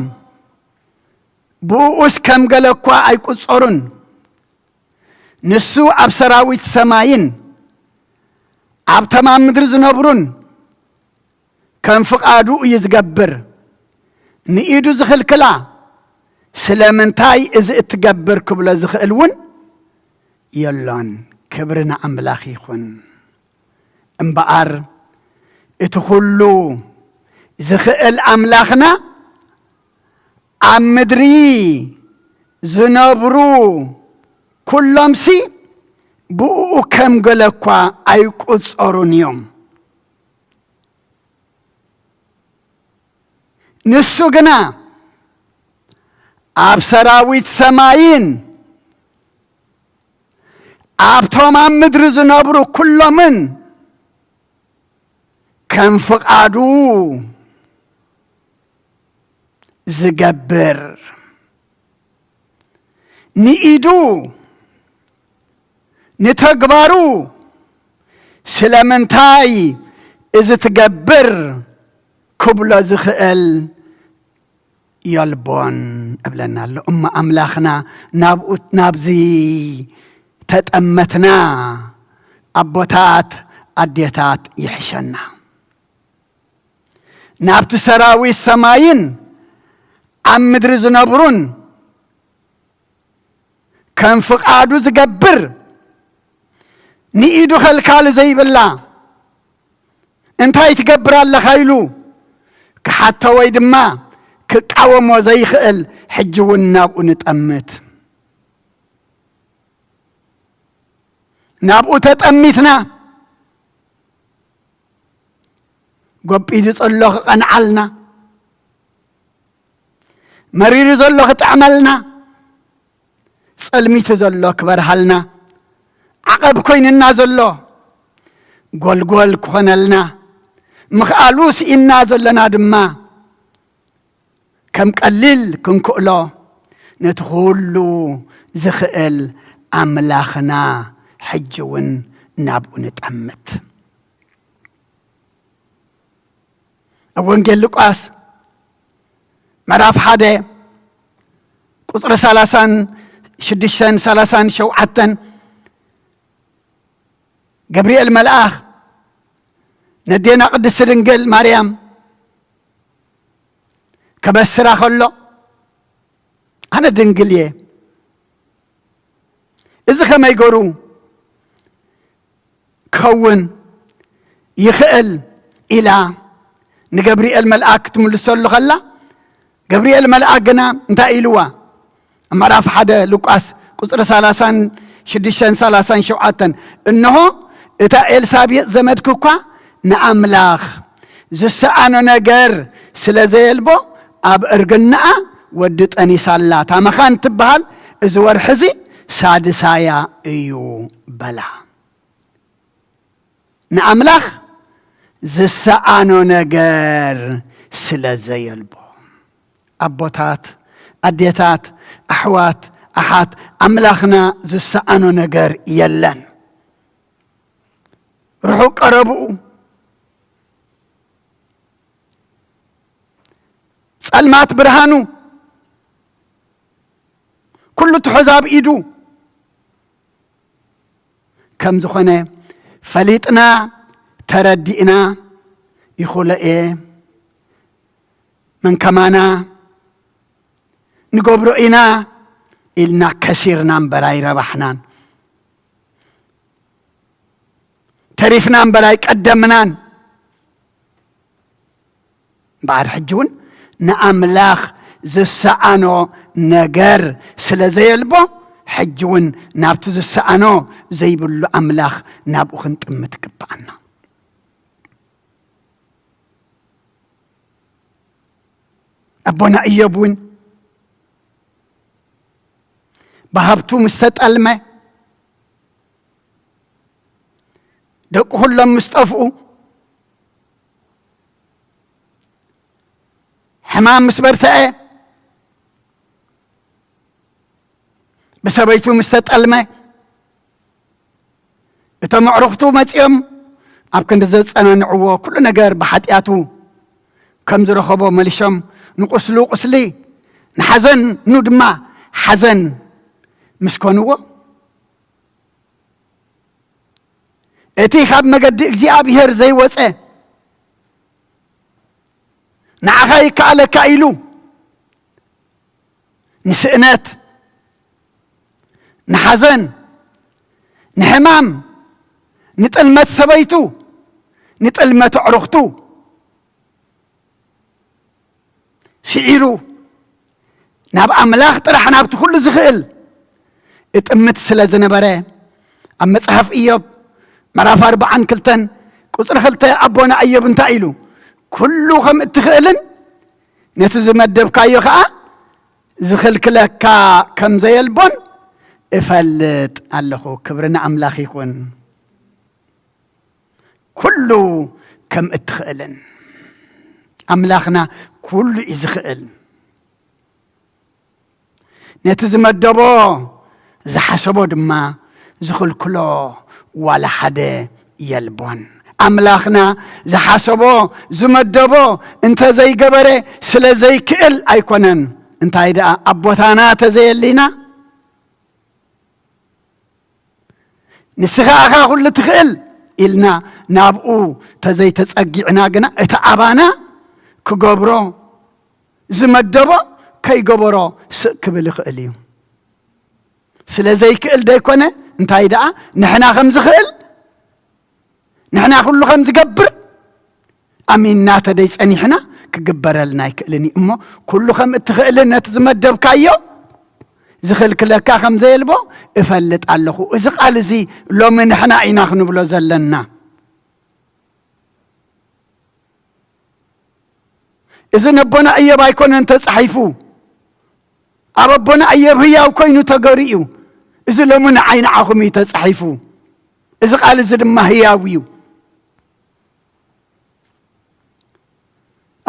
ብእኡስ ከም ገለ እኳ ኣይቁጸሩን። ንሱ ኣብ ሰራዊት ሰማይን ኣብቶም ኣብ ምድሪ ዝነብሩን ከም ፍቓዱ እዩ ዝገብር። ንኢዱ ዝኽልክላ ስለምንታይ እዚ እትገብር ክብሎ ዝኽእል እውን የሎን። ክብሪ ንኣምላኽ ይኹን። እምበኣር እቲ ኩሉ ዝኽእል ኣምላኽና ኣብ ምድሪ ዝነብሩ ኩሎምሲ ብእኡ ከም ገለ እኳ ኣይቁጸሩን እዮም። ንሱ ግና ኣብ ሰራዊት ሰማይን ኣብቶም ኣብ ምድሪ ዝነብሩ ኩሎምን ከም ፍቓዱ ዝገብር፣ ንኢዱ ንተግባሩ ስለምንታይ እዚ ትገብር ክብሎ ዝኽእል የልቦን እብለና ኣሎ። እሞ ኣምላኽና ናብኡ፣ ናብዚ ተጠመትና ኣቦታት ኣዴታት ይሕሸና። ናብቲ ሰራዊት ሰማይን ኣብ ምድሪ ዝነብሩን ከም ፍቓዱ ዝገብር፣ ንኢዱ ኸልካሊ ዘይብላ፣ እንታይ ትገብር ኣለኻ ኢሉ ክሓቶ ወይ ድማ ክቃወሞ ዘይኽእል፣ ሕጂ እውን ናብኡ ንጠምት። ናብኡ ተጠሚትና፣ ጎቢዱ ዘሎ ክቐንዓልና፣ መሪሩ ዘሎ ክጥዕመልና፣ ጸልሚቱ ዘሎ ክበርሃልና፣ ዓቐብ ኮይንና ዘሎ ጎልጎል ክኾነልና፣ ምኽኣሉ ስኢንና ዘለና ድማ ከም ቀሊል ክንክእሎ፣ ነቲ ኩሉ ዝኽእል ኣምላኽና ሕጂ እውን ናብኡ ንጠምት። ኣብ ወንጌል ሉቃስ ምዕራፍ ሓደ ቁጽሪ ሰላሳን ሽዱሽተን ሰላሳን ሸውዓተን፣ ገብርኤል መልኣኽ ነዴና ቅድስቲ ድንግል ማርያም ከበስራ ከሎ፣ ኣነ ድንግል እየ፣ እዚ ከመይ ገሩ ክኸውን ይኽእል ኢላ ንገብርኤል መልኣክ ክትምልሰሉ ከላ፣ ገብርኤል መልኣክ ግና እንታይ ኢልዋ? ኣብ ምዕራፍ ሓደ ሉቃስ ቁጽሪ ሰላሳን ሽዱሽተን ሰላሳን ሸውዓተን፣ እንሆ፣ እታ ኤልሳቤጥ ዘመድኪ እኳ ንኣምላኽ ዝሰኣኖ ነገር ስለ ዘየልቦ፣ ኣብ እርግናኣ ወዲ ጠኒሳ ኣላ። እታ መኻን ትበሃል፣ እዚ ወርሒ እዚ ሳድሳያ እዩ በላ። ንኣምላኽ ዝሰኣኖ ነገር ስለ ዘየልቦ። ኣቦታት፣ ኣዴታት፣ ኣሕዋት፣ ኣሓት፣ ኣምላኽና ዝሰኣኖ ነገር የለን። ርሑቕ ቀረብኡ፣ ጸልማት ብርሃኑ፣ ኩሉ ትሑዝ ኣብ ኢዱ ከም ዝኾነ ፈሊጥና፣ ተረዲእና፣ ይኹሎ እየ፣ መን ከማና ንገብሮ ኢና ኢልና ከሲርና እምበር ኣይረባሕናን። ተሪፍና እምበር ኣይቀደምናን። እምበኣር ሕጂ እውን ንኣምላኽ ዝሰኣኖ ነገር ስለ ዘየልቦ፣ ሕጂ እውን ናብቲ ዝሰኣኖ ዘይብሉ ኣምላኽ ናብኡ ክንጥምት ይግብኣና። ኣቦና ኢዮብ እውን ብሃብቱ ምስ ተጠልመ፣ ደቁ ኩሎም ምስ ጠፍኡ፣ ሕማም ምስ በርትዐ፣ ብሰበይቱ ምስ ተጠልመ፣ እቶም ኣዕሩኽቱ መጺኦም ኣብ ክንዲ ዘጸናንዕዎ፣ ኩሉ ነገር ብሓጢኣቱ ከም ዝረኸቦ መሊሾም ንቁስሉ ቁስሊ፣ ንሓዘኑ ድማ ሓዘን ምስ ኮንዎ፣ እቲ ካብ መገዲ እግዚኣብሔር ዘይወጸ፣ ንዓኻ ይከኣለካ ኢሉ ንስእነት፣ ንሓዘን፣ ንሕማም፣ ንጥልመት ሰበይቱ፣ ንጥልመት ኣዕሩኽቱ ስዒሩ ናብ ኣምላኽ ጥራሕ ናብቲ ኩሉ ዝኽእል እጥምት ስለ ዝነበረ፣ ኣብ መጽሓፍ ኢዮብ ምዕራፍ ኣርባዓን ክልተን ቁጽሪ ክልተ ኣቦና ኢዮብ እንታይ ኢሉ? "ኩሉ ከም እትኽእልን ነቲ ዝመደብካዮ ኸኣ ዝኽልክለካ ከም ዘየልቦን እፈልጥ ኣለኹ።" ክብሪ ንኣምላኽ ይኹን። ኩሉ ከም እትኽእልን፣ ኣምላኽና ኩሉ እዩ ዝኽእል። ነቲ ዝመደቦ ዝሓሰቦ ድማ ዝኽልክሎ ዋላ ሓደ የልቦን። ኣምላኽና ዝሓሰቦ ዝመደቦ እንተ ዘይገበረ ስለ ዘይክእል ኣይኮነን። እንታይ ደኣ ኣቦታና ተዘየሊና ንስኻ ኢኻ ኩሉ ትኽእል ኢልና ናብኡ ተዘይተጸጊዕና ግና እቲ ኣባና ክገብሮ ዝመደቦ ከይገበሮ ስቕ ክብል ይኽእል እዩ። ስለ ዘይክእል ደይኮነ፣ እንታይ ደኣ ንሕና ከም ዝኽእል፣ ንሕና ኩሉ ከም ዝገብር ኣሚንና ተደይ ጸኒሕና ክግበረልና ኣይክእልን እዩ። እሞ ኩሉ ከም እትኽእልን ነቲ ዝመደብካዮ ዝኽልክለካ ከም ዘየልቦ እፈልጥ ኣለኹ። እዚ ቃል እዚ ሎሚ ንሕና ኢና ክንብሎ ዘለና። እዚ ነቦና እዮብ ኣይኮነን ተጻሒፉ። ኣብ ኣቦና እዮብ ህያው ኮይኑ ተገሩ እዩ። እዚ ሎሚ ንዓይ ንዓኹም እዩ ተጻሒፉ። እዚ ቃል እዚ ድማ ህያው እዩ።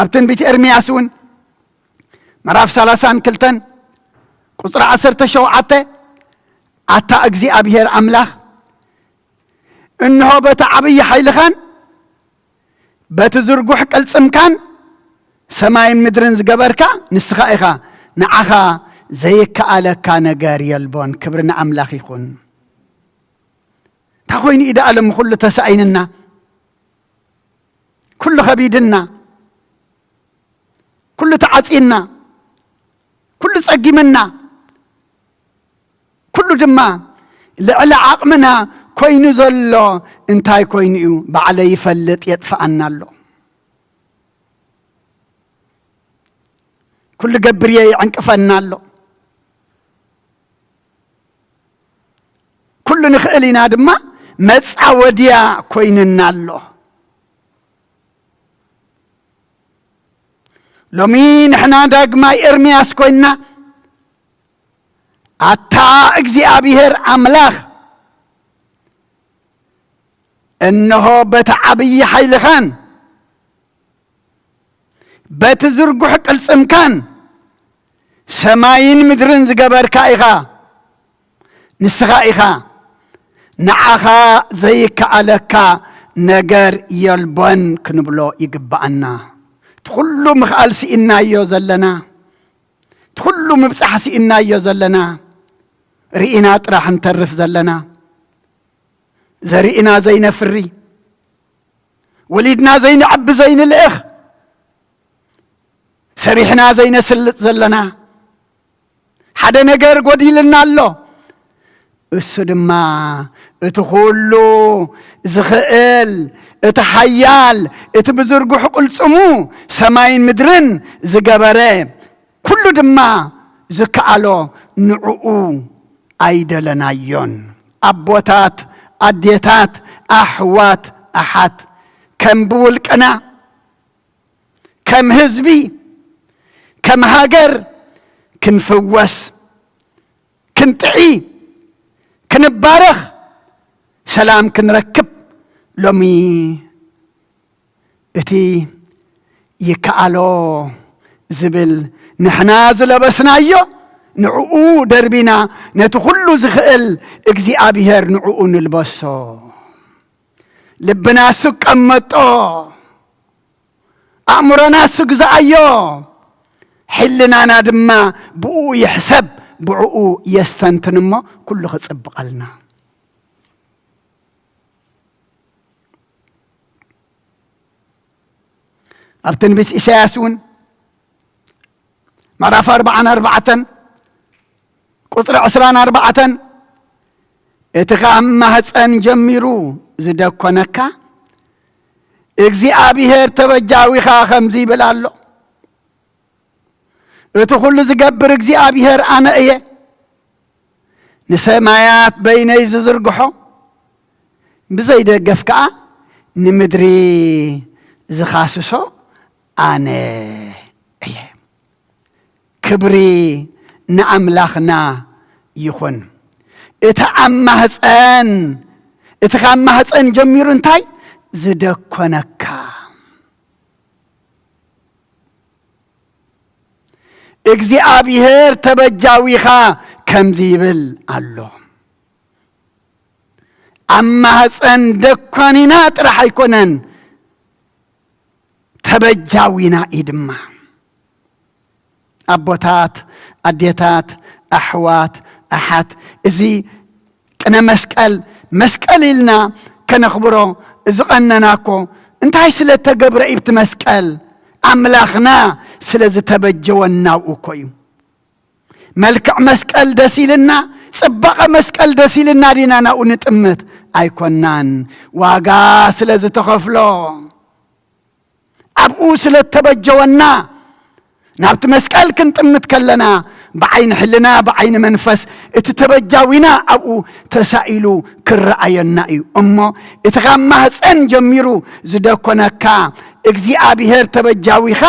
ኣብ ትንቢት ኤርምያስ እውን ምዕራፍ ሰላሳን ክልተን ቁጽሪ ዓሰርተ ሸውዓተ፣ "ኣታ እግዚኣብሔር ኣምላኽ፣ እንሆ በቲ ዓብዪ ሓይልኻን በቲ ዝርጉሕ ቅልጽምካን ሰማይን ምድርን ዝገበርካ ንስኻ ኢኻ፣ ንዓኻ ዘይከኣለካ ነገር የልቦን።" ክብሪ ንኣምላኽ ይኹን። እንታይ ኮይኑ እዩ ደኣ ሎሚ ኩሉ ተሳኢንና? ኩሉ ከቢድና፣ ኩሉ ተዓጺና፣ ኩሉ ጸጊምና፣ ኩሉ ድማ ልዕሊ ዓቕምና ኮይኑ ዘሎ እንታይ ኮይኑ እዩ? ባዕለይ ይፈልጥ የጥፍኣና ኣሎ። ኩሉ ገብር እየ ይዕንቅፈና ኣሎ። ኩሉ ንኽእል ኢና ድማ መጻወድያ ኮይንና ኣሎ። ሎሚ ንሕና ዳግማይ ኤርምያስ ኮይንና፣ ኣታ እግዚኣብሔር ኣምላኽ፣ እንሆ በቲ ዓብዪ ሓይልኻን በቲ ዝርጉሕ ቅልጽምካን ሰማይን ምድርን ዝገበርካ ኢኻ። ንስኻ ኢኻ፣ ንዓኻ ዘይከኣለካ ነገር የልቦን ክንብሎ ይግብኣና። እቲ ኩሉ ምኽኣል ስኢንናዮ ዘለና፣ እቲ ኩሉ ምብጻሕ ስኢንናዮ ዘለና፣ ርኢና ጥራሕ ንተርፍ ዘለና፣ ዘሪእና ዘይነፍሪ፣ ወሊድና ዘይንዕቢ ዘይንልእኽ፣ ሰሪሕና ዘይነስልጥ ዘለና፣ ሓደ ነገር ጎዲልና ኣሎ። እሱ ድማ እቲ ኩሉ ዝኽእል፣ እቲ ሓያል፣ እቲ ብዝርጉሕ ቅልጽሙ ሰማይን ምድርን ዝገበረ፣ ኩሉ ድማ ዝከኣሎ ንዕኡ ኣይደለናዮን። ኣቦታት፣ ኣዴታት፣ ኣሕዋት፣ ኣሓት፣ ከም ብውልቅና፣ ከም ህዝቢ፣ ከም ሃገር ክንፍወስ፣ ክንጥዒ፣ ክንባረኽ፣ ሰላም ክንረክብ ሎሚ እቲ ይከኣሎ ዝብል ንሕና ዝለበስናዮ ንዕኡ ደርቢና ነቲ ኩሉ ዝኽእል እግዚኣብሔር ንዕኡ ንልበሶ። ልብና እሱ ቀመጦ፣ ኣእምሮና እሱ ግዛኣዮ፣ ሕልናና ድማ ብኡ ይሕሰብ፣ ብዕኡ የስተንትን እሞ ኩሉ ክጽብቐልና። ኣብ ትንቢት ኢሳያስ እውን ምዕራፍ ኣርባዓን ኣርባዕተን ቁጽሪ ዕስራን ኣርባዕተን፣ "እቲ ካብ ማህፀን ጀሚሩ ዝደኮነካ፣ እግዚኣብሔር ተበጃዊኻ ከምዚ ይብል ኣሎ፣ "እቲ ኩሉ ዝገብር እግዚኣብሔር ኣነ እየ። ንሰማያት በይነይ ዝዝርግሖ፣ ብዘይ ደገፍ ከኣ ንምድሪ ዝኻስሶ ኣነ እየ።" ክብሪ ንኣምላኽና ይኹን። እቲ ኣብ ማህፀን፣ እቲ ካብ ማህፀን ጀሚሩ እንታይ ዝደኮነካ? እግዚኣብሔር ተበጃዊኻ ከምዚ ይብል ኣሎ። ኣብ ማህፀን ደኳኒና ጥራሕ ኣይኮነን፣ ተበጃዊና እዩ ድማ። ኣቦታት፣ ኣዴታት፣ ኣሕዋት፣ ኣሓት፣ እዚ ቅነ መስቀል፣ መስቀል ኢልና ከነኽብሮ ዝቐነና እኮ እንታይ ስለ ተገብረ እዩ? እቲ መስቀል ኣምላኽና ስለ ዝተበጀወና እኮ እዩ። መልክዕ መስቀል ደስ ኢልና፣ ጽባቐ መስቀል ደስ ኢልና ዲና ናብኡ ንጥምት? ኣይኮናን። ዋጋ ስለ ዝተኸፍሎ፣ ኣብኡ ስለ እተበጀወና፣ ናብቲ መስቀል ክንጥምት ከለና፣ ብዓይኒ ሕልና፣ ብዓይኒ መንፈስ እቲ ተበጃዊና ኣብኡ ተሳኢሉ ክረኣየና እዩ። እሞ እቲ ካብ ማህፀን ጀሚሩ ዝደኮነካ እግዚኣብሔር ተበጃዊኻ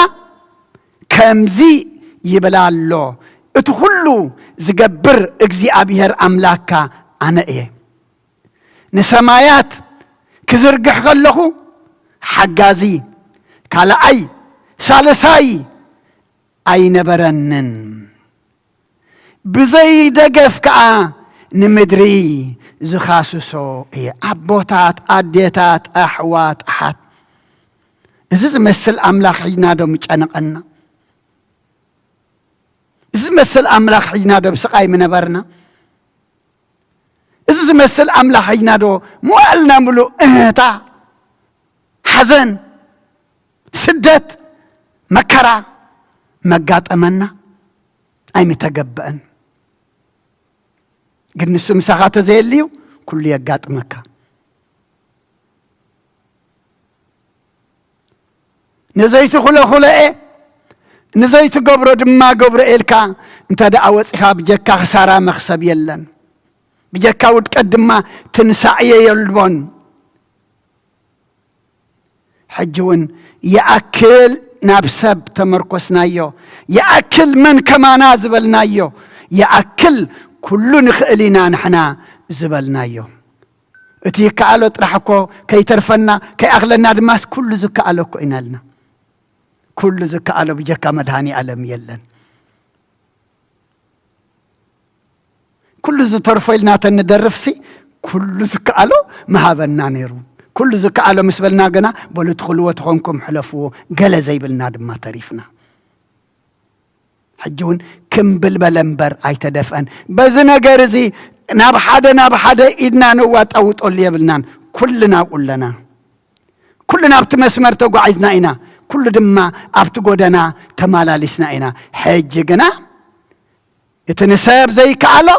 ከምዚ ይብል ኣሎ፣ "እቲ ኩሉ ዝገብር እግዚኣብሔር ኣምላካ ኣነ እየ። ንሰማያት ክዝርግሕ ከለኹ ሓጋዚ፣ ካልኣይ፣ ሳልሳይ ኣይነበረንን። ብዘይ ደገፍ ከኣ ንምድሪ ዝኻስሶ እየ።" ኣቦታት፣ ኣዴታት፣ ኣሕዋት፣ ኣሓት፣ እዚ ዝመስል ኣምላኽ ሒዝና ዶ ምጨነቐና? እዚ ዝመስል ኣምላኽ ሒዝና ዶ ብስቓይ ምነበርና? እዚ ዝመስል ኣምላኽ ሒዝና ዶ መዋእልና ምሉእ እህታ፣ ሓዘን፣ ስደት፣ መከራ መጋጠመና? ኣይምተገበአን። ግን ንሱ ምሳኻ ተዘየልዩ ኩሉ የጋጥመካ። ንዘይትኹለኹለኤ፣ ንዘይትገብሮ ድማ ገብሮ ኤልካ እንተ ደኣ ወጺኻ፣ ብጀካ ክሳራ መኽሰብ የለን። ብጀካ ውድቀት ድማ ትንሳኤ የልቦን። ሕጂ እውን ይኣክል ናብ ሰብ ተመርኮስናዮ፣ ይኣክል መን ከማና ዝበልናዮ፣ ይኣክል ኩሉ ንኽእል ኢና ንሕና ዝበልናዮ። እቲ ይከኣሎ ጥራሕ እኮ ከይተርፈና፣ ከይኣኽለና ድማስ ኩሉ ዝከኣሎ እኮ ኢና ኢልና። ኩሉ ዝከኣሎ ብጀካ መድሃኒ ኣለም የለን። ኩሉ ዝተርፎ ኢልና ተንደርፍሲ፣ ኩሉ ዝከኣሎ ምሃበና ነይሩ። ኩሉ ዝከኣሎ ምስ በልና ግና፣ "በሉ ትኽልዎ ተኾንኩም ሕለፍዎ" ገለ ዘይብልና ድማ ተሪፍና። ሕጂ እውን ክምብል በለ እምበር ኣይተደፍአን። በዚ ነገር እዚ ናብ ሓደ ናብ ሓደ ኢድና ነዋጣውጠሉ የብልናን። ኩልና ኣብኡ ኣለና። ኩልና ኣብቲ መስመር ተጓዒዝና ኢና። ኩሉ ድማ ኣብቲ ጎደና ተመላሊስና ኢና። ሕጂ ግና እቲ ንሰብ ዘይከኣሎ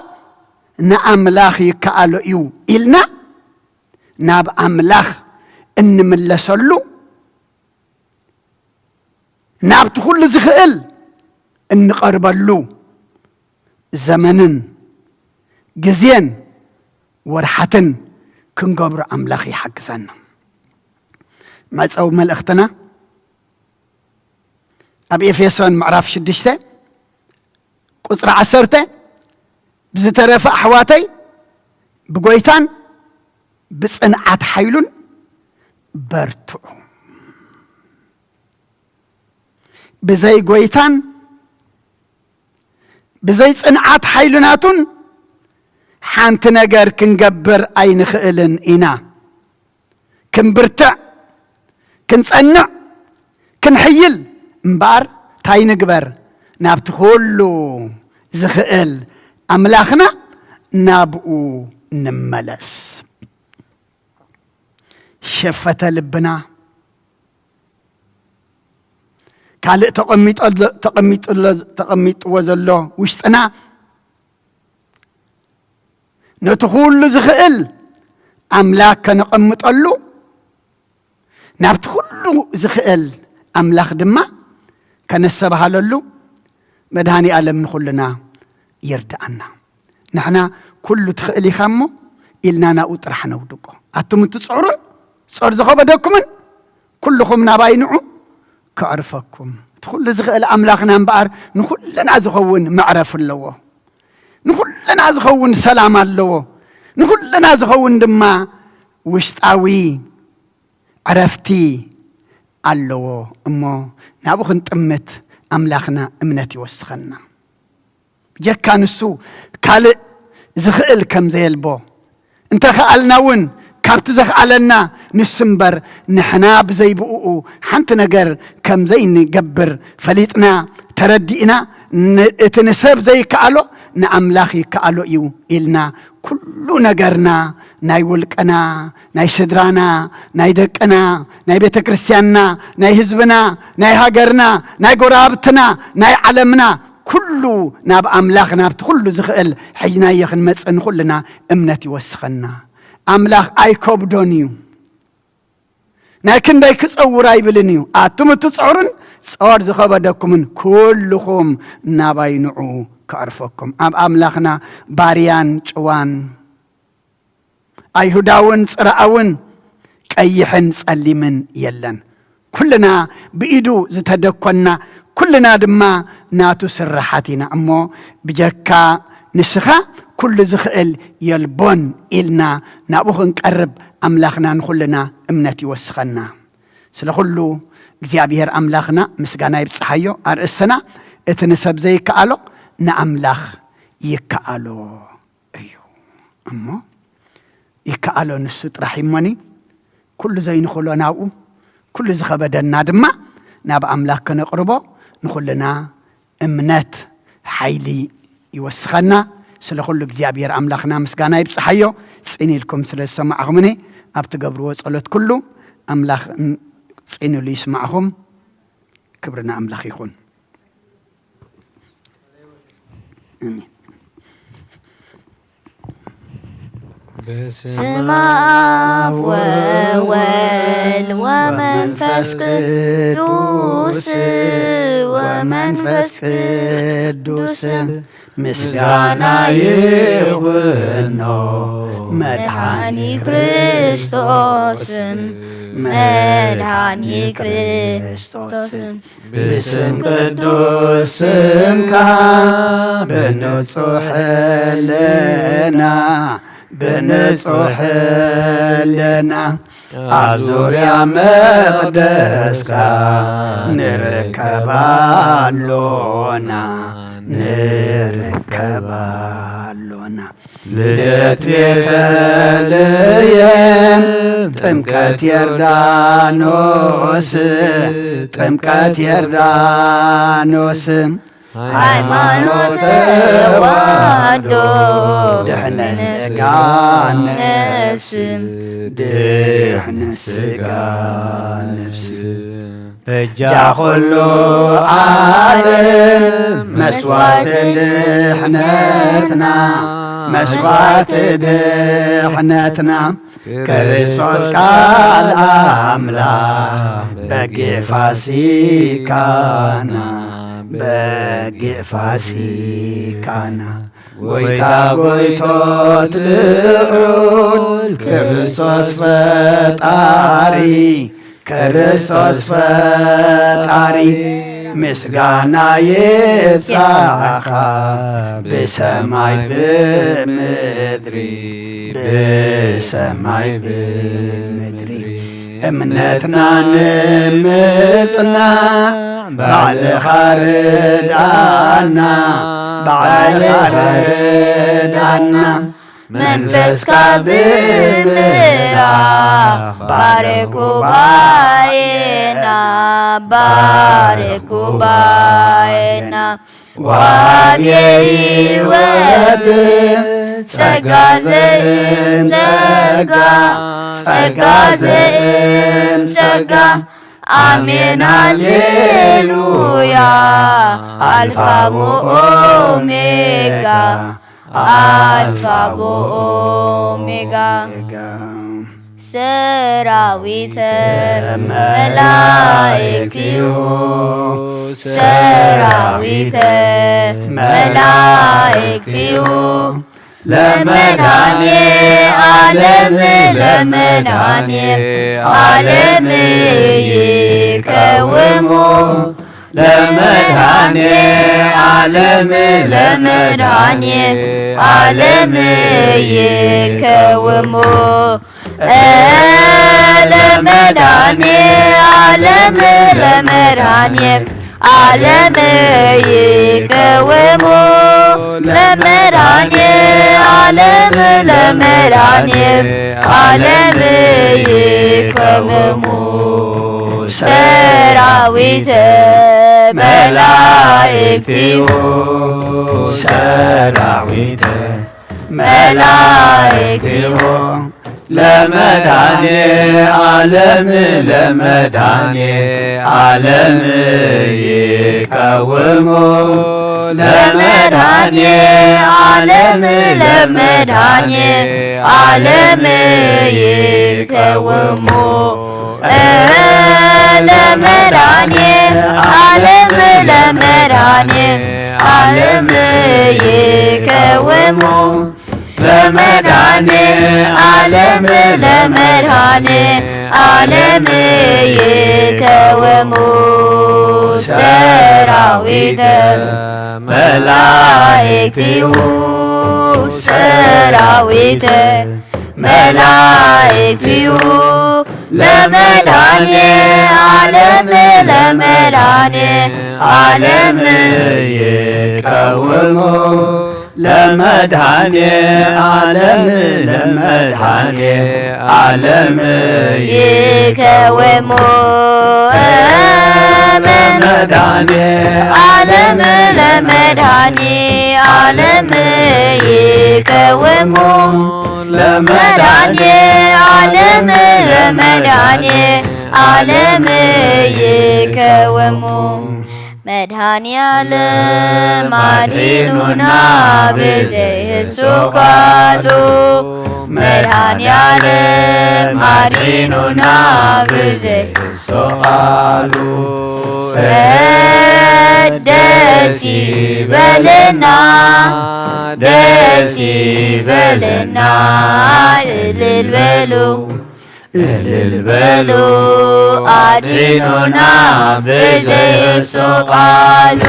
ንኣምላኽ ይከኣሎ እዩ ኢልና ናብ ኣምላኽ እንምለሰሉ፣ ናብቲ ኩሉ ዝኽእል እንቐርበሉ ዘመንን ግዜን ወርሓትን ክንገብሮ ኣምላኽ ይሓግዘና። መዕጸዊ መልእኽትና ኣብ ኤፌሶን ምዕራፍ ሽዱሽተ ቁጽሪ ዓሰርተ፣ "ብዝተረፈ ኣሕዋተይ፣ ብጎይታን ብጽንዓት ሓይሉን በርትዑ።" ብዘይ ጎይታን ብዘይ ጽንዓት ሓይሉ ናቱን ሓንቲ ነገር ክንገብር ኣይንኽእልን ኢና። ክንብርትዕ፣ ክንጸንዕ፣ ክንሕይል እምበኣር፣ እንታይ ንግበር? ናብቲ ኩሉ ዝኽእል ኣምላኽና ናብኡ ንመለስ። ሸፈተ ልብና፣ ካልእ ተቐሚጦ-፣ ተቐሚጡሎ-፣ ተቐሚጥዎ ዘሎ ውሽጥና፣ ነቲ ኩሉ ዝኽእል ኣምላኽ ከነቐምጠሉ፣ ናብቲ ኩሉ ዝኽእል ኣምላኽ ድማ ከነሰብሃለሉ መድሃኒ ኣለም ንኹልና ይርድኣና። ንሕና ኩሉ ትኽእል ኢኻ እሞ ኢልና ናብኡ ጥራሕ ነውድቆ። ኣቱም እትጽዕሩን ጾር ዝኸበደኩምን ኩልኹም ናባይ ንዑ ከዕርፈኩም። እቲ ኩሉ ዝኽእል ኣምላኽና እምበኣር ንኹልና ዝኸውን መዕረፍ ኣለዎ። ንኹልና ዝኸውን ሰላም ኣለዎ። ንኹልና ዝኸውን ድማ ውሽጣዊ ዕረፍቲ ኣለዎ። እሞ ናብኡ ክንጥምት ኣምላኽና እምነት ይወስኸና። ብጀካ ንሱ ካልእ ዝኽእል ከም ዘየልቦ፣ እንተ ኸኣልና እውን ካብቲ ዘኽኣለና ንሱ እምበር፣ ንሕና ብዘይ ብእኡ ሓንቲ ነገር ከም ዘይንገብር ፈሊጥና፣ ተረዲእና፣ ን-፣ እቲ ንሰብ ዘይከኣሎ ንኣምላኽ ይከኣሎ እዩ ኢልና፣ ኩሉ ነገርና፣ ናይ ውልቅና፣ ናይ ስድራና፣ ናይ ደቅና፣ ናይ ቤተ ክርስቲያንና፣ ናይ ህዝብና፣ ናይ ሃገርና፣ ናይ ጎረባብትና፣ ናይ ዓለምና፣ ኩሉ ናብ ኣምላኽ፣ ናብቲ ኩሉ ዝኽእል ሕጅናዮ ክንመጽእ ንኹልና እምነት ይወስኸና። ኣምላኽ ኣይከብዶን እዩ። ናይ ክንደይ ክጸውር ኣይብልን እዩ። ኣቱም እትጽዕሩን ጸወር ዝኸበደኩምን ኩልኹም ናባይ ንዑ ከዕርፈኩም። ኣብ ኣምላኽና ባርያን ጭዋን፣ ኣይሁዳውን ጽርኣውን፣ ቀይሕን ጸሊምን የለን። ኩልና ብኢዱ ዝተደኮና፣ ኩልና ድማ ናቱ ስራሓት ኢና። እሞ ብጀካ ንስኻ ኩሉ ዝኽእል የልቦን ኢልና ናብኡ ክንቀርብ ኣምላኽና ንኹልና እምነት ይወስኸና። ስለ ኩሉ እግዚኣብሔር ኣምላኽና ምስጋና ይብጽሓዮ። ኣርእስትና እቲ ንሰብ ዘይከኣሎ ንኣምላኽ ይከኣሎ እዩ። እሞ ይከኣሎ ንሱ ጥራሕ እሞኒ፣ ኩሉ ዘይንኽእሎ ናብኡ፣ ኩሉ ዝኸበደና ድማ ናብ ኣምላኽ ከነቕርቦ ንኹልና እምነት ሓይሊ ይወስኸና። ስለ ኩሉ እግዚኣብሔር ኣምላኽና ምስጋና ይብጽሓዮ። ጽን ኢልኩም ስለ ዝሰማዕኹምኒ፣ ኣብ ትገብርዎ ጸሎት ኩሉ ኣምላኽ ን-፣ ጽን ኢሉ ይስማዕኹም። ክብሪ ንኣምላኽ ይኹን። ኣሜን። በስመ አብ ወወልድ ወመንፈስ ቅዱስ፣ ወመንፈስ ቅዱስ ምስጋና ይኹኖ መድኃኒ ክርስቶስ፣ መድኃኒ ክርስቶስ። ብስም ቅዱስ ስምካ ብንጹሕ ሕልና፣ ብንጹሕ ሕልና ኣብ ዙርያ መቕደስካ ንርከብ ኣሎና፣ ንርከብ ኣሎና። ልደት ቤተልሔም፣ ጥምቀት ዮርዳኖስ፣ ጥምቀት ዮርዳኖስ፣ ሃይማኖት ተዋህዶ፣ ድሕነት ስጋ ነፍስ፣ ድሕነት ስጋ ነፍስ። በጃ ኩሉ ዓለም መስዋዕቲ ድሕነትና፣ መስዋዕቲ ድሕነትና፣ ክርስቶስ ቃል ኣምላኽ በጊዕ ፋሲካና፣ በጊዕ ፋሲካና። ጎይታ ጎይቶት ልዑል ክርስቶስ ፈጣሪ፣ ክርስቶስ ፈጣሪ፣ ምስጋና ይብጻኻ ብሰማይ ብምድሪ፣ ብሰማይ ብምድሪ። እምነትና ንምጽናዕ ባዕልኻ ርድኣና፣ ባዕልኻ ርድኣና። መንፈስካ ብምልኣኽ ባርክ ጉባኤና፣ ባርክ ጉባኤና። ወሃብየ ሕይወት ጸጋ ዘእም ጸጋ፣ ጸጋ ዘእም ጸጋ። ኣሜን ሃሌሉያ። ኣልፋ ወኦሜጋ፣ ኣልፋ ወኦሜጋ። ሰራዊተ መላእክትዩ፣ ሰራዊተ መላእክትዩ፣ ለመድኃኔ ዓለም ለመድኃኔ ዓለም ይቀውሙ። ለመድኃኔ ዓለም ለመድኃኔ ዓለም ይቀውሙ። ለመድኃኔ ዓለም ለመድኃኔ ዓለም ይቀውሙ። ለመድኃኔ ዓለም ለመድኃኔ ዓለም ይቀውሙ። ሰራዊተ መላእክትዩ፣ ሰራዊተ መላእክትዮ ለመድኃኔ ዓለም ለመድኃኔ ዓለም ይቀውሙ። ለመድኃኔ ዓለም ለመድኃኔ ዓለም ይቀውሙ። ለመድኃኔ ዓለም ለመድኃኔ ዓለም ይቀውሙ። ለመድኃኔ ዓለም ለመድኃኔ ዓለም ይቀውሙ። ሰራዊተ መላእክትዩ፣ ሰራዊተ መላእክትዩ ለመድኃኔ ዓለም ለመድኃኔ ዓለም ይቀውሙ። ለመድኃኔ ዓለም ለመድኃኔ ዓለም ይቀውሙ። ለመድኃኔ ዓለም ለመድኃኔ ዓለም ይቀውሙ። ለመድኃኔ ዓለም ለመድኃኔ ዓለም ይቀውሙ። መድኃኔ ዓለም አድኑና ብዘይህሱ ቃሉ። መድኃኔ ዓለም አድኑና ብዘይህሱ ቃሉ። ደስ ይበለና፣ ደስ ይበለና፣ እልል በሉ፣ እልል በሉ፣ አድኑና ብዘይህሱ ቃሉ።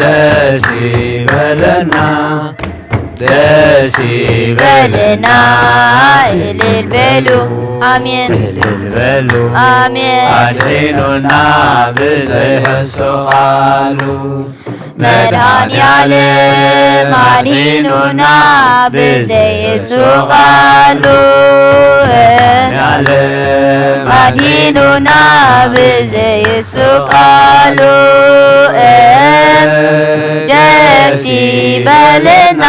ደስ ይበለና፣ ደስ ይበለና፣ እልል በሉ። አሜን። እልል በሉ። አሜን። አድኑና ብዘይህሱ ቃሉ። መድኃኔ ዓለም አድኑና ብዘይህሱ ቃሉ። መድኃኔ ዓለም አድኑና ብዘይህሱ ቃሉ። ደስ ይበለና፣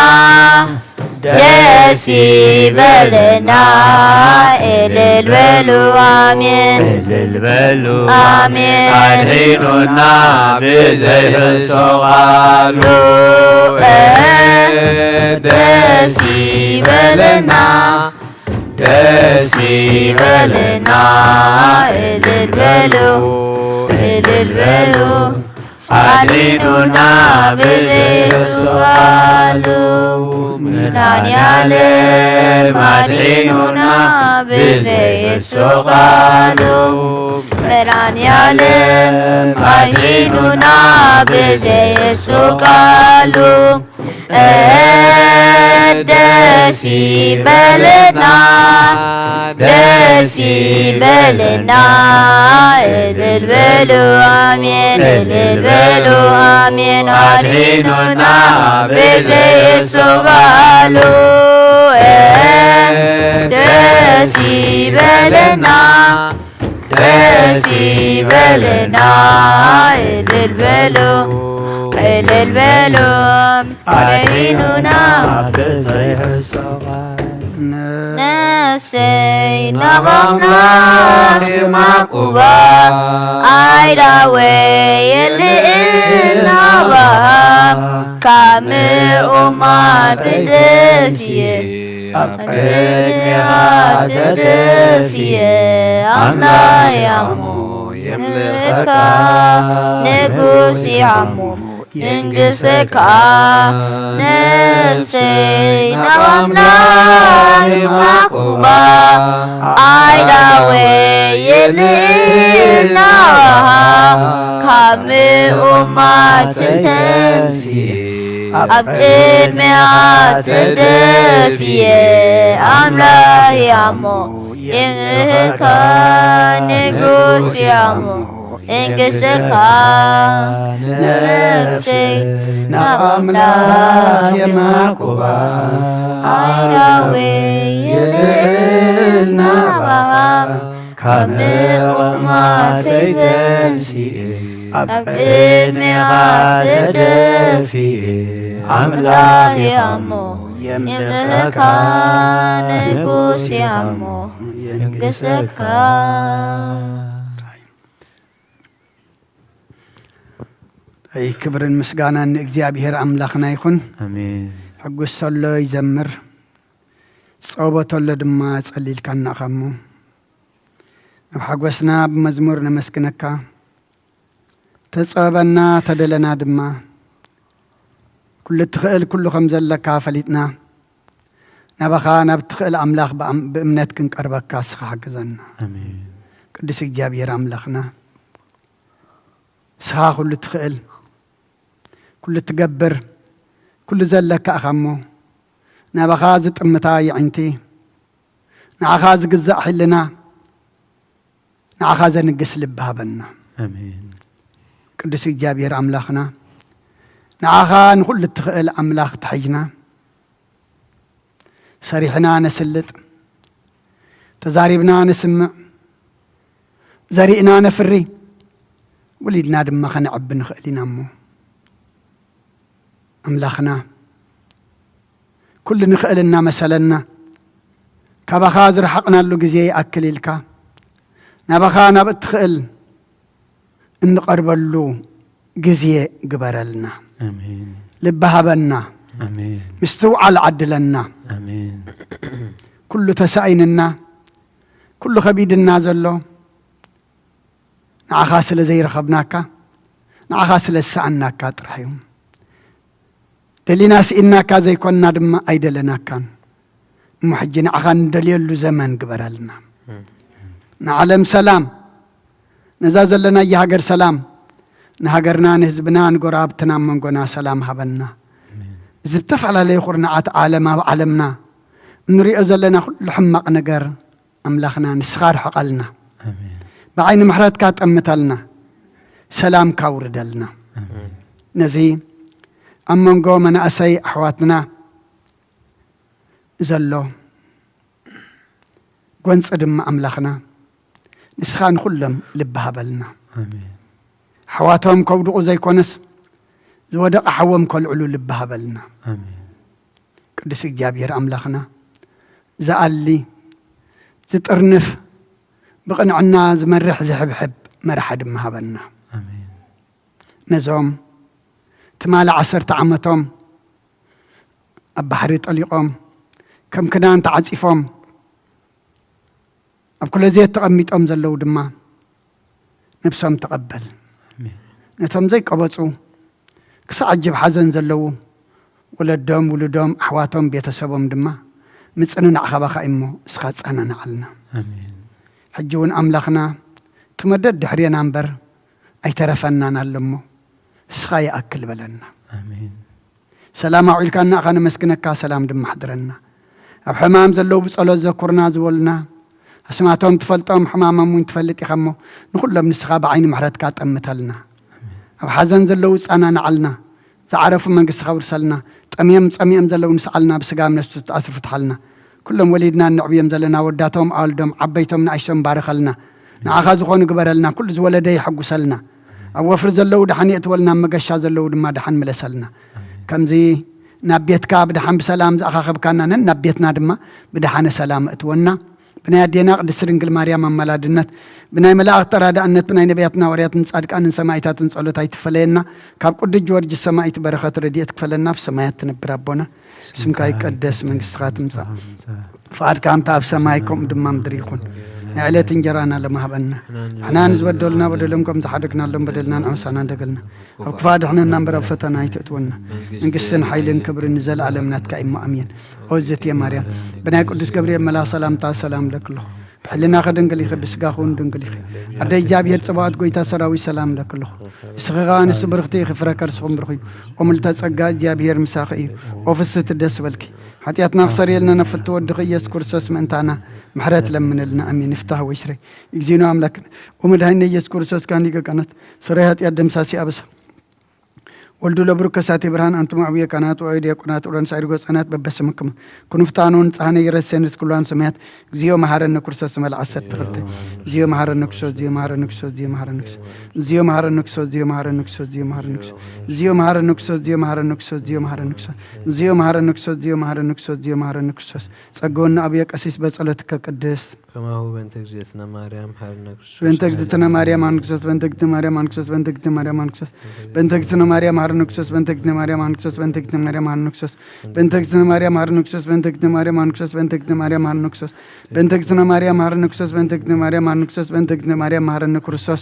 ደስ ይበለና፣ እልል በሉ አሜን። እልል በሉ አሜን። አድኑና ብዘይህሱ ቃሉ። ደስ ይበለና፣ ደስ ይበለና፣ እልል በሉ፣ እልል በሉ። አድኑና ብዘይህሱ ቃሉ። መድኃኔ ዓለም አድኑና ብዘይህሱ ቃሉ። መድኃኔ ዓለም አድኑና ብዘይህሱ ቃሉ። ደስ ይበለና፣ ደስ ይበለና፣ እልል በሉ አሜን፣ እልል በሉ አሜን። አድኑና ብዘይህሱ ቃሉ። ደስ ይበለና፣ ደስ ይበለና፣ እልል በሉ፣ እልል በሉ። አድኑና ብዘይህሱ ቃሉ። ነፍሰይ ናብ ኣምላኽ የማቁባ፣ ኣይዳወ የልእል ናባኻ፣ ካብ ምኡማት ተደስየ ኣብ ቅድሜኻ ተደፍየ ኣምላኽ ያሞ የምልኸካ፣ ንጉስ ያሞ ይንግሰካ። ነፍሰይ ናብ ኣምላኽ የማዕቁባ፣ ኣእዳወይ የልዕል ናባኻ፣ ካብ ምኡማት ተንሲኤ ኣብ ቅድሜኻ ተደፍየ፣ ኣምላኽ ያሞ ይንግሰካ፣ ንጉስ ያሞ ይንግሰካ። ነፍሰይ ናብ ኣምላኽ የማዕቁባ፣ ኣእዳወይ የልዕል ናባኻ፣ ካብ ምኡማተይ ተንሲኤ ኣብ ቅድሜኻ ተደፊኤ፣ ኣምላኽ ያሞ የምልኸካ፣ ንጉስ ያሞ ይንግሰካ። ኣይ፣ ክብርን ምስጋናን ንእግዚኣብሔር ኣምላኽና ይኹን። ኣሜን። ሕጉስ ተሎ ይዘምር፣ ጸወ ተሎ ድማ ጸሊልካና ኢኻ እሞ፣ ናብ ሓጎስና ብመዝሙር ነመስግነካ። ተጸበና ተደለና ድማ፣ ኩሉ እትኽእል ኩሉ ከም ዘለካ ፈሊጥና፣ ናባኻ ናብ እትኽእል ኣምላኽ ብኣም-፣ ብእምነት ክንቀርበካ እስኻ ሓግዘና። ኣሜን። ቅዱስ እግዚኣብሔር ኣምላኽና፣ እስኻ ኩሉ ትኽእል፣ ኩሉ ትገብር፣ ኩሉ ዘለካ ኢኻ እሞ፣ ናባኻ ዝጥምታ የዒንቲ፣ ንዓኻ ዝግዛእ ሕልና፣ ንዓኻ ዘንግስ ልቢ ሃበና። ኣሜን። ቅዱስ እግዚኣብሔር ኣምላኽና፣ ንዓኻ ንኹሉ እትኽእል ኣምላኽ ተሒዝና፣ ሰሪሕና ነስልጥ፣ ተዛሪብና ነስምዕ፣ ዘሪእና ነፍሪ፣ ወሊድና ድማ ከነዕቢ ንኽእል ኢና እሞ፣ ኣምላኽና፣ ኩሉ ንኽእል እናመሰለና፣ ካባኻ ዝረሓቕናሉ ግዜ ይኣክል ኢልካ፣ ናባኻ ናብ እትኽእል እንቐርበሉ ግዜ ግበረልና። ኣሜን። ልቢ ሃበና። ኣሜን። ምስትውዓል ዓድለና። ኣሜን። ኩሉ ተሳኢንና፣ ኩሉ ከቢድና ዘሎ፣ ንዓኻ ስለ ዘይረኸብናካ፣ ንዓኻ ስለ ዝሰኣናካ ጥራሕ እዩ። ደሊና ስኢንናካ ዘይኮንና ድማ ኣይደለናካን። እሞ ሕጂ ንዓኻ እንደልየሉ ዘመን ግበረልና። ንዓለም ሰላም፣ ነዛ ዘለናያ ሃገር ሰላም፣ ንሃገርና፣ ንህዝብና፣ ንጎረባብትና፣ ኣብ መንጎና ሰላም ሃበና። ኣብዚ ዝተፈላለዩ ኩርናዓት ዓለም ኣብ ዓለምና እንሪኦ ዘለና ኩሉ ሕማቕ ነገር ኣምላኽና ንስኻ ርሕቐልና። ኣሜን። ብዓይኒ ምሕረትካ ጠምተልና። ሰላምካ ውርደልና። ኣሜን። ነዚ ኣብ መንጎ መናእሰይ ኣሕዋትና ዘሎ ጎንፂ ድማ ኣምላኽና ንስኻ ንኹሎም ልቢ ሃበልና። ኣሜን። ኣሕዋቶም ከውድቑ ዘይኮነስ ዝወደቐ ሓዎም ከልዕሉ ልቢ ሃበልና። ኣሜን። ቅዱስ እግዚኣብሔር ኣምላኽና ዝኣሊ ዝጥርንፍ ብቕንዕና ዝመርሕ ዝሕብሕብ መራሒ ድማ ሃበልና። ኣሜን። ነዞም ትማሊ ዓሰርተ ዓመቶም ኣብ ባሕሪ ጠሊቖም ከም ክዳን ተዓጺፎም ኣብ ክሎዜት ተቐሚጦም ዘለዉ ድማ ነብሶም ተቐበል። ኣሜን። ነቶም ዘይቀበጹ ክሳዕ ኣጅብ ሓዘን ዘለዉ ወለዶም፣ ውሉዶም፣ ኣሕዋቶም፣ ቤተሰቦም ድማ ምጽንናዕ ካባኻ እሞ እስኻ ጸናንዓልና። ኣሜን። ሕጂ እውን ኣምላኽና ትመደድ ድሕሬና እምበር ኣይተረፈናን ኣሎ እሞ እስኻ ይኣክል በለና። ኣሜን። ሰላም ኣውዒልካና ኢኻ ነመስግነካ፣ ሰላም ድማ ኣሕድረና። ኣብ ሕማም ዘለዉ ብጸሎት ዘኩርና ዝበሉና ኣስማቶም ትፈልጦም፣ ሕማሞም እውን ትፈልጥ ኢኻ እሞ ንኹሎም ንስኻ ብዓይኒ ምሕረትካ ጠምተልና። ኣብ ሓዘን ዘለዉ ጸናንዓልና፣ ዝዓረፉ መንግስትኻ ውርሰልና። ጠምዮም ጸሚኦም ዘለዉ ንስዓልና፣ ብስጋ ኣብ ነፍሲ ትኣስር ፍትሓልና። ኩሎም ወሊድና እነዕብዮም ዘለና ወዳቶም ኣወልዶም ዓበይቶም ንኣሽቶም ባርኸልና። ንዓኻ ዝኾኑ ግበረልና፣ ኩሉ ዝወለደ የሐጉሰልና። ኣብ ወፍሪ ዘለዉ ደሓን የእትወልና፣ ኣብ መገሻ ዘለዉ ድማ ደሓን ምለሰልና። ከምዚ ናብ ቤትካ ብደሓን ብሰላም ዝኣኻኸብካና ነን ናብ ቤትና ድማ ብደሓነ ሰላም እትወና። ብናይ ኣዴና ቅድስቲ ድንግል ማርያም ኣማላድነት፣ ብናይ መላእኽቲ ተራዳእነት፣ ብናይ ነቢያትን ሃዋርያትን ጻድቃንን ሰማዕታትን ጸሎት ኣይትፈለየና። ካብ ቅዱስ ጊዮርጊስ ሰማዕት በረኸት ረድኤት ክፈለና፣ ኣብ ሰማያት ትነብር ኣቦና፣ ስምካ ይቀደስ፣ መንግስትኻ ትምጻእ፣ ፍቓድካ ከምቲ ኣብ ሰማይ ከምኡ ድማ ምድሪ ይኹን። ናይ ዕለት እንጀራና ሎሚ ሃበና። ንሕና ንዝበደሉና በደሎም ከም ዝሓደግናሎም በደልና ንኣምሳና እንደገልና፣ ኣብ ክፋ ድሕነና እምበር ኣብ ፈተና ኣይተእትወና። መንግስትን ሓይልን ክብርን ንዘለኣለም ናትካ እዩ፣ ኣሜን። ኦ እግዝእትየ ማርያም፣ ብናይ ቅዱስ ገብርኤል መልኣኽ ሰላምታ ሰላም እለኪ ኣለኹ። ብሕልናኺ ድንግል ኢኺ፣ ብስጋኺ እውን ድንግል ኢኺ። ኣደ እግዚኣብሔር ጽባኦት፣ ጎይታ ሰራዊት፣ ሰላም እለኪ ኣለኹ። ንስኺ ከኣ ኣንስቲ ብርኽቲ ኢኺ፣ ፍረ ከርስኹም ብሩኽ እዩ። ኦ ምልዕተ ጸጋ፣ እግዚኣብሔር ምሳኺ እዩ። ኦ ፍስሕቲ፣ ደስ በልኪ። ሓጢኣትና ክሰርየልና ናብ ፍትው ወድኺ ኢየሱስ ክርስቶስ ምእንታና ምሕረት ለምንልና። ኣሜን። ይፍታህ ወይ ስረይ። እግዚእነ ኣምላክነ ወመድኃኒነ ኢየሱስ ክርስቶስ ካህን ሊቀ ካህናት፣ ስረይ ኃጢኣት ደምሳሲ ኣበሳ። ወልዱ ለብሩክ ከሳቴ ብርሃን፣ ኣንቱም አቡየ ካህናት ወአቡየ ዲያቆናት፣ ኡራን ሳይድ ጎጻናት በበስምክም ኩኑ ፍታኖን ጻህነ ይረሰንት ኩሏን ሰማያት። እግዚኦ መሐረነ ክርስቶስ መልዓ ዓሰርተ ክልተ። እግዚኦ መሐረነ ክርስቶስ፣ እግዚኦ መሐረነ ክርስቶስ፣ እግዚኦ መሐረነ ክርስቶስ። እግዚኦ መሐረነ ክርስቶስ፣ እግዚኦ መሐረነ ክርስቶስ፣ እግዚኦ መሐረነ ክርስቶስ። እግዚኦ መሐረነ ክርስቶስ፣ እግዚኦ መሐረነ ክርስቶስ፣ እግዚኦ መሐረነ ክርስቶስ። እግዚኦ መሐረነ ክርስቶስ፣ እግዚኦ መሐረነ ክርስቶስ፣ እግዚኦ መሐረነ ክርስቶስ። ጸገወና አቡየ ቀሲስ በጸሎትከ ቅድስት። ከማሁ በእንተ እግዝእትነ ማርያም ሐረነ ክርስቶስ። በእንተ እግዝእትነ ማርያም ሐረነ ክርስቶስ። በእንተ እግዝእትነ ማርያም ሐረነ ክርስቶስ። በእንተ እግዝእትነ ማርያም ሐረነ ክርስቶስ። በእንተ እግዝእትነ ማርያም ሐረነ ክርስቶስ። በእንተ እግዝእትነ ማርያም ሐረነ ክርስቶስ። በእንተ እግዝእትነ ማርያም ሐረነ ክርስቶስ። በእንተ እግዝእትነ ማርያም ሐረነ ክርስቶስ። በእንተ እግዝእትነ ማርያም ሐረነ ክርስቶስ። በእንተ እግዝእትነ ማርያም ሐረነ ክርስቶስ። በእንተ እግዝእትነ ማርያም ሐረነ ክርስቶስ። በእንተ እግዝእትነ ማርያም ሐረነ ክርስቶስ።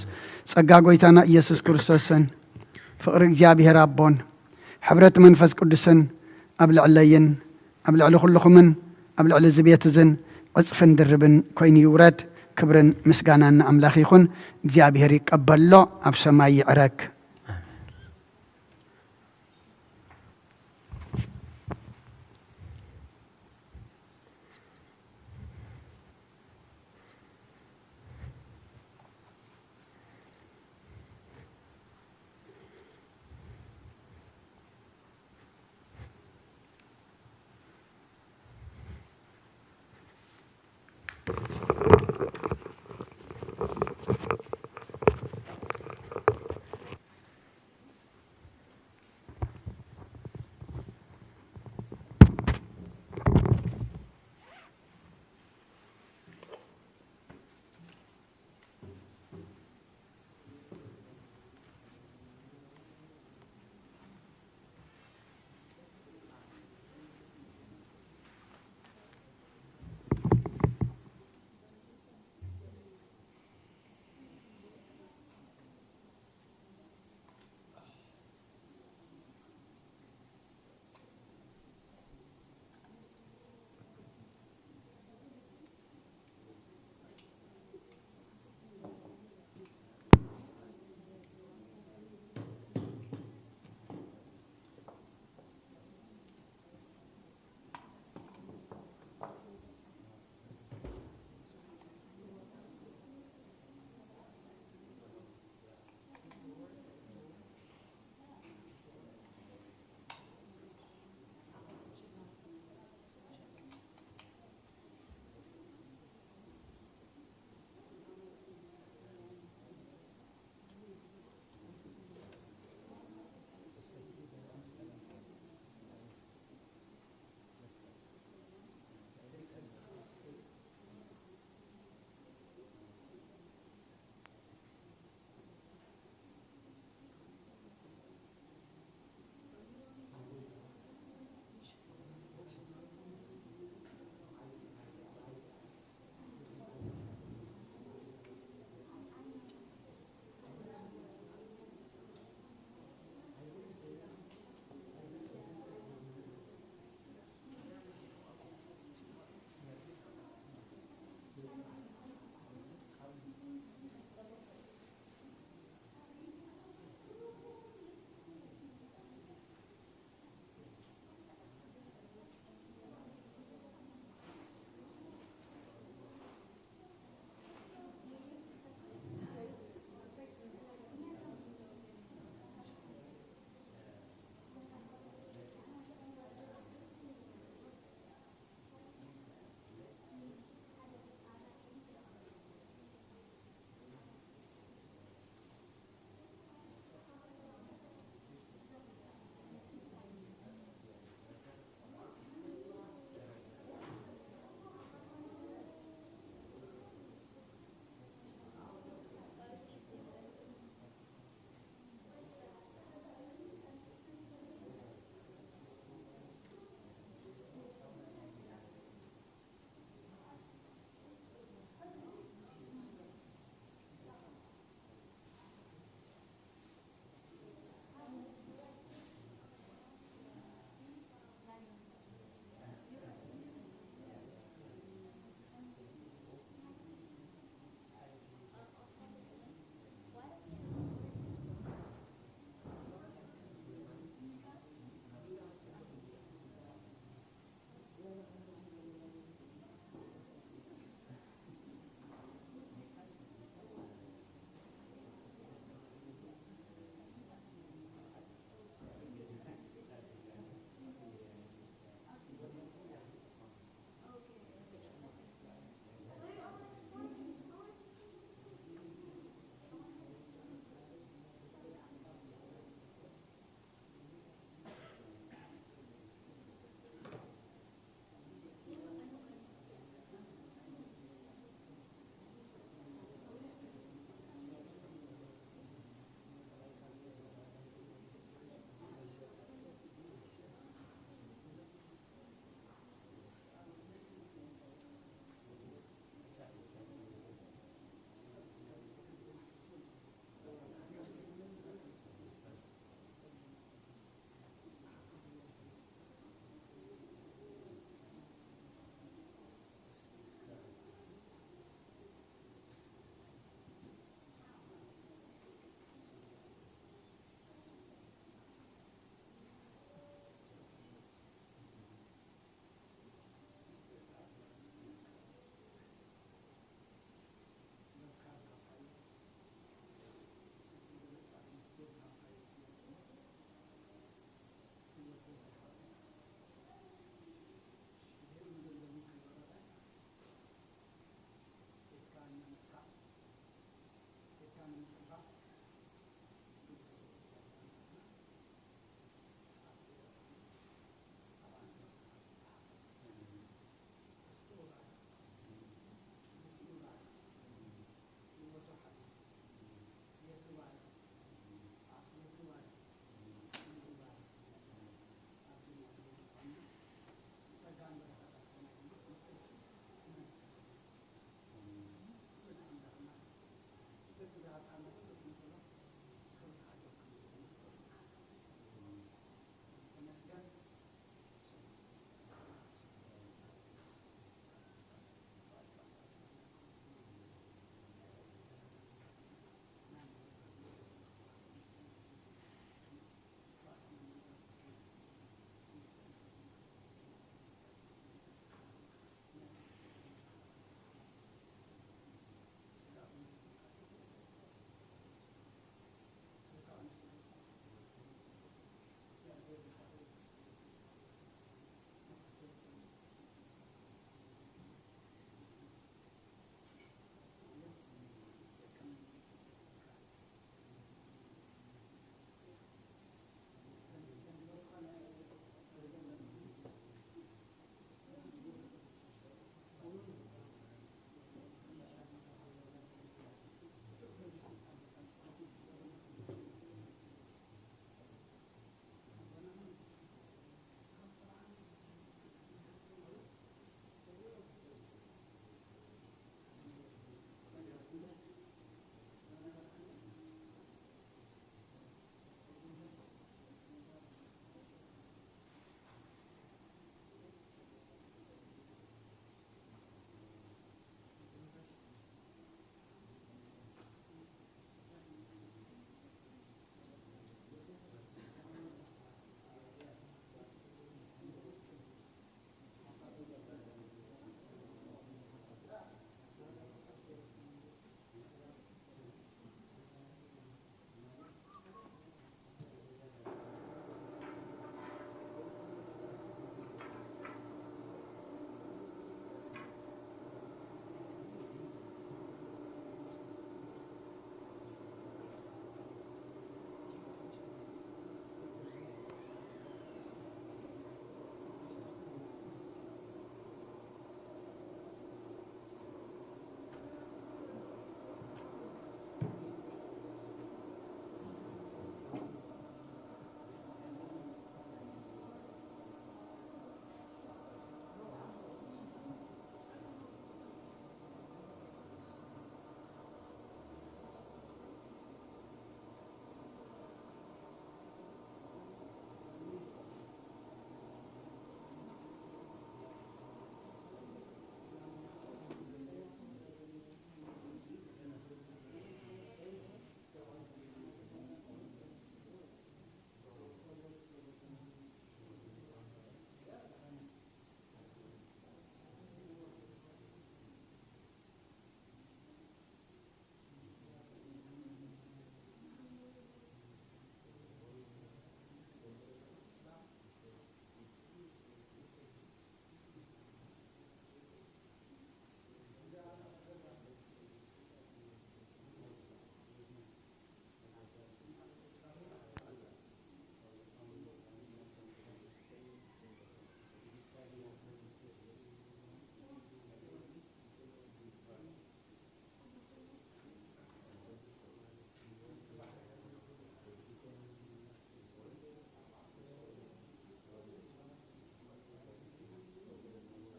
ጸጋ ጎይታና ኢየሱስ ክርስቶስን ፍቕሪ እግዚኣብሔር ኣቦን ሕብረት መንፈስ ቅዱስን ኣብ ልዕለይን ኣብ ልዕሊ ኩልኹምን ኣብ ልዕሊ እዚ ቤት እዝን ዕጽፍን ድርብን ኮይኑ ይውረድ። ክብርን ምስጋናን ንኣምላኽ ይኹን። እግዚኣብሔር ይቀበሎ፣ ኣብ ሰማይ ይዕረግ።